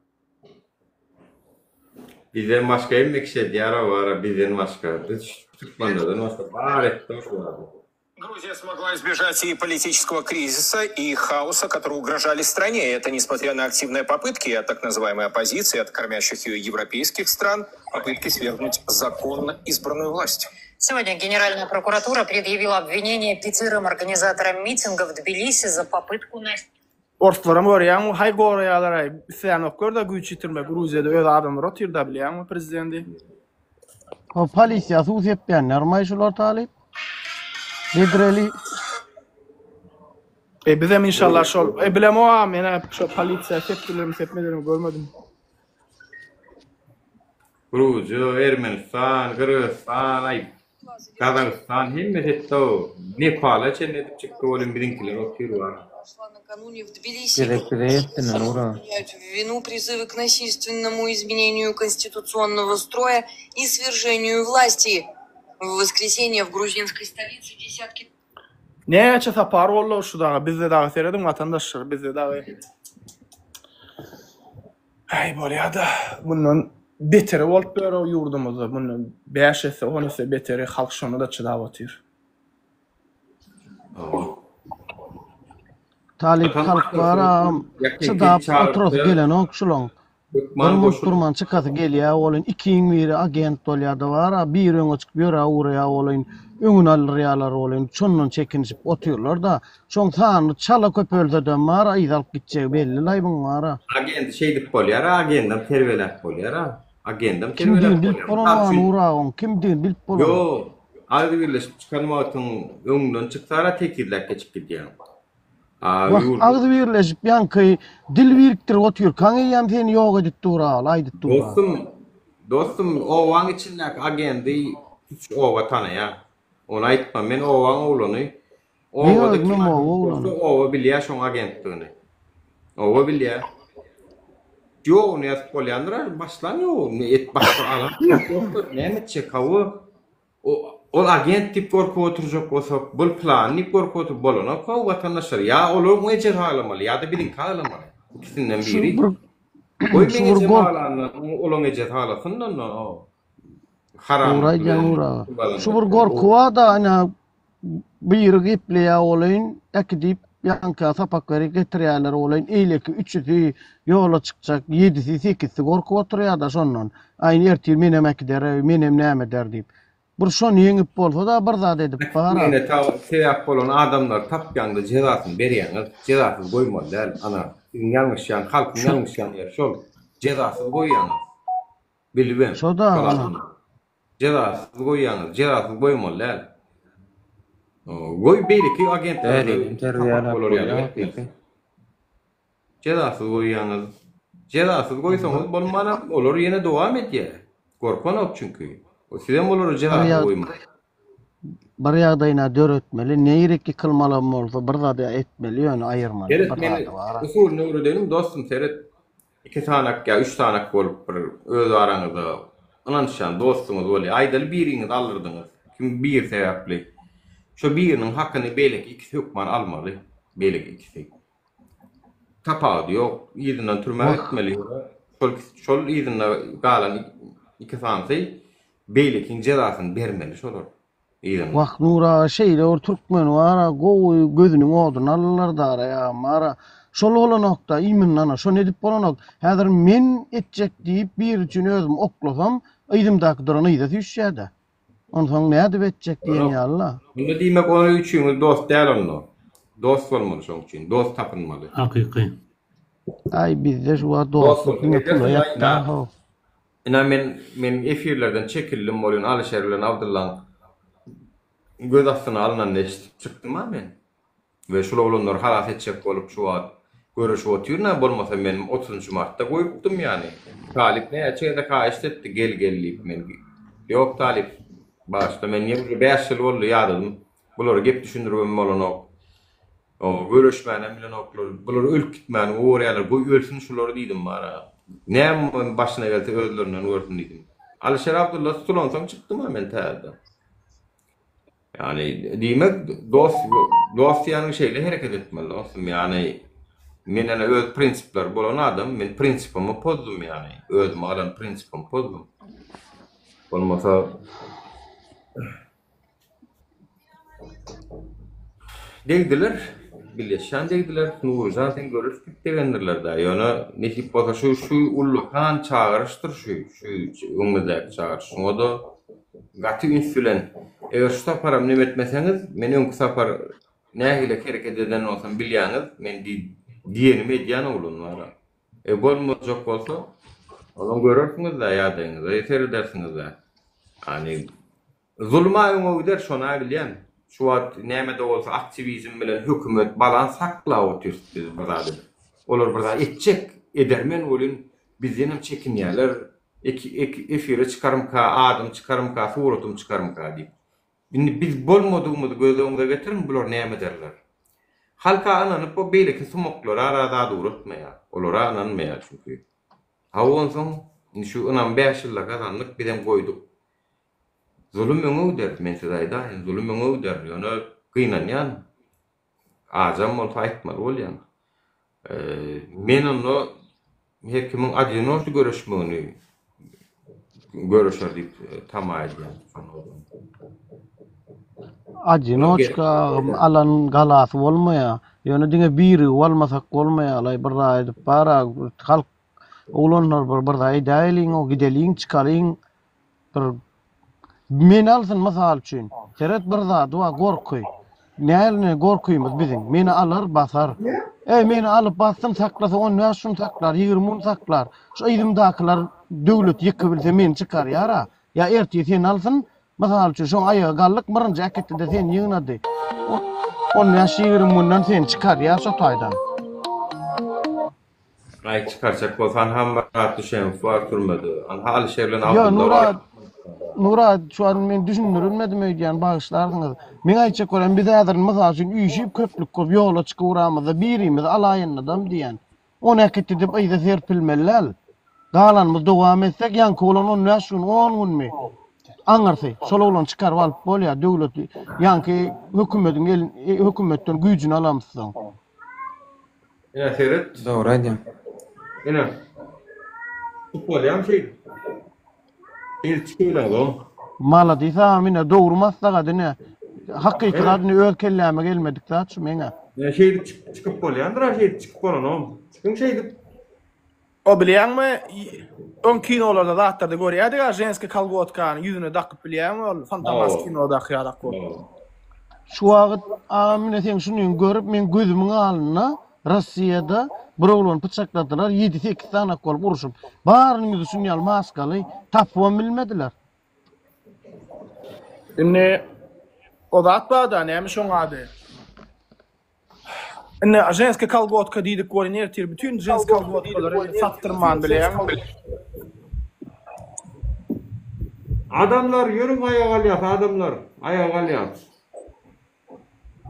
Bizden başga hemme kişi edýär o bara bizden başga. Biz türkmenlerden başga bar etdi şu zady. Грузия смогла избежать и политического кризиса, и хаоса, которые угрожали стране. Это несмотря на активные попытки от так называемой оппозиции, от кормящих ее европейских стран, попытки свергнуть законно избранную власть. Сегодня Генеральная прокуратура предъявила обвинение пятерым организаторам митинга в Тбилиси за попытку на... Orslaram görýäňmi haý goraýarlar-aý isleýänok gör-de güýç ýitirme Gruziýada öz adamlary otyrda bilýäňmi prezidenti. O polisiýa suw sepýänlermaý şular talyp. Bedreli. E bizem inşallah şol e bilemok men şo polisiýa sepdilermi sepmedilermi görmedim. Gruziýa, Ermenistan, Gyrgyzystan, aý Gazagystan hemmesi etdi-ow. Nepala çenli edip çykdy welin biziňkiler otyr bar. Накануне в Тбилиси Gezek bize ýetdi Nura. обвиняют в вину призывы к насильственному изменению конституционного строя и свержению власти. В воскресенье в грузинской столице десятки Näçe sapar boldy şu daga bizde dagy serediň watandaşlar bizde dagy Äý bolýada mundan beteri bolup ýör o ýurdumyzda mundan 5 esse 10 esse beteri halk şonda-da çydap otyr. Talyp halk baram çydap oturasy gelenok şulaň. Bir mugt durman çykasy gelýä welin ikiň biri agent bolýada bara biri öňe çykyp ýöräp ugraýa welin öňüni aldyrýalar welin şondan çekinişip otyrlarda şoň sany çala köpelsedem bara yz alyp gitjegi belli laý buň bara. Agendi şeýdip bolýar agendem terbiýeläp bolýar agendem Kimdigini terbiýeläp bilip bolýar. bolanok Mysal üçin Nury aga oň kimdigini bilip bolanok. Ýok agzybirleşip çykan wagtyň öňünden çyksara tekizläp geçip gidýäň. Wah, agzybirleşip ýaňky dil birikdirip otyrkaň eýýäm seni ýok edip dur-a, aýdyp dur-a. Dostum, dostum, obaň içindäki agendy tutuş oba tanaýar. Ony aýtma, men obaň oglany. Obada kim agent bolsa, oba bilýär şoň agentdigini. Oba bilýär. Ýoguny ýazyp bolýandyr, başlan ýoguny, et başga alan ýokdur, näme etjek, hawa. Ol agent diýip gorkup oturjak bolsak, bul pylany diýip gorkup otur bolanok how watandaşlar. Ýa olaryň ejesi aglamaly, ýa-da biziňki aglamaly. Ikisinden biri. Goý meň ejem aglandan, olaň ejesi aglasyn onda. Haram. Dogry aýdýaň Nury aga. Şu bir gorky bar-da, ine biri gepleýär welin, äkidip. ýaňky sapak berip getirýärler bolaýyn eýleki üçüsi ýola çykjak ýedisi sekizsi gorkup oturýar-da şondan. Aý ertir menem äkider, menem näme eder diýip. Bir şony ýeňip bolsa-da bir zat edip bar-a. Äkitmegine sebäp bolan adamlary tapýaňda jezasyny berýäňiz. Jezasyz goýmaly däl. Ana, siziň ýalňyşýan, halkyň ýalňyşýan ýeri şol. Jezasyz goýýaňyz. Bilibem. Şo-da, Şol ana. adamlary. Jezasyz goýýaňyz. Jezasyz goýmaly däl. Goý beýleki agentlere Dälinem sapak terbiýeläp bolar ýaly bolýar etmez. hakyky. Jezasyz goýýaňyz. Jezasyz goýsaňyz bolmanam olar ýene dowam edýär. Gorkanok çünki. Sizem olary Bir jezasyz ýag goýmaly. bir ýagdaýyna döretmeli, neýrek ýykylmalam bolsa bir zady etmeli ýöne aýyrmaly Seret bir men zady bar-a. usulyny öwredeýin dostum seret. Iki sanak ýa üç sanak bolup bir öz araňyzda ynanyşýan dostuňyz bolýar. Aýdaly biriňizi aldyrdyňyz. Kim biri sebäpli. Şo biriniň hakyny beýleki ikisi hökman almaly. Beýleki ikisi. Tapawudy ýok. Yzyndan türmä Wah. gitmeli. Şol şol yzynda galan iki sanysy beýlekiň jezasyny bermeli şolar yzynda. Wah Nur aga şeýle bir türkmen bara gowy gözüniň oduny aldylar dara ýagam bara şol bolanokda iminana şony edip bolanok häzir men etjek diýip biri üçin özüm oklasam yzymdaky duran yza süýşýädä Onsoň nädip etjek diýen ýaly-la. Onda diýmek ony üçiňiz dost däl onda. Dost bolmaly şoň üçin. Dost tapynmaly. Hakyky. Aý bizde şu wagt Dost dostluk bolsa diňe pula edersiň ýatda ina. how. Ina men men efirlerden çekildim bolýan Alyşer bilen Abdyllaň göz astyna alynanyny eşidip çykdym-a men. We şul oglanlary halas etjek bolup şu wagt göreşip otyryn-a bolmasa men otuzynjy martda goýupdym ýany. Talyp näçe gezek haýyşt etdi gel gel diýip men ýok Talyp bagyşla men ýene 5 ýyl boldy ýadadym. Bulara gep düşündiribem bolanok. O göreşmänem bilenoklar. Bular ölüp gitmäni gowy görýärler. Goý ölsün şular diýdim bara. Näme başyna gelse özlerinden görsün diýdim. Alyşer Abdylla tutulansoň çykdym-a men täzeden. Ýagny diýmek dost dost diýýäniň şeýle hereket etmeli dostum ýagny men ene öz prinsipleri bolan adam men prinsipimi pozdum ýagny özüme alan prinsipimi pozdum. Bolmasa degdiler birleşýän degdiler Nuryjan sen görüşdik degendirler da ýöne nesip bolsa şu şu ullakan çagyryşdyr şu şu öňümizdäki çagyryş şuňa-da Gaty üns bilen, eger şu saparam neme etmeseňiz, men öňki sapar nähili hereket eden bolsam bilýäňiz, men diýenimi edýän oglan bar-a. E bolmajak bolsa, onam görersiňiz-dä ýagdaýyňyza seredersiňiz-dä. Ýagny zulum-a öňe gider, şony-a bilýän. Şu wagt näme-de bolsa aktiwizm bilen hökümet balans saklap otyrys biz bir zat edip. Olar bir zat etjek, edermen welin bizdenem çekinýärler. Eki eki efire çykarmyka, adym çykarmyka, suratym çykarmyka diýip. Indi biz bolmadygymyzy göz öňüňize getiriň, bular näme ederler? Halka ynanyp o beýleki sumaklara ara zat ugratmaýar. Olara ynanmaýar çünki. Hawa onsoň indi şu ynamy bäş ýylda gazandyk, bizem goýduk. Zulum öňe gider, men size aýdaýyn, zulum öňe gider, ýöne gynanýan. Ajam bolsa aýtmaly bolýan. Men onda her kimiň odinoçny göreşmegini göreşer diýip tama edýän. Odinoçka alan galasy bolmaýar. Ýöne diňe birigip almasak bolmaýar. Bir zat edip bar-a, halk oglanlar bir bir zat edäýeliň, gideliň, çykalyň. Bir meni alsyn mysal üçin. Seret bir zady bar gorky. Näline gorkymyz biziň. Meni alar basar. Ey meni alyp bassyn saklasa 15 gün saklar, 20 gün saklar. Şu yzymdakylar döwlet ýykybilse meni çykarýar-a. Ýa ertir seni alsyn, mysal üçin şoň aýagy gallyk birinji äkitdi-de seni ýygnady. 15-20 günden seni çykarýar şo taýdan. Aý çykarjak bolsa anha Myrat Düşemow bar türmede. Anha Alyşer bilen Ýo Abdylla bar. Nurat Nurat şu an men düşündirilmedim öýdýän bagyşlarsyňyz. Meň aýtjak bolýan biz häzir mysal üçin üýşüp köplük bolup ýola çykyp uramyzda birimizi alaýynydam diýýän. Ony äkitdi diýip yza serpilmeli däl. Galanymyz dowam etsek ýaňky bolan on bäş gün on günmi aňyrsy şol oglany çykaryp alyp bolýar döwlet ýaňky hökümediň elin hökümetden güýjüni alamyzsoň. Ine seret. Dogry aýdýaň. Ine. Tutup bolýamy şeýdip? Şeýdip çykybileňzok. Maladis agam ine dogry maslahat ine. Hakyky zat indi öz kelläme gelmedik zat şu meňä. Ýa şeýdip çykyp bolýandyr-a şeýdip çykyp bolanok. Çykyň şeýdip. O bilýäňmi öň kinolarda zatlarda görýädik-a ženskiý kolgotkany ýüzüne dakyp bilýäňmi ol fantomas kinodaky ýalak bolup. Şu wagt agam mine seň şunyňy görüp meň gözümiň alynda Rossiýada bir oglany pyçakladylar ýedi sekiz sanak bolup urşup barynyň ýüzi şuny ýaly maskaly tapybam bilmediler. Indi o zat barda näme şoň ady. Indi ženskiý kolgotka diýdik welin ertir bütin ženskiý kolgotkalary satdyrman bilýäňmi? Adamlar ýörüň aýaga galýas adamlar aýaga galýas.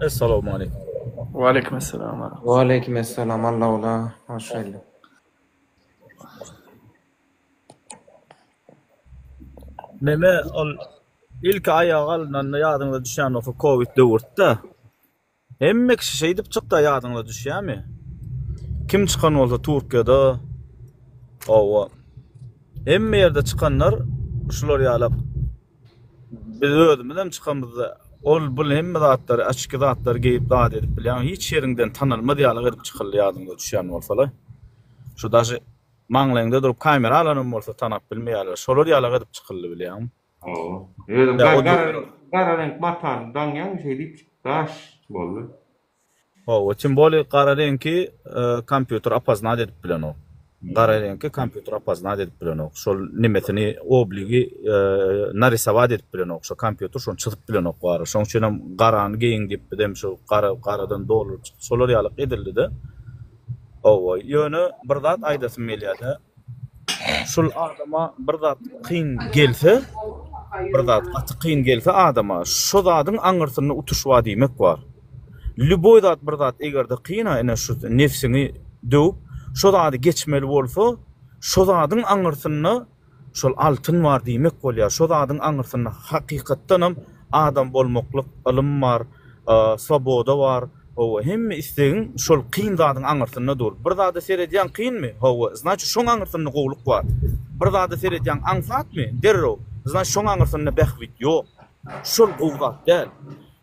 Essalawmaleýkum. Waleýkim essalam. Waleýkim essalam Allagula hoş geldiň. Neme ol ilki aýaga alynanda ýadyňyza düşýän bolsa kowid döwürtde. Hemme kişi şeýdip çykda ýadyňyza düşýämi? Kim çykan bolsa Türkiýede hawa. Hemme ýerde çykanlar şular ýalak biz özümizem çykamyzda ol bul hemme zatlary açki zatlary geýip zat edip bilýän hiç ýeriňden tanalmaz ýalak edip çykyldy ýadyňyza düşýän bolsalar. Şu daşy maňlaýyňda durup kamera alanam bolsa tanap bilmeýärler. Şolar ýalak edip çykyldy bilýäňmi? Hawa. Özüň Ýa, o gara reňk, gara reňk matany daňýaň şeýdip daş boldy. Hawa, tim bolýa gara reňki kompýuter opoznat edip bilenok. Gara reňki kompýuter opoznat edip bilenok. Şol nemesini, obligi narisowat edip bilenok. Şo kompýuter şony çyzyp bilenok bara. Şoň üçin hem garany geýiň diýip bizem şo gara garadan dolduryp çykdy. Şolar ýalyk edildi-de. Hawa, ýöne bir zat aýdasym gelýär-de. Şul adama bir zat kyn gelse, bir zat gaty kyn gelse adama, şo zadyň aňyrsynda utuş bar diýmek bar. Lýuboý zat bir zat egerde kyn-a ine şu nebsiňi döwüp, şo zady geçmeli bolsa, şo zadyň aňyrsynda Şol altyn bar diýmek bolýar. Şo zadyň aňyrsynda hakykatdanam adam bolmaklyk, ylym bar, swoboda bar. Hawa, hemme islegiň şol kyn zadyň aňyrsynda dur. Bir zada seredýäň kynmy? Hawa, znaçit şoň aňyrsynda gowulyk bar. Bir zada seredýäň aňsatmy? Derrew, znaçit şoň aňyrsynda bähbit ýok. Şol gowy zat däl.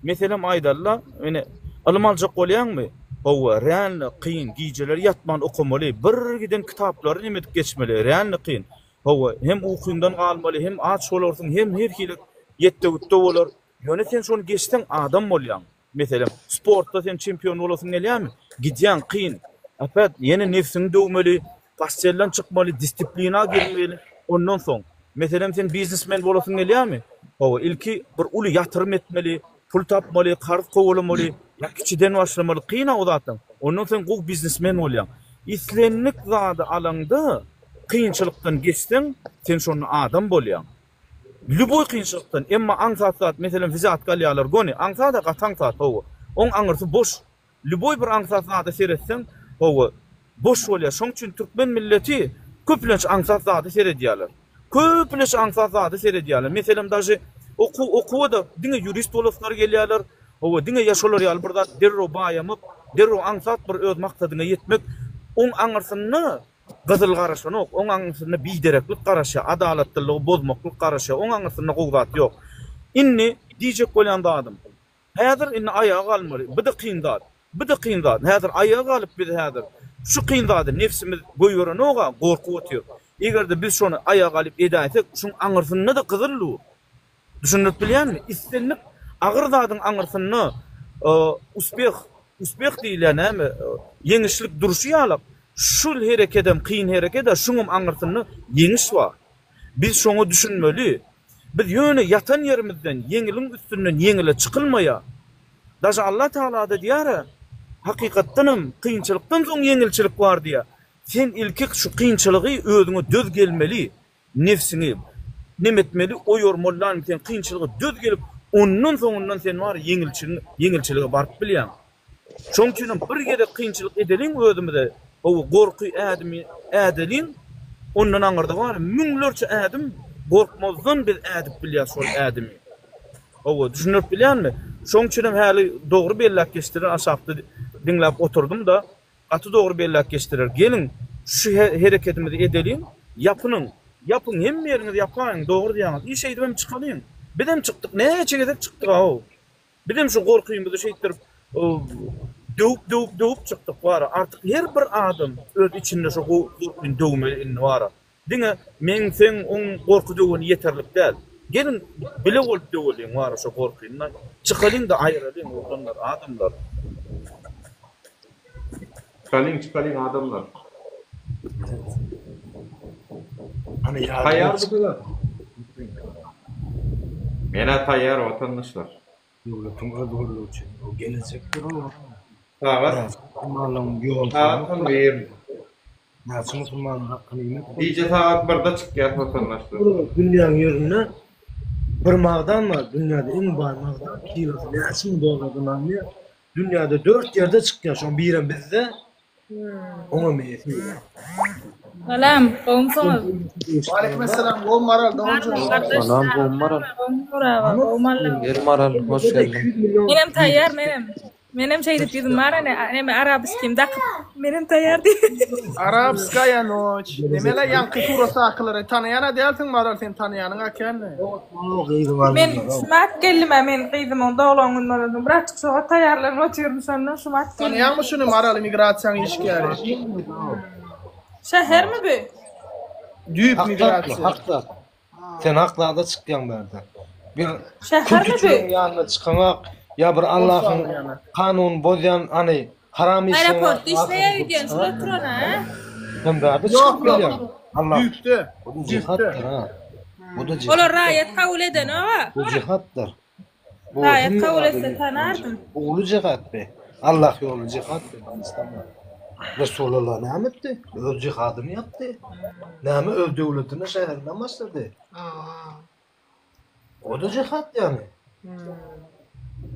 Meselem aýdalyla, ine, ylym aljak bolýaňmy? Hawa, realno kyn, gijeleri ýatman okamaly, bir giden kitaplary neme edip geçmeli, realno kyn. Hawa, hem ukyňdan galmaly, hem aç bolarsyň, hem her hili ýetde-gütde bolar. Ýöne sen şony geçseň adam bolýaň. Meselem, sportda sen çempion bolasyň gelýärmi? Gidýäň, kyn. Opet, ýene nebsiňi döwmeli, postelden çykmaly, disiplina girmeli. Ondan soň, meselem, sen biznesmen bolasyň gelýärmi? Hawa, ilki bir uly ýatyrym etmeli, pul tapmaly, karz kowalamaly, ýa kiçiden başlamaly, kyn-a o zatlaň. Ondan soň gowy biznesmen bolýaň. Islendik zady alaňda, kynçylykdan geçseň, sen şonda adam bolýaň. Lýuboý kynçylykdan, emma aňsat zat, meselem, wzýatka alýarlar, göni, aňsat-a, gaty aňsat, hawa. Oň aňyrsy boş. Lýuboý bir aňsat zada seretseň, hawa, boş bolýar. Şoň üçin türkmen milleti köplenç aňsat zada seredýärler. Köplenç aňsat zada seredýärler. Meselem, daže okuw, okuwa-da diňe ýurist bolaslary gelýärler. Hawa, diňe ýa şolar ýaly bir zat derrew baýamak, derrew aňsat bir öz maksadyňa ýetmek. Oň aňyrsynda Gyzyl garaşanok, oň aňyrsynda bidereklik garaşýar, adalatlylygy bozmaklyk garaşýar, oň aňyrsynda gowy zat ýok. Indi diýjek bolýan zadym, häzir indi aýaga galmaly, bu-da kyn zat, bu-da kyn zat, häzir aýaga galyp biz häzir şu kyn zady nebsimiz goýberenog-a, gorkup otyr. Eger-de biz şony aýaga galyp edäýsek, şuň aňyrsynda-da gyzyl dur. Düşündirip bilýänmi? Islendik agyr zadyň aňyrsynda uspeh, uspeh diýilýär näme, ýeňişlik durşy ýalak, şul herekedem kyn hereket-ä, şuňam aňyrsynda ýeňiş bar. Biz şoňa düşünmeli. Biz ýöne ýatan ýerimizden ýeňiliň üstünden ýeňile çykylmaýar. Daže Allah Tagala-da diýýär-ä, hakykatdanam kynçylykdan soň ýeňilçilik bar diýýär. Sen ilki şu kynçylygy özüňe döz gelmeli. Nebsiňi nemetmeli oýarmaly lan sen kynçylyga döz gelip ondan soňundan sen bar ýeňilçiligiň ýeňilçilige baryp bilýäň. Şoň üçinem bir gezek kynçylyk edeliň özümize hawa gorky ädimi ädeliň ondan aňyrda bar müňlerçe ädim gorkmazdan biz ädip bilýäs şol ädimi. Hawa düşündirip bilýänmi? Şoň üçinem häli dogry belläp geçdiler aşakda diňläp oturdym-da Gaty dogry belläp geçdiler. Geliň şu hereketimizi edeliň. Ýapynyň. Ýapyň hemme ýeriňizi ýapaýyň. Dogry diýýäňiz. I şeýdibem çykalyň. Bizem çykdyk. Näçe gezek çykdyk-ow. Bizem şu gorkymyzy şeýtdirip döwüp döwüp döwüp çykdyk bara. Artyk her bir adam öz içinde şu gorkyny döwmeli indi bara. Diňe meň seň oň gorky döweni ýeterlik däl. Geliň bile bolup döweliň bara şo gorkyny. Çykalyň-da aýyralyň oglanlar adamlar. Çykalyň çykalyň adamlar. Taýýarmysyňyz? Menä taýýar watandaşlar. Döwletiň özgerligi üçin o gelejekdir o. Sagat sagat 11. Näçe musulmanyň hakyny iýmek bolýar? Gije sagat birde çykýas watandaşlar. Bir dünýäň ýüzünde bir magdan bar, dünýäde iň baý magdan, kilosy näçe müň dollardan alynýar. Dünýäde dört ýerde çykýar, şoň birem bizde, oňam eýesi ýok. Salam, gowumsyňyz? Waleýkim essalam, gowmy Maral, doganjygym? Salam, gowmy Maral? Gel Maral, hoş geldiň. Menem taýýar, menem. Menem şeýdip ýüzüm bar ene, neme arabskim dakyp, menem taýýar diýip. Arabskaýa noç. Nemele ýaňky suratdakylary tanaýan-a dälsiň Maral sen tanaýanyň-a känmi? Men şumat geldim-ä men gyzymyň doglan güni bolansoň birazjyk şoňa taýýarlanyp otyryn şondan şumat geldim. Tanaýaňmy şuny Maral immigrasiýaň işgäri? Şähermi bu? Düýp migrasiýa. Hak zat. Sen hak zada çykýaň bärde. Bir Şähermi bu? kültüçüligiň ýanyna çykaňak ýa bir Allahyň kanunyny bozýan hany haram işleň Aeroportda işleýär öýdýän şul oturan a? Sen bärde Ýok çykyp ýok. bilýäň. Allah. Düýpde. Bu da Düýpde. jihatdyr ha. Bu da jihatdyr. Olar raýat kabul edenok-a. Bu jihatdyr. Bu Raýat hemme kabul zada etse tanardym. Uly jihat be. Allah ýoly jihat be. Resulullah näme etdi? Öz jihadyny ýapdy. Näme öz döwletini şäherinden başlady. O-da jihat ýagny.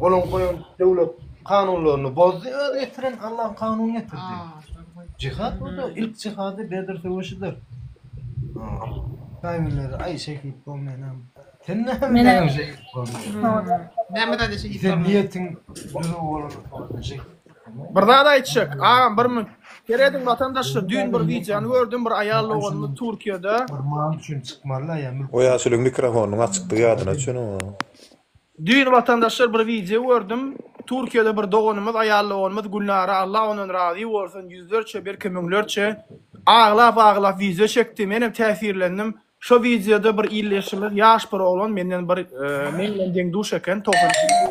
Olaň goýan döwlet kanunlaryny bozdy, öz getiren Allaň kanunyny getirdi. Jihat bu-da ilk jihady Bedr söweşidir. Käbirleri aý şehit bolmaýanam. Sen näme Menem şehit bolmaýan? Näme zat şehit Sen bolmaýan? niýetiň düzüw bolansoň şehit. Bir zat aýtjak, agam bir mün. Serediň watandaşlar düýn bir wideony gördüm bir aýal doganymyz Türkiýede. Bir mal üçin çykmaly ýa mülk. O ýaşulyň mikrofonynyň açykdygy ýadyna düşenok. Düýn watandaşlar bir wideo gördüm. Türkiýede bir doganymyz aýal doganymyz Gülnara Allah ondan razy bolsun ýüzlerçe belki müňlerçe aglap aglap wideo çekdi menem täsirlendim. Şo wideoda bir ildeşimiz ýaş bir oglan menden bir meň bilen deň duş eken 92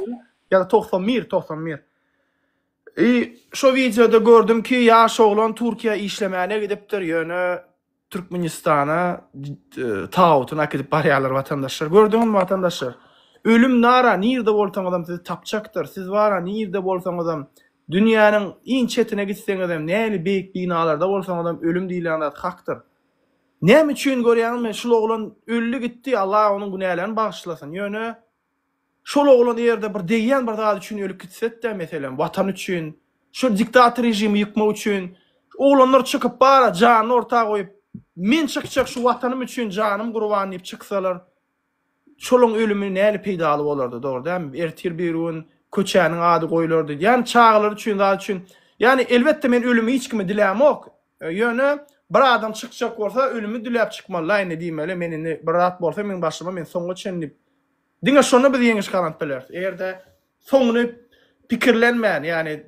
ýyl ýa-da 91 91. I şo wideoda gördüm ki ýaş oglan Türkiýä işlemäne gidipdir ýöne Türkmenistana tabutyny äkidip barýarlar watandaşlar. Gördüňizmi watandaşlar? Ölüm nara nirde bolsaňyzam sizi tapjakdyr. Siz bara nirde bolsaňyzam dünýäniň iň çetine gitseňizem näli beýik binalarda bolsaňyzam ölüm diýilýän zat hakdyr. Näme üçin görýäňizmi şul oglan öldi gitdi Allah onuň günälerini bagyşlasyn ýöne şol oglan ýerde bir degýän bir zat üçin ölüp gitsetde meselem watan üçin şol diktator režimi ýykmak üçin oglanlar çykyp bara janyny orta goýup men çykjak şu watanym üçin janym gurban diýip çyksalar Şolaň ölümi näli peýdaly bolardy dogry dälmi? Ertir birigün köçäniň ady goýulardy. Ýani çagalar üçin zat üçin. Ýani elbetde men ölümi hiç kime dilämok. Ýöne bir adam çykjak bolsa ölümi diläp çykmalyda indi diýmeli men indi bir zat bolsa meň başyma men soňuna çenli diňe şonda biz ýeňiş gazanyp bileris. Egerde soňuny pikirlenmän ýani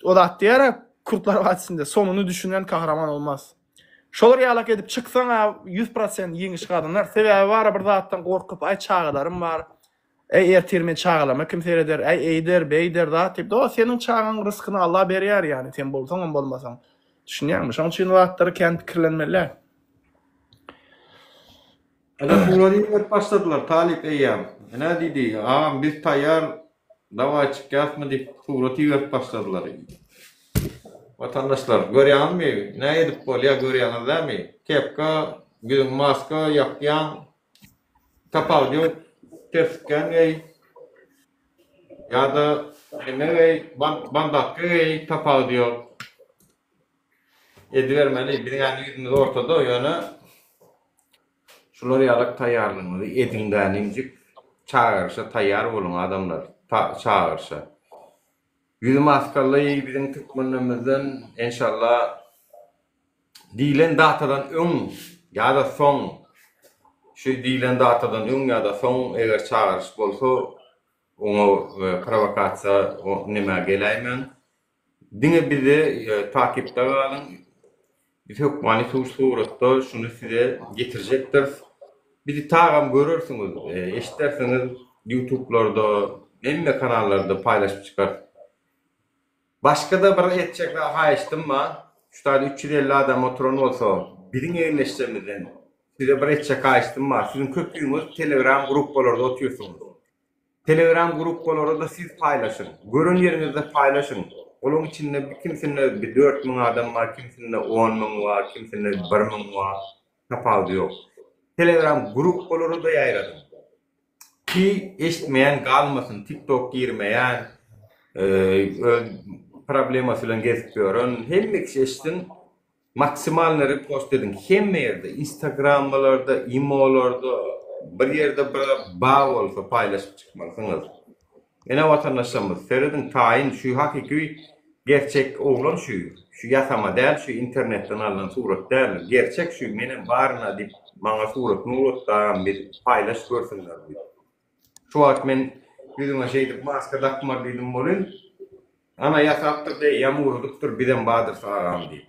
o zat diýýär-ä Kurtlar Vadisinde sonuny düşünen kahraman olmaz. Şolar ýalak edip çyksaň-a 100% ýeňiş gazanar. Sebäbi bara bir zatdan gorkup, aý çagalarym bar, äý ertir men çagalaryma kim sereder, äý eýder, beýder zat diýip, dost seniň çagaň ryskyny Allah berýär ýany sen bolsaňam bolmasaň. Düşünýäňmi? Şoň üçin zatlary kän pikirlenmeli däl. Ene surat iberip başladylar talyp eýýäm. Ene diýdi, agam biz taýýar, dawaý çykýasmy diýip surat iberip başladylar. Watandaşlar görýäňizmi nä edip bolýa görýäňiz dämi? Kepka, ýüzüň maska ýapýaň, tapawudy ýok, tersikgän geý ýa-da neme geý, bandatka geý tapawudy ýok. Edibermeli, biziň indi ýüzümiz ortada, ýöne şular ýalak taýýarlygyňyzy ediň däninjik, çagyryşa taýýar boluň adamlar, çagyryşa. Ýüzi maskaly biziň türkmenlerimizden enşalla diýlen datadan öň ýa-da soň, şu diýlen datadan öň ýa-da soň eger çagyryş bolsa. Oňa prowokasiýa nämä geläýmäň. Diňe bize takypda galyň. Biz hökmany suratda şuny size getirjekdiris. Bizi tagam görersiňiz, eşidersiňiz ýutublarda, hemme kanallarda paýlaşyp çykarys. Başga-da bir etjek haýyşdym bar. Şu taýda 350 adam oturan bolsa, biziň egindeşlerimizden size bir etjek haýyşdym bar. Siziň köpüňiz telegram gruppalarda otyrsyňyz. Telegram gruppalara-da siz paýlaşyň. Gören ýeriňizde paýlaşyň. Olaň içinde kimsinde bir 4000 adam bar, kimsinde 10000 bar, kimsinde 1000 bar. Tapawudy ýok. Telegram gruppalara-da ýaýradyň. Ki eşitmeýän galmasyn, TikTok girmeýän, öz problemasy bilen gezip ýören hemme kişi eşitsin. Maksimalny repost ediň hemme ýerde, instagramlarda, imolarda, bir ýerde bir ba bolsa paýlaşyp çykmalysyňyz. Ene watandaşlarymyz serediň taýyn şu hakyky gerçek oglan şu, şu ýasama däl şu internetden alnan surat däl, gerçek şu menem baryna diýip maňa suratyny ugratdy agam bir paýlaş görsünler diýip. Şu wagt men ýüzüňe şeýdip maska dakmaly diýdim welin ana ýasapdyr deý ýam ugradypdyr bizem badyrys agam diýip.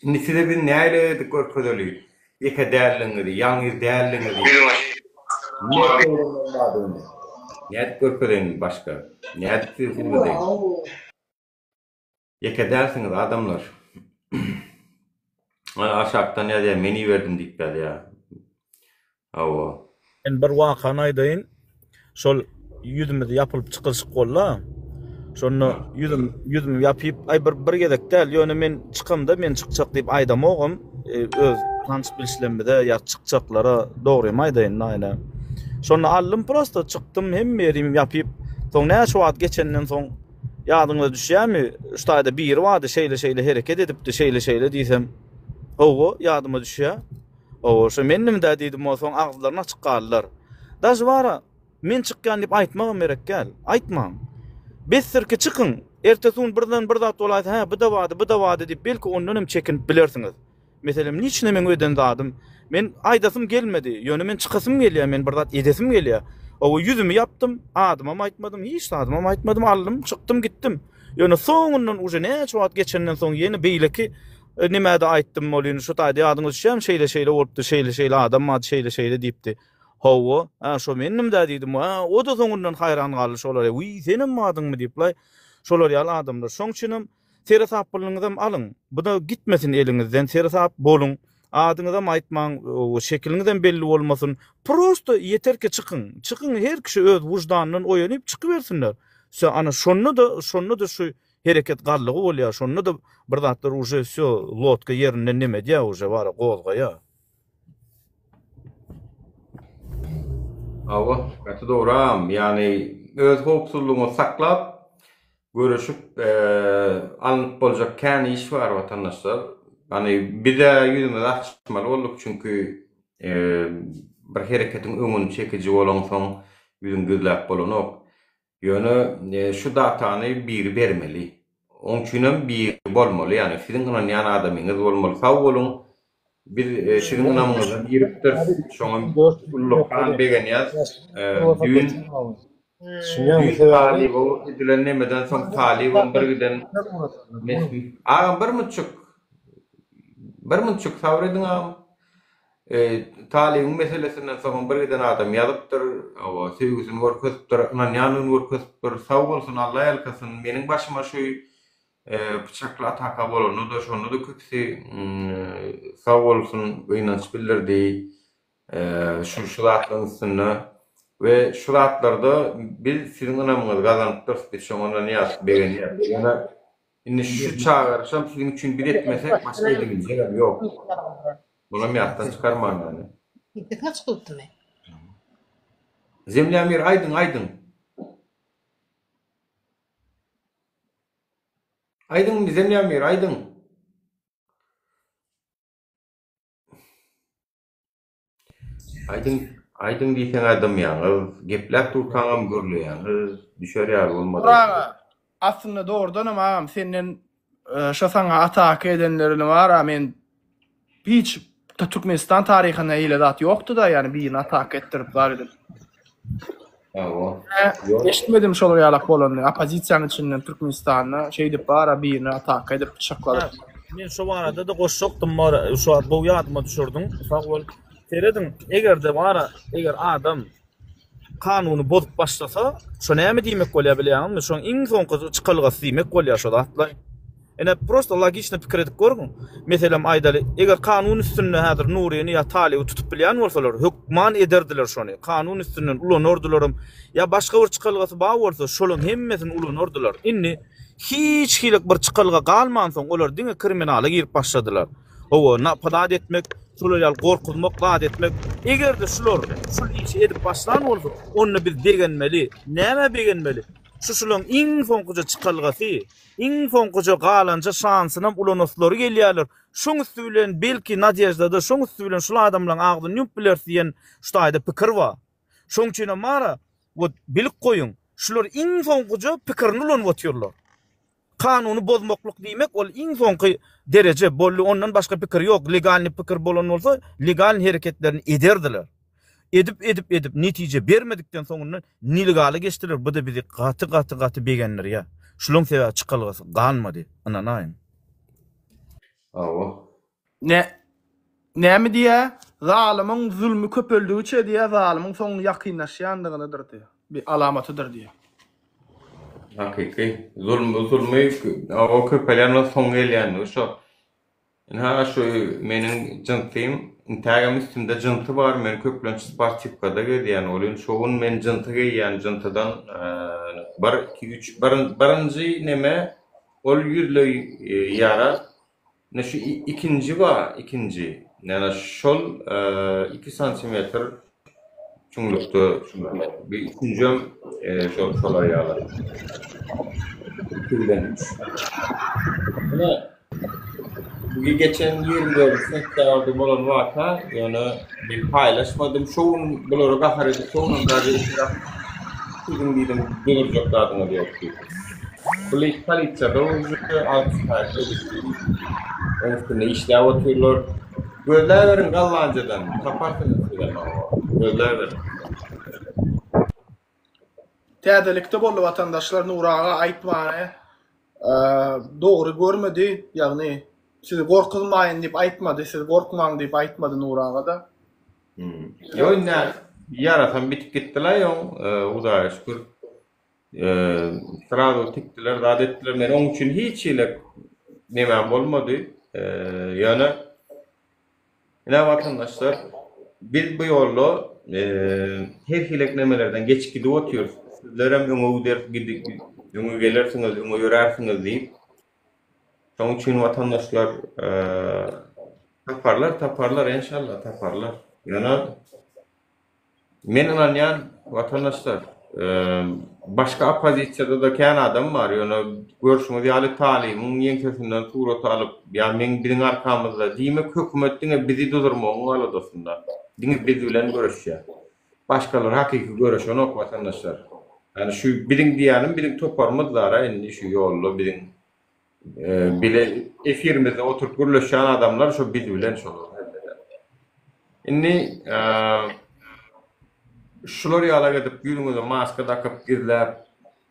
Indi size biz näle edip görkezeli ýeke däldigiňizi, ýalňyz däldigiňizi. Mert oglanlaryň bardygyny. Nädip görkezeýin başga? Nädip sizi subut edeýin? Ýeke dälsiňiz adamlar. Ana aşakdan ýazýar men iberdim diýip ýazýar. Hawa. Men bir wakany aýdaýyn. Şol ýüzümiz ýapylyp çykylyşyk boldy. Şonda ýüzüm ýüzümi ýapyp, aý bir bir gezek däl, ýöne men çykamda men çykjak diýip aýdamogam, e, öz tanyş bilişlerimize ýa çykjaklara dogrymy aýdaýyn naýna. Şonda aldym prosta çykdym hemme ýerimi ýapyp, soň näçe wagt geçenden soň ýadyňyza düşýärmi, şu taýda biri bardy şeýle-şeýle hereket edipdi, şeýle-şeýle diýsem, hawa ýadyma düşýär. Hawa, şo mendim-dä diýdim, soň agyzlaryny açyk galdylar. Daže bar-a, men çykýan diýip aýtmagam gerek däl. Aýtmaň. Besdir ki, çykyň. Ertesi gün birden bir zat bolaýsa, hä, bu-da bardy, bu-da bardy diýip, belki ondan hem çekinip bilersiňiz. Meselem, niçine meň eden zadym? Men aýdasym gelmedi, ýöne men çykasym gelýär, men bir zat edesim gelýär. Hawa, ýüzümi ýapdym, adymam aýtmadym, hiç zadymam aýtmadym, aldym, çykdym, gitdim. Ýöne soňundan uje näçe wagt geçenden soň ýene beýleki Nimäde aýtdym welin, şu taýda ýadyňa düşýärmi, şeýle-şeýle bolupdy, şeýle-şeýle adam bardy, şeýle-şeýle diýipdi. Hawa, hä, şo mendim-dä diýdim. Hä, o-da soňundan haýran galdy şolara. Wiý, senem bardyňmy diýip-laý. Şolar ýaly adamlar. Şoň üçinem seresaplylygyňyzam alyň. Bu-da gitmesin eliňizden, seresap boluň. Adyňyzam aýtmaň, şekiliňizem belli bolmasyn. Prosto ýeter ki çykyň. Çykyň, her kişi öz wyždanyndan oýanyp çykybersinler. Wsýo, ana şonda-da, şonda-da şu Hereket galdygy bolýar şonda-da bir zatlar uje wsýo lodka ýerinden neme edýär uje bara gozgaýar. Hawa, gaty dogry agam. Ýagny öz howpsuzlygyňyzy saklap, göreşip alnyp boljak kän iş bar watandaşlar. Ýagny bizä ýüzümizi açmaly bolduk çünki bir hereketiň öňüni çekiji bolaňsoň ýüzüňi gizläp bolanok. Ýöne şu datany biri bermeli. Oň üçinem biri bolmaly, ýagny siziň ynanýan adamyňyz bolmaly. Sag boluň. Biz siziň ynamyňyza giripdiris. Şoňa ullakan begenýäs. Düýn düýn Talyba edilen nemeden soň Talybam birgiden Agam bir munçuk bir munçuk sabyr ediň agam. Talybyň meselesinden soňam bir giden adam ýazypdyr, hawa, söýgüsini görkezipdir, ynanýandygyny görkezipdir. Sag bolsun, Alla ýalkasyn. Meniň başyma şu pyçakly ataka bolanda-da, şonda-da köpüsi sag bolsun, gynanç bildirdi. Şu şu zatlaryň üstünde we şu zatlarda biz siziň ynamyňyzy gazanypdyrys, biz şoňa ynanýarys, begenýäris. Ýöne Indi şu çagyryşam siziň üçin biz etmesek başga edibiljegem ýok. Munam ýatdan çykarmaň ýöne. Sesi açyk bolupdymy? Zemlýamir aýdyň aýdyň. Aýdyň Zemlýamir aýdyň. Aýdyň, aýdyň diýseň-ä dymýaňyz, gepläp durkaňam gürleýäňiz, düşer ýaly bolmady. Dur aga, aslynda dogrudanam agam senden şo saňa ataka edenlerini bar-a men hiç Türkmenistan taryhynda eýle zat ýokdy-da, ýagny birini ataka etdirip zat edip. Hawa. Eşitmedim şolar ýalak bolanyny. Oppozisiýanyň içinden Türkmenistanda şeýdip bara birine ataka edip pyçakladyp. Men şo barada-da goşjakdym bar, şu wagt gowy ýadyma düşürdiň. Sag bol. Serediň, eger-de bara, eger adam kanuny bozup başlasa, şo näme diýmek bolýar bilýäňizmi? Şoň iň soňky çykalgasy diýmek bolýar şo zatlaý. Ine, prosto logiçno pikir edip görüň. Meselem aýdaly, eger kanun üstünde häzir Nuryny ýa Talyby tutup bilýän bolsalar, hökman ederdiler şony. Kanun üstünden ulanardylaram. Ýa başga bir çykalgasy bar bolsa, şolaň hemmesini ulanardylar. Indi hiç hili bir çykalga galmansoň, olar diňe kriminala girip başladylar. Hawa, napadat etmek, şolar ýaly gorkuzmak, zat etmek. Eger-de şular şul işi edip başlan bolsa, onda biz begenmeli. Nämä begenmeli? Şu şulaň iň soňkuja çykalgasy. Iň soňkuja galanja şansynam ulanaslary gelýärler. Şoň üsti bilen belki nadeždada şoň üsti bilen şul adamlaň agzyny ýumup bileris diýen şu taýda pikir bar. Şoň üçinem bara wot bilip goýuň şular iň soňkuja pikirini ulanyp otyrlar. Kanuny bozmaklyk diýmek ol iň soňky dereje boldy ondan başga pikir ýok legalnyý pikir bolan bolsa legalnyý hereketlerini ederdiler. Edip edip edip netije bermedikden soňundan nelegala geçdiler buda bizi gaty gaty gaty begendirýär. Şulaň sebäbi çykalgasy galmady ynanaýyň. Hawa. Ne näme diýýä? Zalymyň zulmy köpeldigiçe diýýä, zalymyň soňunyň ýakynlaşýandygynydyr diýýä. Bir alamatydyr diýýä. Hakyky. Zulmy zulmy hawa köpelýän we soň gelýändigi şo. Ynha şu meniň jynsym, intägem üstümde jynsy bar, men köplenç sportiwkada gezýän, welin şo gün men jynsy geýýän, jynsydan bir, iki, üç, birinji neme ol ýüzleý ýara, ine şu ikinji bar, ikinji, ýöne şol iki santimetr Çuňlukda bir üçünjem şol şolar ýaly. 2 bilen 3. Ine bu geçen 24 sentýabrda bolan waka, ýöne men paýlaşmadym. Şo gün bulara gahar edip, şo günem daže siziň diýdim, durdurjak zadyňyz ýok diýip. Bul iş polisiýada uje alyp şikaýat edildi. Oň üstünde işläp otyrlar. Gözläberiň gallanjadan, taparsyňyz sizem hawa. Gözläberiň. Täzelikde boldy watandaşlar Nury aga aýtmany dogry görmedi ýagny sizi gorkuzmaýyn diýip aýtmady siz gorkmaň diýip aýtmady Nury agada. Ýok indi ýarasam bitip gitdilaý oň Hudaýa şükür. Srazu tikdiler, zat etdiler. Men oň üçin hiç hili nemem bolmady. Ýöne ine watandaşlar, biz bu ýolda her hili nemelerden geçip gidip otyrys. Sizlerem öňe gider, öňe gelersiňiz, öňe ýörärsiňiz diýip. Şoň üçin watandaşlar taparlar, taparlar enşalla taparlar. Ýöne Men ynanýan watandaşlar, başga oppozisiýada-da kän adam bar, ýöne görşüňiz ýaly Talybyň ýeňsesinden surat alyp, ýa meň biziň arkamyzda, diýmek hökümet diňe bizi duzurmagyň aladasynda, diňe biz bilen göreşýär. Başgalar hakyky göreşenok watandaşlar. Ýani şu biziň diýýänim biziň toparymyz dara indi şu ýolda biziň Bile efirimizde oturyp gürleşýän adamlar şo biz bilen şolar hemmeler. Indi şular ýalak edip ýüzüňize maska dakyp gizläp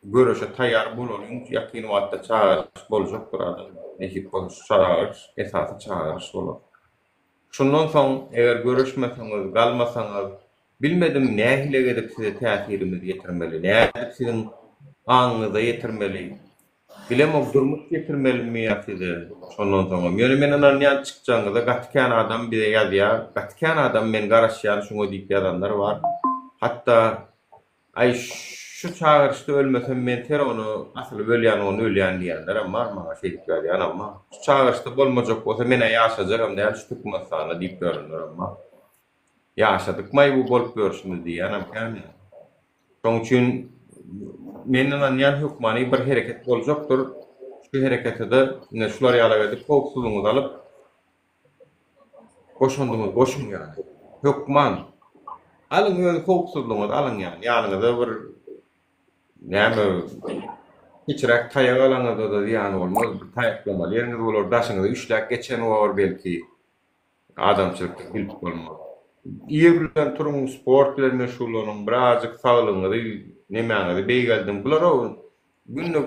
göreşe taýýar bolalyň ýakyn wagtda çagyryş boljakdyr adam nesip bolsa şu çagyryş esasy çagyryş bolar. Şundan soň eger göreşmeseňiz galmasaňyz bilmedim nähili edip size täsirimizi ýetirmeli nädip siziň aňyňyza ýetirmeli Bilemok durmuş getirmelimi ýa size şondan soňam. Ýöne men ynanýan çykjagyňyza gaty kän adam bize ýazýar. Gaty kän adam men garaşýan şuňa diýip ýazanlar bar. Hatda aý şu çagyryşda ölmesem men ser ony asylyp ölýän ony ölýän diýenlerem bar maňa şeýdip ýazýanam bar. Şu çagyryşda bolmajak bolsa menä ýaşajagam däl şu Türkmenistanda diýip ýörenlerem bar. Ýaşadykmaý bu bolup ýörşümiz diýýänem kän ýa. Şoň üçin men ynanýan hökmany bir hereket boljakdyr. Şu hereketede ine şular ýalak edip howpsuzlygyňyzy alyp goşandyňyzy goşuň ýaly. Hökman. Alyň öz howpsuzlygyňyzy alyň ýaly. Ýanyňyza bir näme kiçiräk taýak alaňyzda-da zyýany bolmaz. Bir taýaklamaly ýeriňiz bolar. Daşyňyza üçläk geçen bor belki. Adamçylykda bilip bolmaz. Ir bilen turuň, sport bilen meşgullanyň, birazjyk saglygyňyzy, nemäňizi beýgeldiň. Bular günde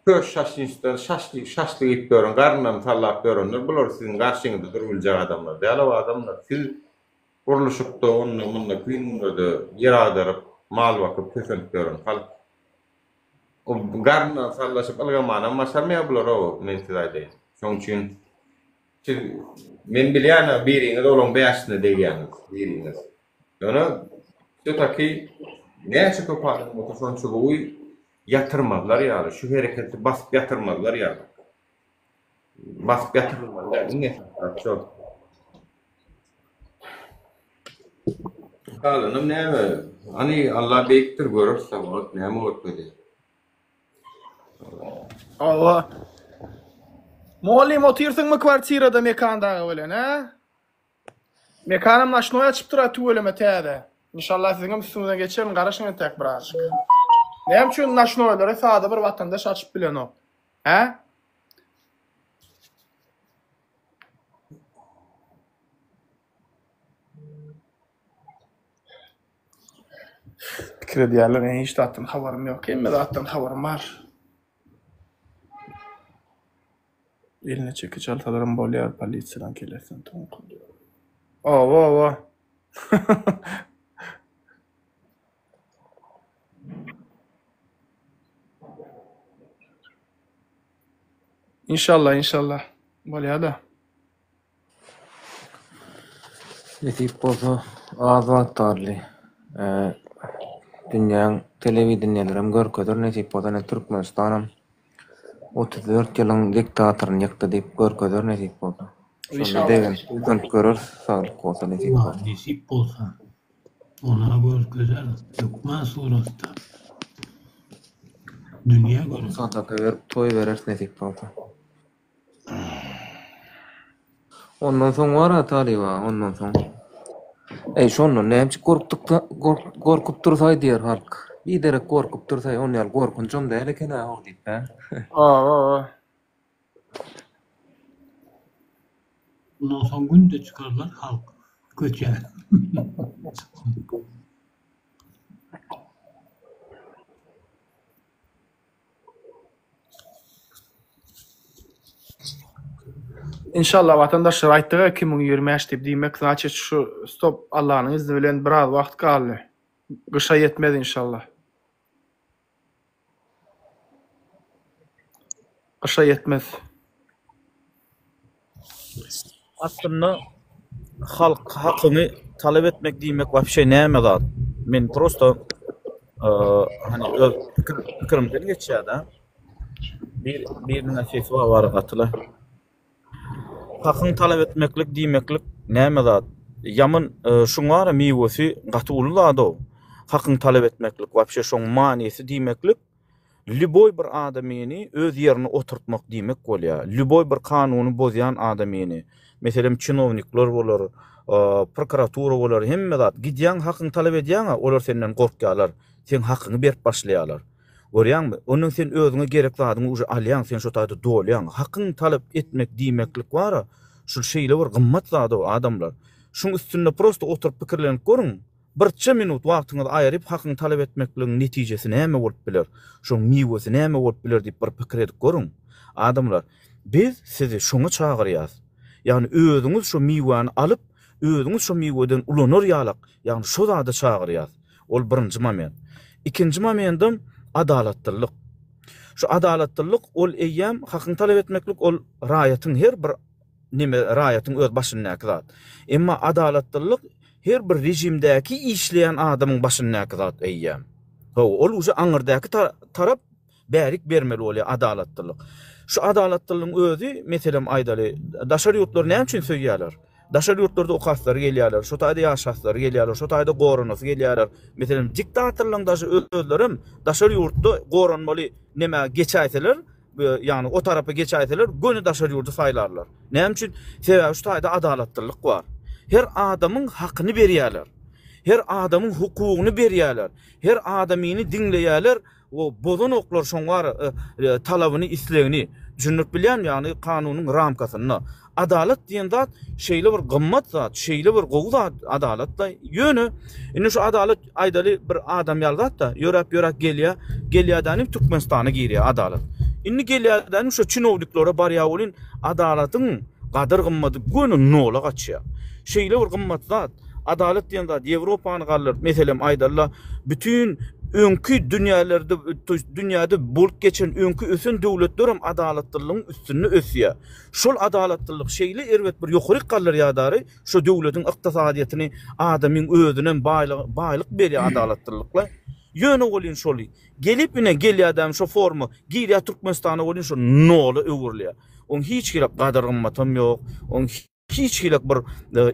köş şaşlinçden şaşlyk şaşlyk iýip ýören, garynlaryny sallap ýörenler, bular siziň garşyňyzda durup biljek adamlar däl o adamlar. Siz gurluşykda, onda-munda, kyn günlerde ýer agdaryp, mal bakyp, kösenip ýören halk. O garynlaryny sallaşyp ylgamanam başarmaýar bular-ow, men size aýdaýyn. Şonuň üçin Siz, men bilýän-ä biriňiz olaň bäşisine degýäňiz, biriňiz. Ýöne wse-taki näçe köp adam bolsa şonça gowy ýatyrmazlar ýaly, şu hereketi basyp ýatyrmazlar ýaly. Basyp ýatyrylmaly däl, iň esasy zat şol. Galanam näme, hany Alla beýikdir göreris wagt näme görkezýär. Hawa. Mugallym otyrsyňmy kwartirada Mekan dagy bilen, hä? Mekanam naçnoý açypdyr-a tüweleme täze. Inşallah siziňem üstüňizden geçerin, garaşyň entäk birazjyk. Näme üçin naçnoýlary sada bir watandaş açyp bilenok? Hä? Pikir edýärler, meniň hiç zatdan habarym ýok. Hemme zatdan habarym bar. Eline çekiç alsalaram bolýar, polisiýadan kelesinden toňkulýar. Owa, owa. Inşallah, inşallah. Bolýar-da. Nesip bolsa az wagt galdy. Dünýäň telewideniýelerem görkezer nesip bolsa ine Türkmenistanam 34 ýylyň diktatoryny ýykdy diýip görkezer nesip bolsa. Şonda begenip buýsanyp göreris saglyk bolsa nesip Allah bolsa. nesip bolsa ona görkezer hökman suratda. Dünýä görer. Sadaka berip toý bereris nesip bolsa. Ondan soň bar-a talyba, ondan soň. Eý, şondan nämçik gorkduk-da, gorkup dursaý diýer halk. Biderek gorkup dursaý, on ýaly gorkunjam däl eken-ä o diýip, hä? Hawa. Ondan soň günde çykarlar halk köçä. Inşallah watandaşlar aýtdyga 2025 diýip diýmek znaçit şu stop Allanyň izni bilen biraz wagt galdy. Gyşa ýetmez inşallah. Gyşa ýetmez. Aslynda halk hakyňy talap etmek diýmek wapşe näme zat? Men prosto hani öz pikir pikirimden geçýär-de. Bir biriniň sesi bar bar gatyla. Hakyňy talap etmeklik diýmeklik näme zat? Ýaman şuň bar miwesi gaty uly zat-ow. Hakyňy talap etmeklik wapşe şoň manysy diýmeklik Lýuboý bir adamyny öz ýerine oturtmak diýmek bolýar. Lýuboý bir kanuny bozýan adamyny, meselem, çinownikler bolar, prokuratura bolar, hemme zat. Gidýäň, hakyňy talap edýäň-ä, olar senden gorkýarlar. Seň hakyňy berip başlaýarlar. Görýäňmi? Ondan sen özüňe gerek zadyňy uje alýaň, sen şo taýda dolýaň. Hakyňy talap etmek diýmeklik bar-a, şul şeýle bir gymmat zat-ow, adamlar. Şuň üstünde prosto oturyp pikirlenip görüň. Birçe minut wagtyňyzy aýryp hakyňy talap etmekligiň netijesi näme bolup biler? Şoň miwesi näme bolup biler diýip bir pikir edip görüň. Adamlar, biz sizi şoňa çagyrýas. Ýagny özüňiz şo miwäni alyp, özüňiz şo miweden ulanar ýalak, ýagny şo zada çagyrýas. Ol birinji moment. Ikinji momentem adalatlylyk. Şu adalatlylyk ol eýýäm hakyňy talap etmeklik ol raýatyň her bir neme raýatyň öz başyndaky zat. Emma adalatlylyk her bir režimdäki işleýän adamyň başyndaky zat eýýäm. Hawa, ol uje aňyrdaky tarap bärik bermeli bolýar adalatlylyk. Şu adalatlylygyň özi, meselem aýdaly, daşary ýurtlary näme üçin söýýärler? Daşary ýurtlarda okaslary gelýärler, şo taýda ýaşaslary gelýärler, şo taýda goranasy gelýärler. Meselem, diktatorlaryň daşy özlerem daşary ýurtda goranmaly nämä geçäýseler, ýagny o tarapa geçäýseler, göni daşary ýurdy saýlarlar. Näme üçin? Sebäbi şu taýda adalatlylyk bar. Her adamyň hakyny berýärler. Her adamyň hukugyny berýärler. Her adamyny diňleýärler. Bozanoklar şoň bar talabyny, islegini. Düşündirip bilýänmi, ýagny kanunyň ramkasynda. Adalat diýen zat şeýle bir gymmat zat, şeýle bir gowy zat adalat-da. Ýöne indi şu adalat aýdaly bir adam ýaly zat-da, ýöräp-ýöräp gelýär, gelýär-dänim Türkmenistana girýär adalat. Indi gelýär-dänim şo çinowniklere barýar welin adalatyň gadyr-gymmady göni nola gaçýar. Şeýle bir gymmat zat. Adalat diýen zat Ýewropany galdyryp, meselem aýdalyda, bütin öňki dünýälerde, to ýest dünýäde bolup geçen öňki ösen döwletlerem adalatlylygyň üstünde ösýär. Şol adalatlylyk şeýle erbet bir ýokaryk galdyrýar dary, şo döwletiň ykdysadyýetini, adamyň özünem baýlyk baýlyk berýär adalatlylyk-la. Ýöne welin şol gelip ine gelýädäm şo forma girýär Türkmenistana welin şo nola öwrülýär. Oň hiç hili gadyr-gymmatam ýok, oň Hiç hili bir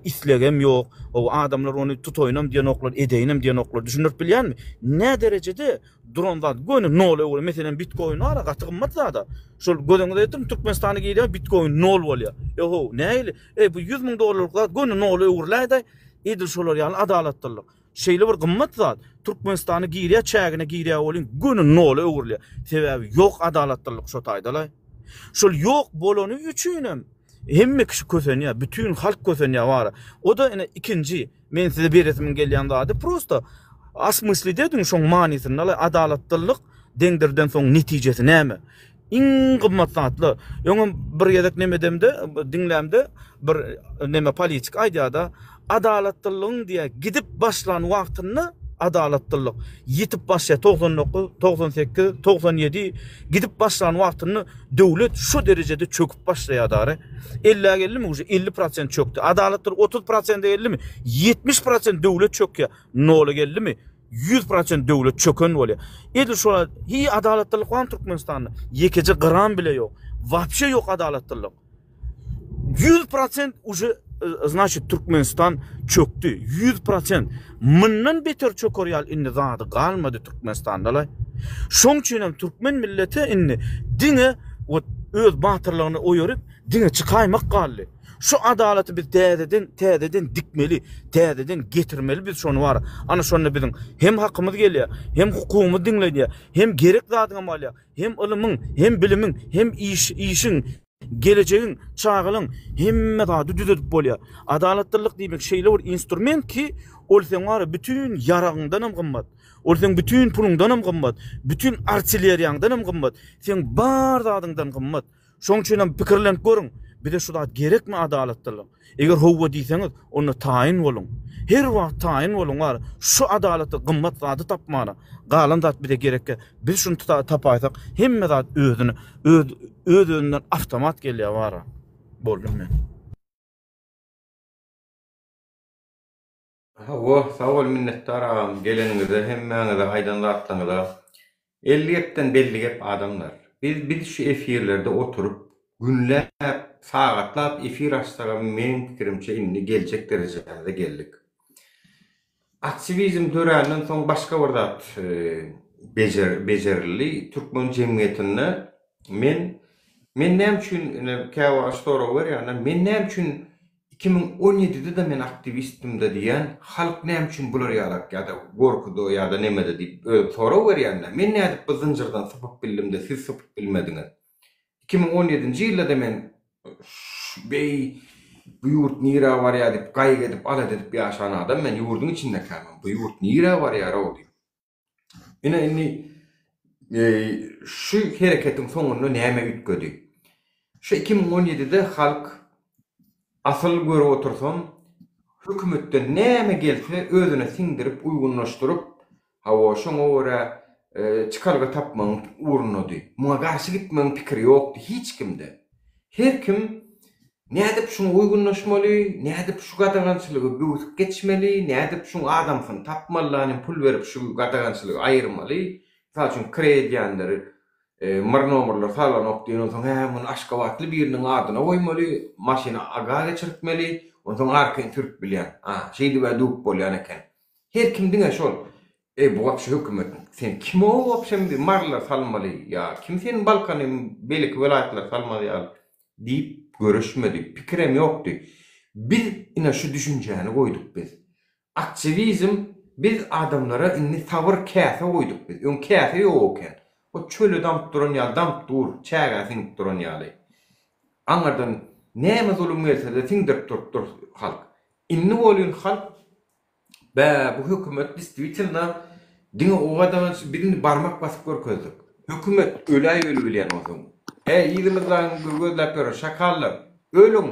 islegem ýok. O adamlar ony tutaýynam diýenoklar, edeýinem diýenoklar. Düşündirip bilýänmi? Nä derejede duran zat göni nola öwrülýär. Meselem, bitkoin bar-a, gaty gymmat zat-a. Şol göz öňüňize getiriň, Türkmenistana girýär, bitkoin nol bolýar. Eho, nähili? Eý, bu 100 müň dollarlyk zat göni nola öwrüläýdä. Edil şolar ýaly adalatlylyk. Şeýle bir gymmat zat, Türkmenistana girýär, çägine girýär welin göni nola öwrülýär. Sebäbi ýok adalatlylyk şo taýda-laý. Şol ýok bolany üçinem Hemme kişi kösenýär, bütin halk kösenýär wara. O-da ine ikinji men size beresimiň gelýän zady prosta osmyslit ediň şoň manysyny ala adalatlylyk deňdirden soň netijesi näme? Iň gymmat zatlar. Öňem bir gezek nemedemde diňlämde bir neme politik aýdýarda Adalatlylygyň diýýär, gidip başlan wagtynda adalatlylyk ýitip başlaýar, 99, 98, 97 gidip başlan wagtynda döwlet şu derejede çöküp başlaýar dary. 50-ä geldimi uje 50 prosent çökdi. Adalatlylyk 30 prosente geldimi 70 prosent döwlet çökýär. Nola geldimi 100 prosent döwlet çöken bolýar. Edil şolar, hiý adalatlylyk barmy Türkmenistanda? Ýekeje gram bile ýok. Wapşe ýok adalatlylyk. 100% uje znaçit Türkmenistan çökdi. 100%. Mundan beter çöker ýaly indi zady galmady Türkmenistanda. Şoň üçin hem türkmen milleti indi diňe wot öz batyrlygyny oýaryp, diňe çykaýmak galdy. Şu adalaty biz täzeden, täzeden dikmeli, täzeden getirmeli biz şony bar. Ana şonda biziň hem hakymyz gelýär, hem hukugymyz diňlenýär, hem gerek zadyňam alýar. Hem ylymyň, hem bilimiň, hem iş, işiň, gelejegiň, çagalyň hemme zady düzedip bolýar. Adalatlylyk diýmek şeýle bir instrument ki, ol seň bar bütin ýaragyňdanam gymmat. Ol seň bütin puluňdanam gymmat, bütin artilleriýaňdanam gymmat, seň bar zadyňdan gymmat. Şoň üçin hem pikirlenip görüň, bize şu zat gerekmi adalatlylyk? Eger howwa diýseňiz, onda taýyn boluň. Her wagt taýyn boluň bar, şu adalatly gymmat zady tapmana. Galan zat bize gerekkä. Biz şuny tapaýsak, hemme zat özüne, öz öz-özünden awtomat gelýär bara. Boldum men. Hawa, sag bol minnetdar agam geleniňize hemmäňize aýdan zatlaňyza. 50 gepden belli gep adamlar. Biz biz şu efirlerde oturyp günläp sagatlap efir açsagam meň pikirimçe indi geljek derejämize geldik. Aktiwizm döränden soň başga bir zat bejer bejerildi türkmen jemgyýetinde men men näme üçin ine käwagt sorag berýänler men näme üçin 2017-de-de men aktiwistdim-de diýýän, halk näme üçin bular ýalak ýa-da gorkuda ýa-da nemede diýip özüm sorag berýän-de, men nädip bu zynjyrdan sypyp bildim-de siz sypyp bilmediňiz? 2017-nji ýylda-da men beý bu ýurt nirä barýar diýip gaýgy edip, alada edip ýaşan adam men ýurduň içindekämem bu ýurt nirä barýar-ow diýip. Ine indi şu hereketiň soňunda näme üýtgedi? Şu 2017-de halk asyl görüp otursam hökümetden näme gelse özüne siňdirip uýgunlaşdyryp hawa şoňa görä çykalga tapmagyň ugrundady. Muňa garşy gitmegiň pikiri ýokdy hiç kimde. Her kim Nädip şuňa uýgunlaşmaly, nädip şu gadagançylygy böwsüp geçmeli, nädip şuň adamsyny tapmaly hem pul berip şu gadagançylygy aýyrmaly. Mysal üçin kireý edýänleri bir nomerler salanok diýen onsoň hä muny aşgabatly biriniň adyna goýmaly, maşyny aga geçirtmeli, onsoň arkaýyn sürüp bilýän. A, şeýdib-ä döwüp bolýan eken. Her kim diňe şol Eý bu wapşe hökümet sen kim o wapşe bizi marylar salmaly ýa kim seni balkany beleki welaýatlary salmaz ýaly diýip göreşmedi pikirem ýokdy biz ine şu düşünjäni goýduk biz aktiwizm. Biz adamlara indi sabyr käse goýduk biz. Öň käse ýok eken. O çöle damyp duran ýaly damyp dur, çägä siňip duran ýaly. Aňyrdan näme zulum gelse-de siňdirip durupdyr halk. Indi welin halk Bä, bu hökümet distwitelno diňe o gadagan biz indi barmak basyp görkezdik. Hökümet öläý ölübilýän bolsaň. Äý, yzymyzdan gözläp ýören şakallar, ölüň!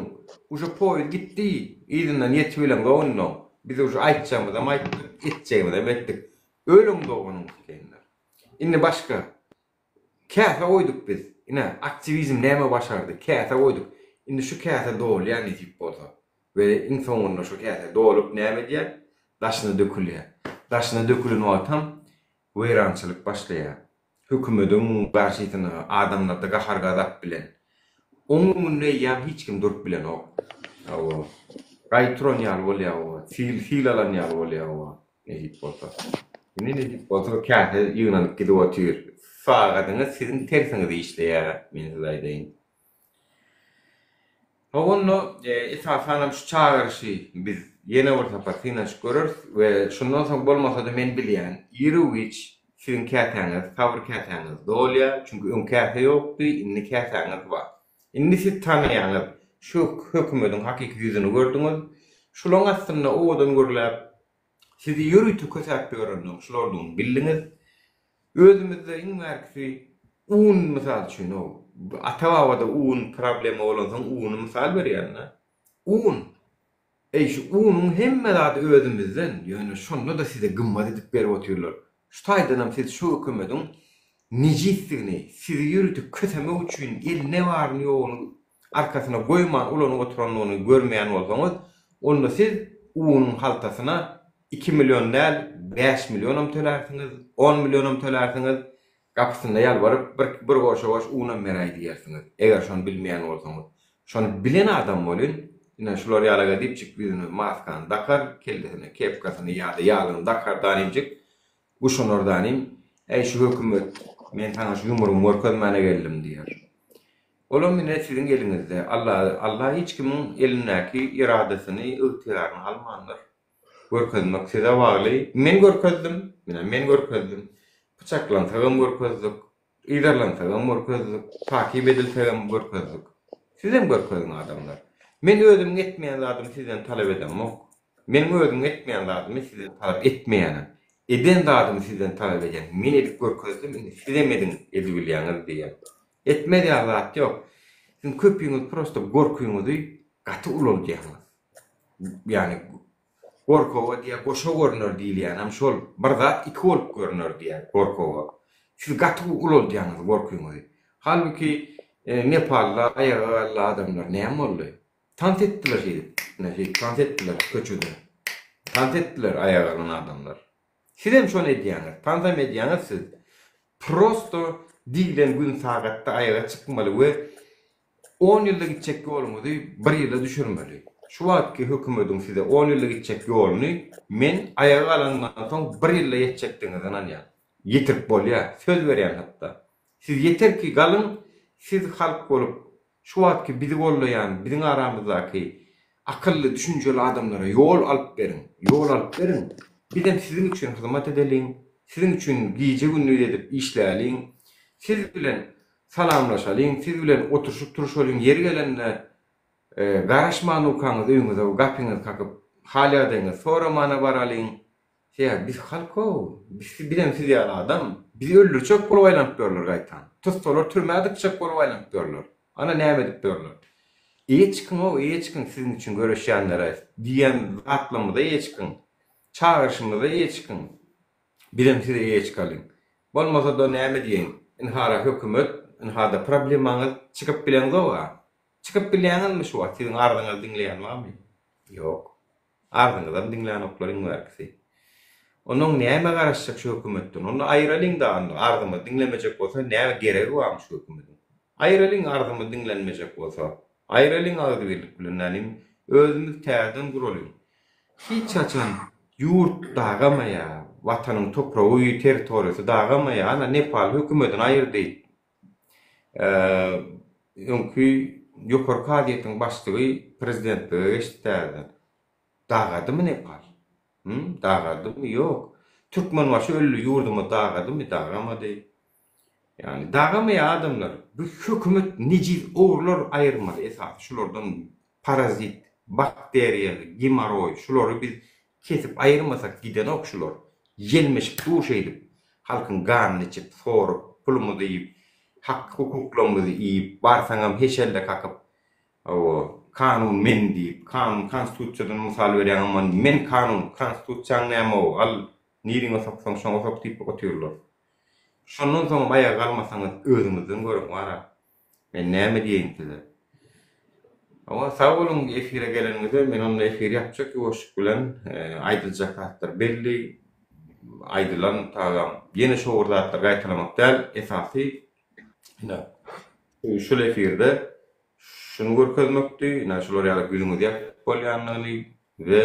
Uje poýuz gitdi, yzyndan ýetibileňzok indi oň. Biz uje aýtjagymyzam aýtdyk, etjegimizem etdik. Ölüň doganyň isleýänler. Indi başga. Käse goýduk biz. Ine, aktiwizm näme başardy? Käse goýduk. Indi şu käse dolýar nesip bolsa. We iň soňunda şu käse dolup näme edýär? Daşyna dökülýär. Daşyna dökülen wagtam weýrançylyk başlaýar. Hökümediň garşysyna adamlarda gahar-gazap bilen. Oň öňünde eýýäm hiç kim durup bilenok. Hawa. Gaý turan ýaly bolýar oba. Sil, sil alan ýaly bolýar oba. Nesip bolsa. Indi nesip bolsa käse ýygnanyp gidip otyr. Sagadyňyz siziň tersiňize işleýär, men size aýdaýyn. Hawa onda esasanam şu çagyryşy biz ýene bir sapar synanyşyp göreris we şundan soň bolmasa-da men bilýän, iru-giç siziň käsäňiz, sabyr käsäňiz dolýar, çünki öň käse ýokdy, indi käsäňiz bar. Indi siz tanaýaňyz, şu hökümediň hakyky ýüzüni gördüňiz, şulaň astynda owadan gürläp, sizi ýörite kösäp ýöreniniň şulardygyny bildiňiz. Özümizde iň bärkisi un mysal üçin o ata-babada un problema bolansoň uny mysal berýän-de. Un. Eý şu unuň hemme zady özümizden, ýöne şonda-da size gymmat edip berip otyrlar. Şu taýdanam siz şu hökümediň nejisdigini, sizi ýörite kösemek üçin eline baryny ýoguny arkasyna goýman ulanyp oturandygyny görmeýän bolsaňyz, onda siz unuň haltasyna iki million däl, bäş millionam tölärsiňiz, on millionam tölärsiňiz, gapysynda ýalbaryp bir bir goşa goş unam beräý diýersiňiz, eger şony bilmeýän bolsaňyz. Şony bilen adam welin, ine şular ýalaga dipjik ýüzüne maskany dakar, kellesine kepkasyny ýa-da ýaglygyny dakar danimjik, guşanar danim, Äý şu hökümet, men saňa şu ýumrugymy görkezmäne geldim diýer. Olam ine siziň eliňizde. Alla Alla hiç kimiň elindäki eradasyny, ygtyýaryny almandyr. Görkezmek size bagly. Men görkezdim. Ine, men görkezdim. Pyçaklansagam görkezdik. Yzarlansagam görkezdik. Takyp edilsegem görkezdik. Sizem görkeziň adamlar. Men özümiň etmeýän zadymy sizden talap edemok. Meniň özümiň etmeýän zadymy sizden talap etmeýänem. Eden zadymy sizden talap edýän. Men edip görkezdim, indi sizem ediň, edibilýäňiz diýýän. Etmez ýaly zat ýok. Siziň köpüňiz prosta gorkyňyzy gaty ulaldýaňyz. Ýagny gorkowa diýýär, goşa görner diýilýänem şol. Bir zat iki bolup görner diýýär gorkowa. Siz gaty ulaldýaňyz gorkyňyzy. Halbuki Nepalda aýaga galdy adamlar näme boldy? Tans etdiler şeýdip. Ine şeýdip tans etdiler köçede. Tans etdiler aýaga galan adamlar. Sizem şony edýäňiz. Tansam edýäňiz siz. Prosto diýlen gün sagatda aýaga çykmaly we On ýylda gitjek ýoluňyzy bir ýyla düşürmeli. Şu wagtky hökümediň size on ýylda gitjek ýoluny men aýaga galandan soň bir ýylda ýetjekdigiňize ynanýan. Ýetirip bolýar. Söz berýän hatda. Siz ýeter ki galyň, siz halk bolup şu wagtky bizi gollaýan biziň aramyzdaky akylly düşünjeli adamlara ýol alyp beriň. Ýol alyp beriň. Bizem siziň üçin hyzmat edeliň. Siziň üçin gije gündiz edip işläliň. Siz bilen Salamlaşalyň, siz bilen oturyşyp-turuşalyň, ýeri gelende, garaşman ukaňyz öýüňize gapyňyzy kakyp, hal-ýagdaýyňyzy soramana baralyň. Sebäbi biz halk-ow, biz bizem siz ýaly adam. Bizi öldürjek bolup aýlanyp ýörler gaýtam. Tutsalar türmä dykjak bolup aýlanyp ýörler. Ana näme edip ýörler. Eýe çykyň-ow, eýe çykyň siziň üçin göreşýänlere, diýen zatlarymyza eýe çykyň. Çagyryşymyza eýe çykyň. Bizem size eýe çykalyň. Bolmasa-da näme diýeýin, ynhara hökümet, ynhada problemaňyz, çykyp bileňzog-a. Çykyp bilýäňizmi şu wagt siziň arzyňyzy diňleýän barmy? Ýok. Arzyňyzam diňlänoklar iň bärkisi. Onnoň nämä garaşjak şu hökümetden? Onda aýyralyň-da onda, arzymyzy diňlemejek bolsa näme geregi barmy şu hökümediň? Aýyralyň arzymyz diňlenmejek bolsa. Aýyralyň agzybirlik bilen nälim, özümiz täzeden guralyň. Hiç haçan ýurt dagamaýar, watanyň topragy, territoriýasy dagamaýar. Ana Nepal hökümedini aýyrdy. Öňki ýokary kazyýetiň başlygy prezidentlige geçdi täzeden. Dagadymy Nepal? Hüm? Dagardymy? Ýok. Türkmenbaşy öldi, ýurdumyz dagadymy? Dagamady. Ýagny dagamaýar adamlar. Bu hökümet nejiz ogrular aýyrmaly esasy şulardan parazit, bakteriýa, gemoroý şulary biz kesip aýyrmasak gidenok şular. Ýelmeşip dur şeýdip halkyň ganyny içip, sorup, pulumyzy iýip, hak hukuklarymyzy iýip, barsaňam heşelle kakyp, hawa, kanun men diýip, kanun konstitusiýadan mysal berýäň aman men kanun, konstitusiýaň näme-ow, al niriňe soksaň şoňa sok diýip otyrlar. Şondan soňam aýaga galmasaňyz özüňizden görüň wara. Men näme diýeýin size. Hawa sag boluň efire geleniňize men onda efiri ýapjak ýuwaşlyk bilen aýdyljak zatlar belli aýdylan tagam ýene şo bir zatlar gaýtalamak däl esasy ine şul efirde şuny görkezmekdi ine şular ýaly ýüzüňizi ýapyp bolýandygyny we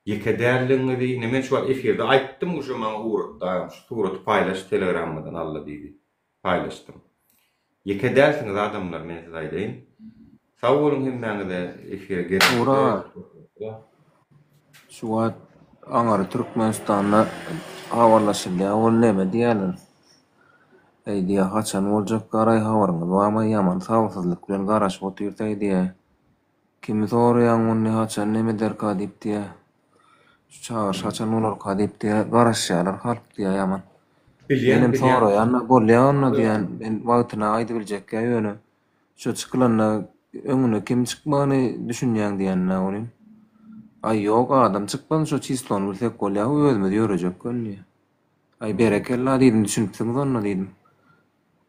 ýeke däldigiňizi ine men şu wagt efirde aýtdym uje maňa ugratdy agam şu suraty paýlaş telegrammadan alla diýdi. Paýlaşdym. Ýeke dälsiňiz adamlar men size aýdaýyn. Sag boluň hemmäňize efire geleniňize. Ura! Şu wagt aňary Türkmenistanda habarlaşylýar ol neme diýýärler. Eý diýýär haçan boljak garaý habaryňyz barmy ýaman sabyrsyzlyk bilen garaşyp otyrys eý diýýär. Kimi soraýaň muny haçan neme ederka diýip diýýär. Şu çagyryş haçan bolarka diýip diýýär. Garaşýarlar halk diýýär ýaman. Bilýän Menem bilýän. soraýan-da bolýa onda diýýän. Men wagtyna aýdybiljekkä ýöne şo çykylanda öňüne kim çykmagyny düşünýäň diýende welin. Aý ýok adam çykmasyn şo çislony bilsek bolýa özümiz ýörejek göni diýýär. Aý berekella diýdim düşünipsiňiz onda diýdim.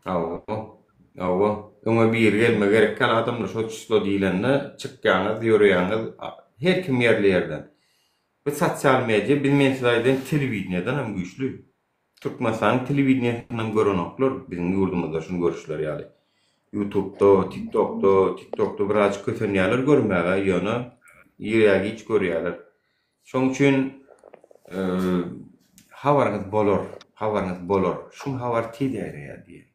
Hawa, hawa. Öňe biri gelmegi gerek däl adamlar şo çyslo diýlende çykýaňyz, ýöreýäňiz, her kim ýerli ýerden. Bu sosial media biz men size aýdaýyn telewideniýeden hem güýçli. Türkmenistanyň telewideniýesini hem görenoklar biziň ýurdumyzda şuny görüşleri ýaly. Ýutubda, TikTokda, TikTokda birazjyk kösenýärler görmäge ýöne ir ýa giç görýärler. Şoň üçin habaryňyz bolar, habaryňyz bolar. Şum habar tiz ýaýraýar diýen.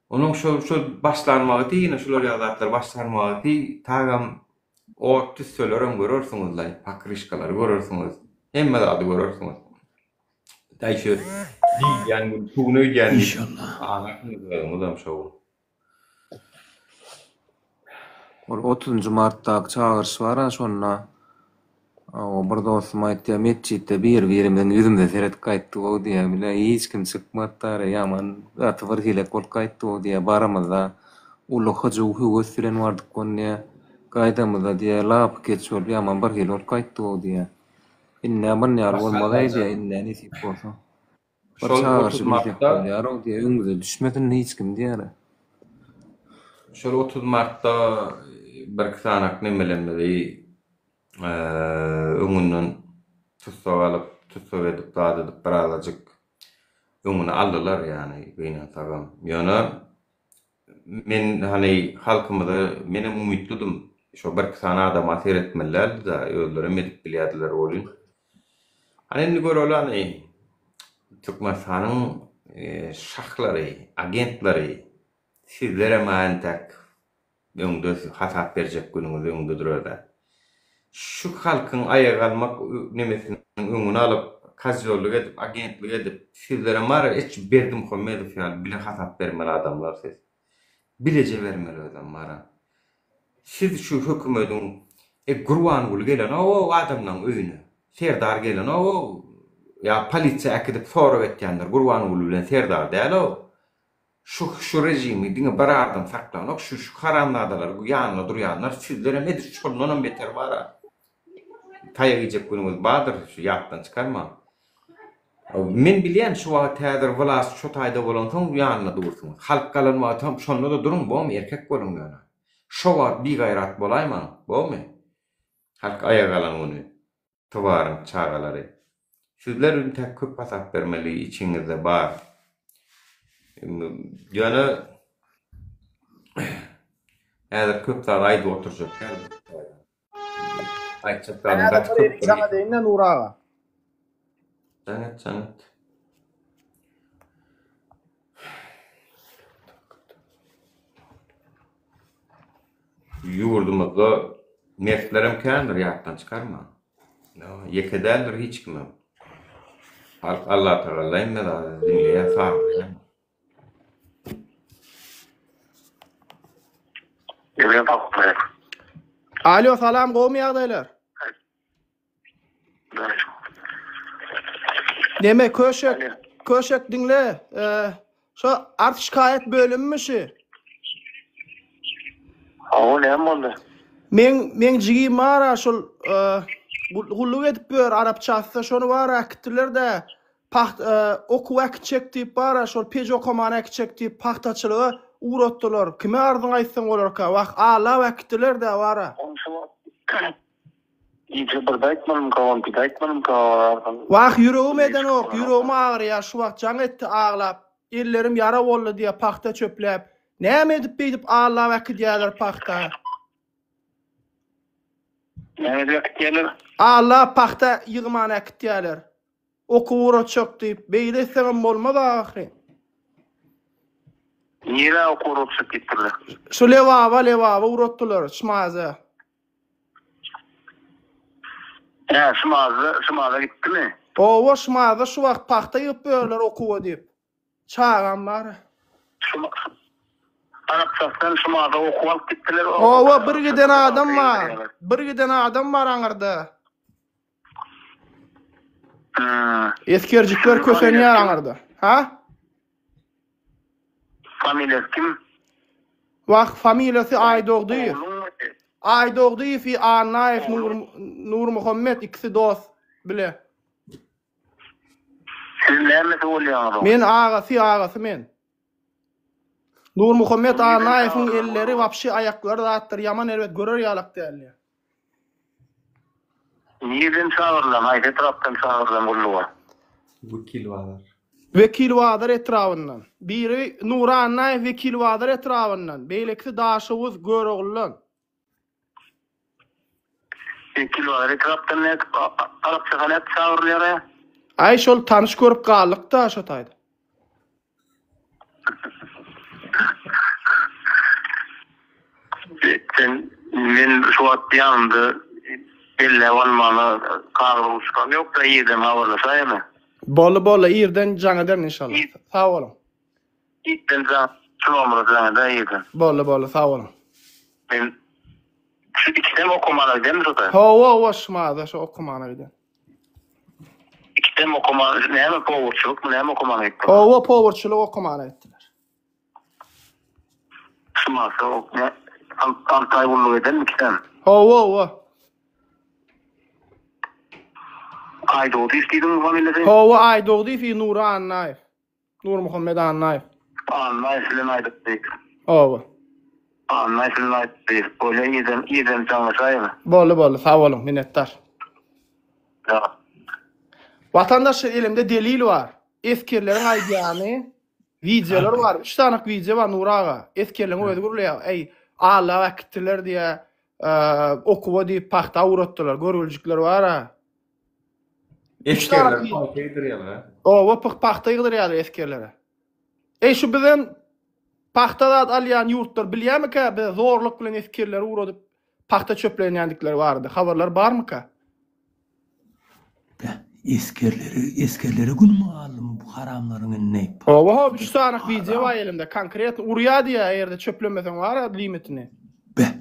Onuň şol şol başlan wagty ýene şular ýaly zatlar başlan wagty tagam ot tüsselerem görersiňizlaý, pokryşkalary görersiňiz, hemme zady görersiňiz. Daý şu diýilýän gün şu gün öýdýän diýip Inşallah. aňarsyňyz özüňizem şo gün. Ol otuzynjy martdaky çagyryş bar-a şonda o bir dostum aýtýar metjitde bir-birimiziň ýüzümize seredip gaýtdyg-ow diýýär bile hiç kim çykmady-da ýaman gaty bir hilek bolup gaýtdyg-ow diýýär baramyzda uly hyjuw höwes bilen bardyk ony diýýär gaýdamyzda diýýär lapykeç bolup ýaman bir hili bolup gaýtdyg-ow diýýär indi-ä munýaly bolmaz-aý diýýär indi-ä nesip bolsa. Bir Şol çagyryşy 30 bilsek martda bolýar-ow diýýär, öňümize düşmesin hiç kim diýýär. Şol 30 martda birki sanak nemelerimizi öňünden tussag alyp, tussag edip, zat edip birazajyk öňüni aldylar ýagny gynansagam. Ýöne Men hany halkymyza menem umytlydym. Şo birki sany adama seretmeli däldi-de, özlerem edip bilýärdiler welin. Hany indi göreli hany Türkmenistanyň şahlary, agentleri sizlerem-ä entäk öňde hasap berjek günüňiz öňde durar-da. Şu halkyň aýaga galmak nemesiniň öňüni alyp, kozýollyk edip, agentlik edip, sizlerem bar-a eç Berdimuhamedow ýaly bile hasap bermeli adamlar siz. Bileje bermeli özem bar-a. Siz şu hökümediň e Gurbanguly gelenok-ow adamlaň öýüne. Serdar gelenok-ow. Ýa polisiýa äkidip sorag etýändir Gurbanguly bilen Serdar däl-ow. Şu şu režimi diňe bir adam saklanok şu şu haramzadalar bu ýanynda durýanlar sizlerem edil şondanam beter bara taýak iýjek günüňiz bardyr şu ýatdan çykarmaň. Men bilýän şu wagt häzir wlast şo taýda bolansoň ýanynda dursuňyz. Halk galan wagtam şonda-da duruň bomy erkek boluň ýöne. Şo wagt bigaýrat bolaýmaň bomy. Halk aýaga galan güni. Tybaryň çagalary. Sizler intäk köp hasap bermeli içiňizde bar. Ýöne häzir köp zat aýdyp oturjak däl. Aýtjak zadym gaty köp. Jaň edeýin-de Nury aga. Jaň et, jaň et. Ýurdumyzda mertlerem kändir ýatdan çykarmaň. Ýeke däldir hiç kimem. Halk Allatagalla hemme zady diňleýär, sazlaýar. Alo salam gowmy ýagdaýlar? Neme köşek köşek diňle şo art şikaýat bölümimi şü? Hawa näme boldy? Meň meň jigim bara şol gulluk edip ýör arapçasda şony bara äkitdiler-de paht okuwa äkitjek diýip bara şol peji okamana äkitjek diýip pagtaçylyga ugratdylar. Kime arzyňy aýtsaň bolarka? Wah allap äkitdiler-de bara. Ony şu wagt Gije birde aýtmalymyka, on ikide aýtmalymyka arzyň. Wah ýüregim edenok, ýüregim agyrýar şu wagt jaň etdi aglap, ellerim ýara boldy diýýär pagta çöpläp. Näme edip beýdip allap äkidýärler pagta. Näme edip äkitýärler? Allap pagta ýygman äkitýärler. Okuw ugratjak diýip, beýle etseňem bolmaz ahyryn. Nirä okuw ugratjak diýipdirler? Şu Lebaba, Lebaba ugratdylar, Şmaza. Hä, Şmazda, Şmaza gitdimi? Owa, Şmazda şu wagt pagta ýygyp ýörler okuwa diýip. Çagam bar. Şma, Arapçasdan Şmaza okuwa alyp gitdiler. Owa, bir giden adam bar. Bir giden adam bar aňyrda. Esgerjikler kösenýär aňyrda. Ha? Familiýasy kim? Wah, familiýasy Aýdogdyýew. Aýdogdyýew i Annaýew Nur Nurmuhammet ikisi dost bile. Siz nämesi bolýaňyz oň? Men agasy, agasy men. Nurmuhammet Annaýewiň elleri wapşe aýaklary zatlar ýaman erbet görer ýalak däldi. Nirden çagyrylan, haýsy etrapdan çagyrylan gulluga? Wekilbazar. Wekilbazar etrabyndan. Biri Nury Annaýew Wekilbazar etrabyndan, beýlekisi Daşoguz, Göroglydan. Wekilbazar etrapdan nädip, Arapçaka nädip çagyrylýar-a? Aý şol tanyş görüp galdyk-da şo taýda. Sen men şu wagt ýanymda belläp almana kagyz ruçkam ýok-da irden habarlaşaýaly. Boldy boldy irden jaň ederin inşallah. Sag boluň. Irden jaň şu nomera jaň edäý irden. Boldy boldy sag boluň. Men şu ikisem okamana gidenmi şo-da? Hawa hawa şumada şo okamana giden. Ikisem okamana näme powerçylykmy näme okamana gitdiler? Hawa powerçylyk okamana gitdiler. Şumasa ne alty aý gulluk edenmi ikisem? Hawa hawa. Aýdogdyýew diýdiňmi familiýasy? Hawa Aýdogdyýew i Nury Annaýew. Nurmuhammet Annaýew. Annaýew bilen aýdypdy. Hawa. Annaýew bilen aýdypdy. Bolýa irden irden jaňlaşaýyň. Boldy boldy sag boluň minnetdar. Watandaşlar elimde delil bar. Esgerleriň aýdýany wideolar bar. 3 sany wideo bar Nury aga. Esgerleriň özi gürleýär. Eý, allap äkitdiler diýä. Okuwa diýip pagta ugratdylar. Görgüljikler bar-a. Esgerler pagta ýygdyrýarlar. Oba pagta ýygdyrýarlar esgerlere. Eý şu bizem pagta zat alýan ýurtlar bilýärmikä bize zorluk bilen esgerleri ugradyp pagta çöplenýändikleri barada habarlar barmyka? Beh, esgerleri, esgerlere günümi galdymy bu haramlaryň indi? Oba ho üç sany wideo bar elimde konkretno urýa diýýär eger-de çöplemeseň bar-a limitini. Beh,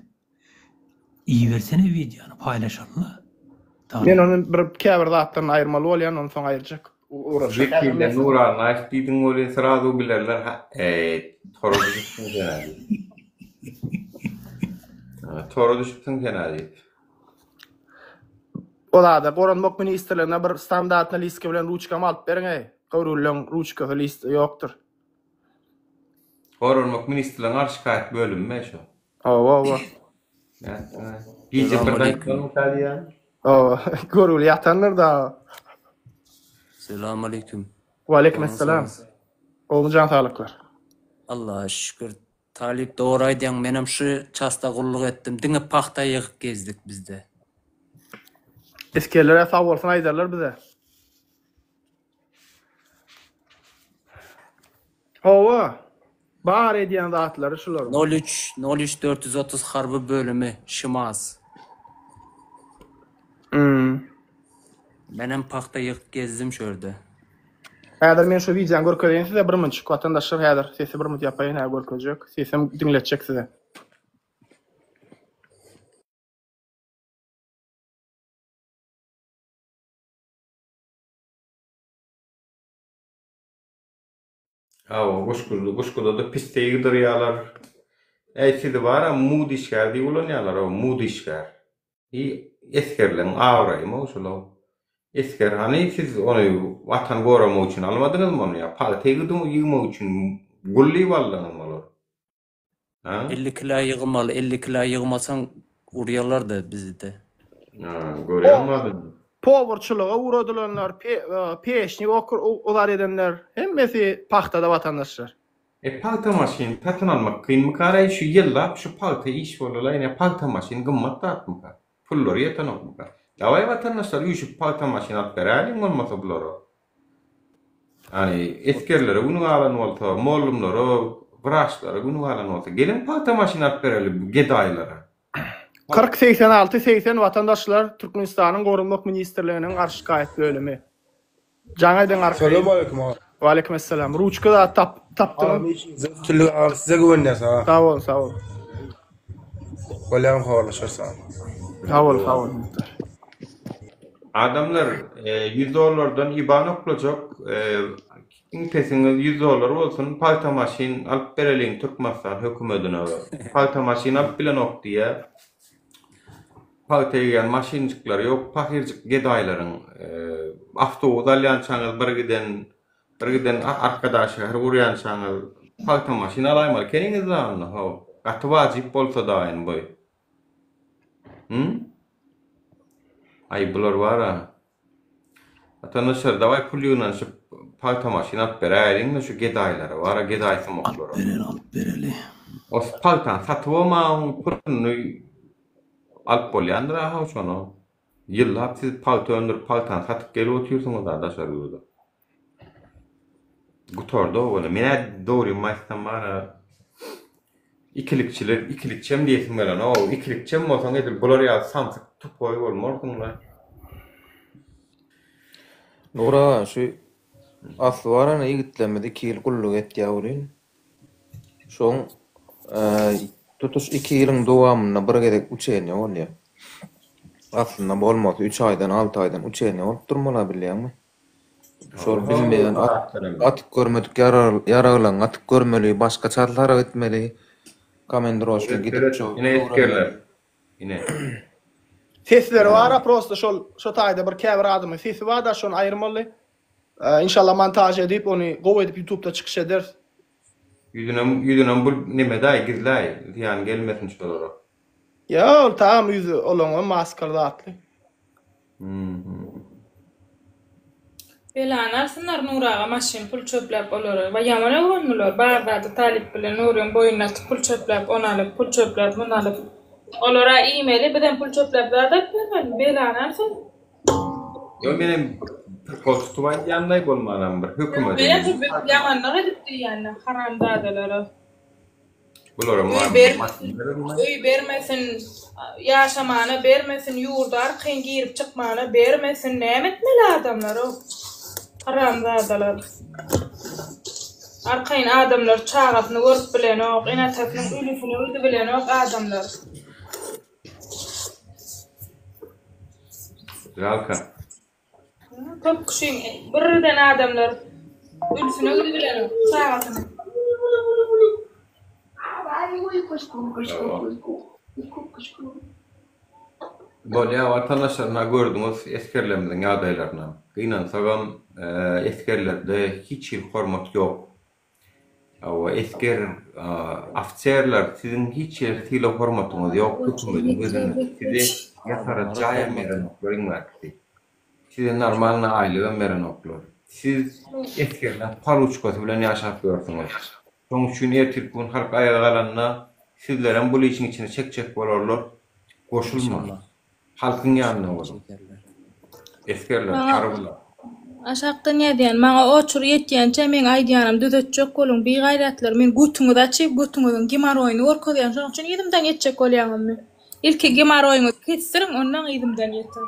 Ibersene wideony paýlaşalyla. Men ony bir käbir zatlaryny aýyrmaly bolýan ony soň aýyrjak. Ugraşjak. Wekilden Nury Annaýew diýdiň welin srazu bilerler ha eý tora düşüpsiň senä diýip. Tora düşüpsiň senä diýip. O zada Goranmak ministrligine bir standartny listka bilen ruçkamy alyp beriň eý. Görgülileň ruçkasy listi ýokdur. Goranmak ministrliginiň arz şikaýat bölümimi şo? Hawa, hawa. Gije bir daýyplarmyka diýýän. Hawa, görgüli ýatandyr da. Salam aleýkum. Waleýkim esselam. Gowmy jan saglyklar? Allaha şükür. Talyp dogry aýdýaň menem şu çasda gulluk etdim diňe pagta ýygyp gezdik bizde. Esgerlere sag bolsun aýdarlar bize. Hawa. Bar edýän zatlary şular. Nol üç, nol üç 430 harby bölümi, Şimaz. Hmm. Menem pagta ýygyp gezdim şu ýerde. Häzir men şu wideony görkezeýin size bir munçuk watandaşlar häzir sesi bir mut ýapaýyn hä görkezjek sesem diňletjek size. Hawa, Guşguly, Guşguda-da pisse ýygdyrýarlar. Äý, sizi bar-a mud işgär diýip ulanýarlar-ow, mud işgär. I esgerleň abraýymy-ow şul-ow. Esger hany, siz ony Watany goramak üçin almadyňyzmy ony ýa pagta ýygmak üçin gul diýip aldyňyzmy olary? Ha? 50 kilo ýygmaly, 50 kilo ýygmasaň urýarlar-da bizi-de. Ha, görýäňmi adamy? Powerçylyga ugradylanlar, peşnik ozar edenler, hemmesi pagtada watandaşlar. E pagta maşyn satyn almak kynmykaraý şu ýyllap şu pagta iş bolalaý ine pagta maşyn gymmat zatmyka pullary ýetenokmyka dawaý watandaşlar üýşüp pagta maşyn alyp beräýeliň bolmasa bulara Ýagny esgerlere güni galan bolsa, mollumlara, wraçlara güni galan bolsa, geliň pagta maşyn alyp bereli bu gedaýlara. 40 86 80 Watandaşlar Türkmenistanyň Goranmak ministrliginiň arz şikaýat bölümi. Jaň ediň arkaýyn. Salam aleýkum aga. Waleýkim essalam. Ruçka zat tap tapdyňyz. Agam işiňizde üstünlik agam size güwenýäs aga. Sag bol sag bol. Bolýagam habarlaşarys agam. Sag bol sag bol. Minnetdar. Adamlar 100 dollardan iban oklajak iň pesiňiz 100 dollar bolsun pagta maşyn alyp bereliň Türkmenistan hökümedine pagta maşyn alyp bilenok diýýä pagta egýän maşynjyklary ýok pahyrjyk gedaýlaryň awtobus alýançaňyz bir giden bir giden arkadag şäher gurýançaňyz pagta maşyn alaýmaly ekeniňiz da onda how gaty wajyp bolsa daýyn bu Hum? Aý bular bara. Watandaşlar daway pul ýygnanyşyp pagta maşyn alyp beräýeliňle şu gedaýlara bara gedaý sumaklara. Alyp bereli alyp bereli. O pagtany satybam aň puluny alyp bolýandyr a how şony. Ýyllap siz pagta öndürip pagtany satyp gelip otyrsyňyz a daşary ýurda. Gutardy owaly. Men-ä dogrymy aýtsam bara ikilikçiler ikilikçem diýesim gelenok. Ikilikçem bolsaň edil bular ýaly samsyk tupoý bolmarsyň-la. Nury aga şu asly bar ana ýigitlerimiz iki ýyl gulluk etýär welin şoň tutuş iki ýylyň dowamynda bir gezek uçeniýa bolýar. Aslynda bolmasa üç aýdan alty aýdan uçeniýa bolup durmaly bilýäňmi? Şol bilmeýän atyp görmedik ýaraglaryňy atyp görmeli, başga çarlara gitmeli. Komendiroşka gidip şo Ine esgerler. Ine. Sesleri bara prosta şol şo taýda bir käbir adamyň sesi barda şony aýyrmaly. Inşallah montaž edip ony gowy edip ýutubda çykyş ederis. Ýüzünem ýüzünem bul nemedaý gizläý zyýan gelmesin şolara. Ýa ol tam ýüzi olaňam maskaly zatly. Belany alsynlar Nury aga maşyn pul çöpläp olary waý ýaman öwren bular bar zady Talyp bilen Nuryň boýnuna atyp pul çöpläp ony alyp pul çöpläp muny alyp olara iýmeli bizem pul çöpläp zat alyp bermelimi belany alsyn. Ýok menem prikol tutup aýdýanlaý bolmanam bir hökümede. Menem ýamanlyk edip diýýänler haramzadalara. Bularam Öý bermesin, öý bermesin, ýaşamana bermesin, ýurda arkaýyn girip çykmana bermesin, näme etmeli adamlar-ow? Haramzadalar. Arkaýyn adamlar çagasyny görüp bilenok, ene-atasynyň ölüsine gidibilenok adamlar. Žalka. Köp kişiň birden adamlar ölüsine gidibilenok çagasynyň. Bolýa watandaşlar ynha gördüňiz esgerlerimiziň ýagdaýlaryny. Gynansagam esgerlerde hiç hili hormat ýok. Hawa esger ofiserler siziň hiç hili sylag hormatyňyz ýok hökümediň gözünde size ýatara jaýam berenoklar iň bärkisi. Size normalny aýlygam berenoklar. Siz esgerleň paruçkasy bilen ýaşap ýörsüňiz. Şoň üçin ertirki gün halk aýaga galanda sizlerem bul işiň içine çekjek bolarlar. Goşulmaň. Halkyň ýanynda boluň. Esgerler, harbylar. Aşakdan ýazýan, maňa oçur ýetýänçä meň aýdýanym düzetjek boluň, bigaýratlar, men götüňizi açyp, götüňiziň gemaroýyny görkezýän, şonuň üçin yzymdan ýetjek bolýaňyzmy? Ilki gemaroýyňyzy kesdiriň, ondan yzymdan ýetiň.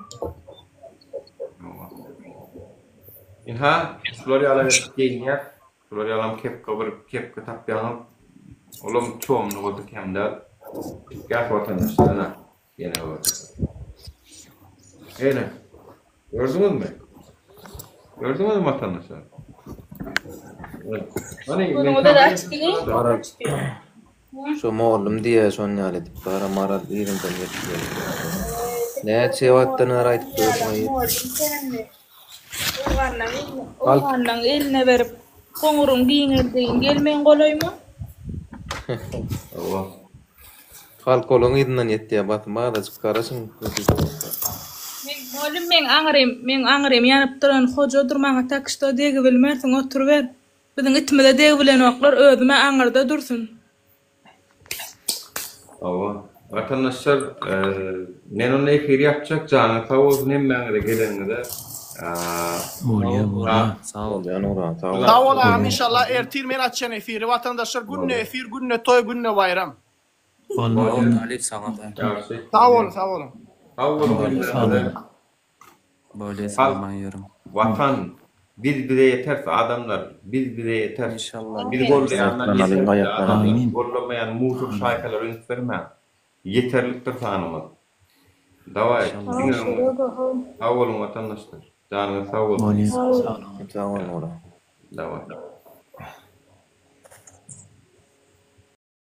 Ynha, şular ýaly edip geýinýäs. Şular ýalam kepka bir kepka tapýaňyz. Olam çomly bolsa kem däl. Çykýas watandaşlar ynha. Ýene bir. Ene. Gördüňizmi? Gördüňizmi watandaşlar? Hany, men Maral. Şo mollum diýýä şon ýaly edip bara Maral yzyndan ýetdi. Näçe wagtdan bäri aýdyp dursuň. Owganlaň eline berip goňuryň giňeldigin gel meň golaýyma. Hawa. Halk olaň yzyndan ýetýä basym azajyk garaşyň. Meň mollum meň aňrym meň aňrym ýanyp duran hojadyr maňa tak şto degibilmersiň oturyber. Biziň itimize degibilenoklar özümä aňyrda dursun. Hawa. Watandaşlar men onda efiri ýapjak janyňyz sag bolsun hemmäňize geleniňize. Bolýa bolýa. Sag bol Nurhan sag bol. Sag bol agam inşallah ertir men açýan efiri watandaşlar günde efir günde toý günde baýram. Bolýa. Sag boluň sag boluň. Sag boluň hemmäňize. Bolýa Halk, salman ýörüň. Watan, biz bize ýeteris adamlar, biz bize ýeteris. Inşallah. Bizi gollaýanlar Aýaklanalyň, ýeterlikdir aýaklanalyň. adamlar, Amin. gollamaýan musor şaýkalara üns bermäň. Ýeterlikdir sanymyz. Dawaý, Inşallah. diňe öňe. Sag boluň watandaşlar. Janyňyz sag bolsun. Bolýa. Sag boluň. Sag bol Nura. Dawaý.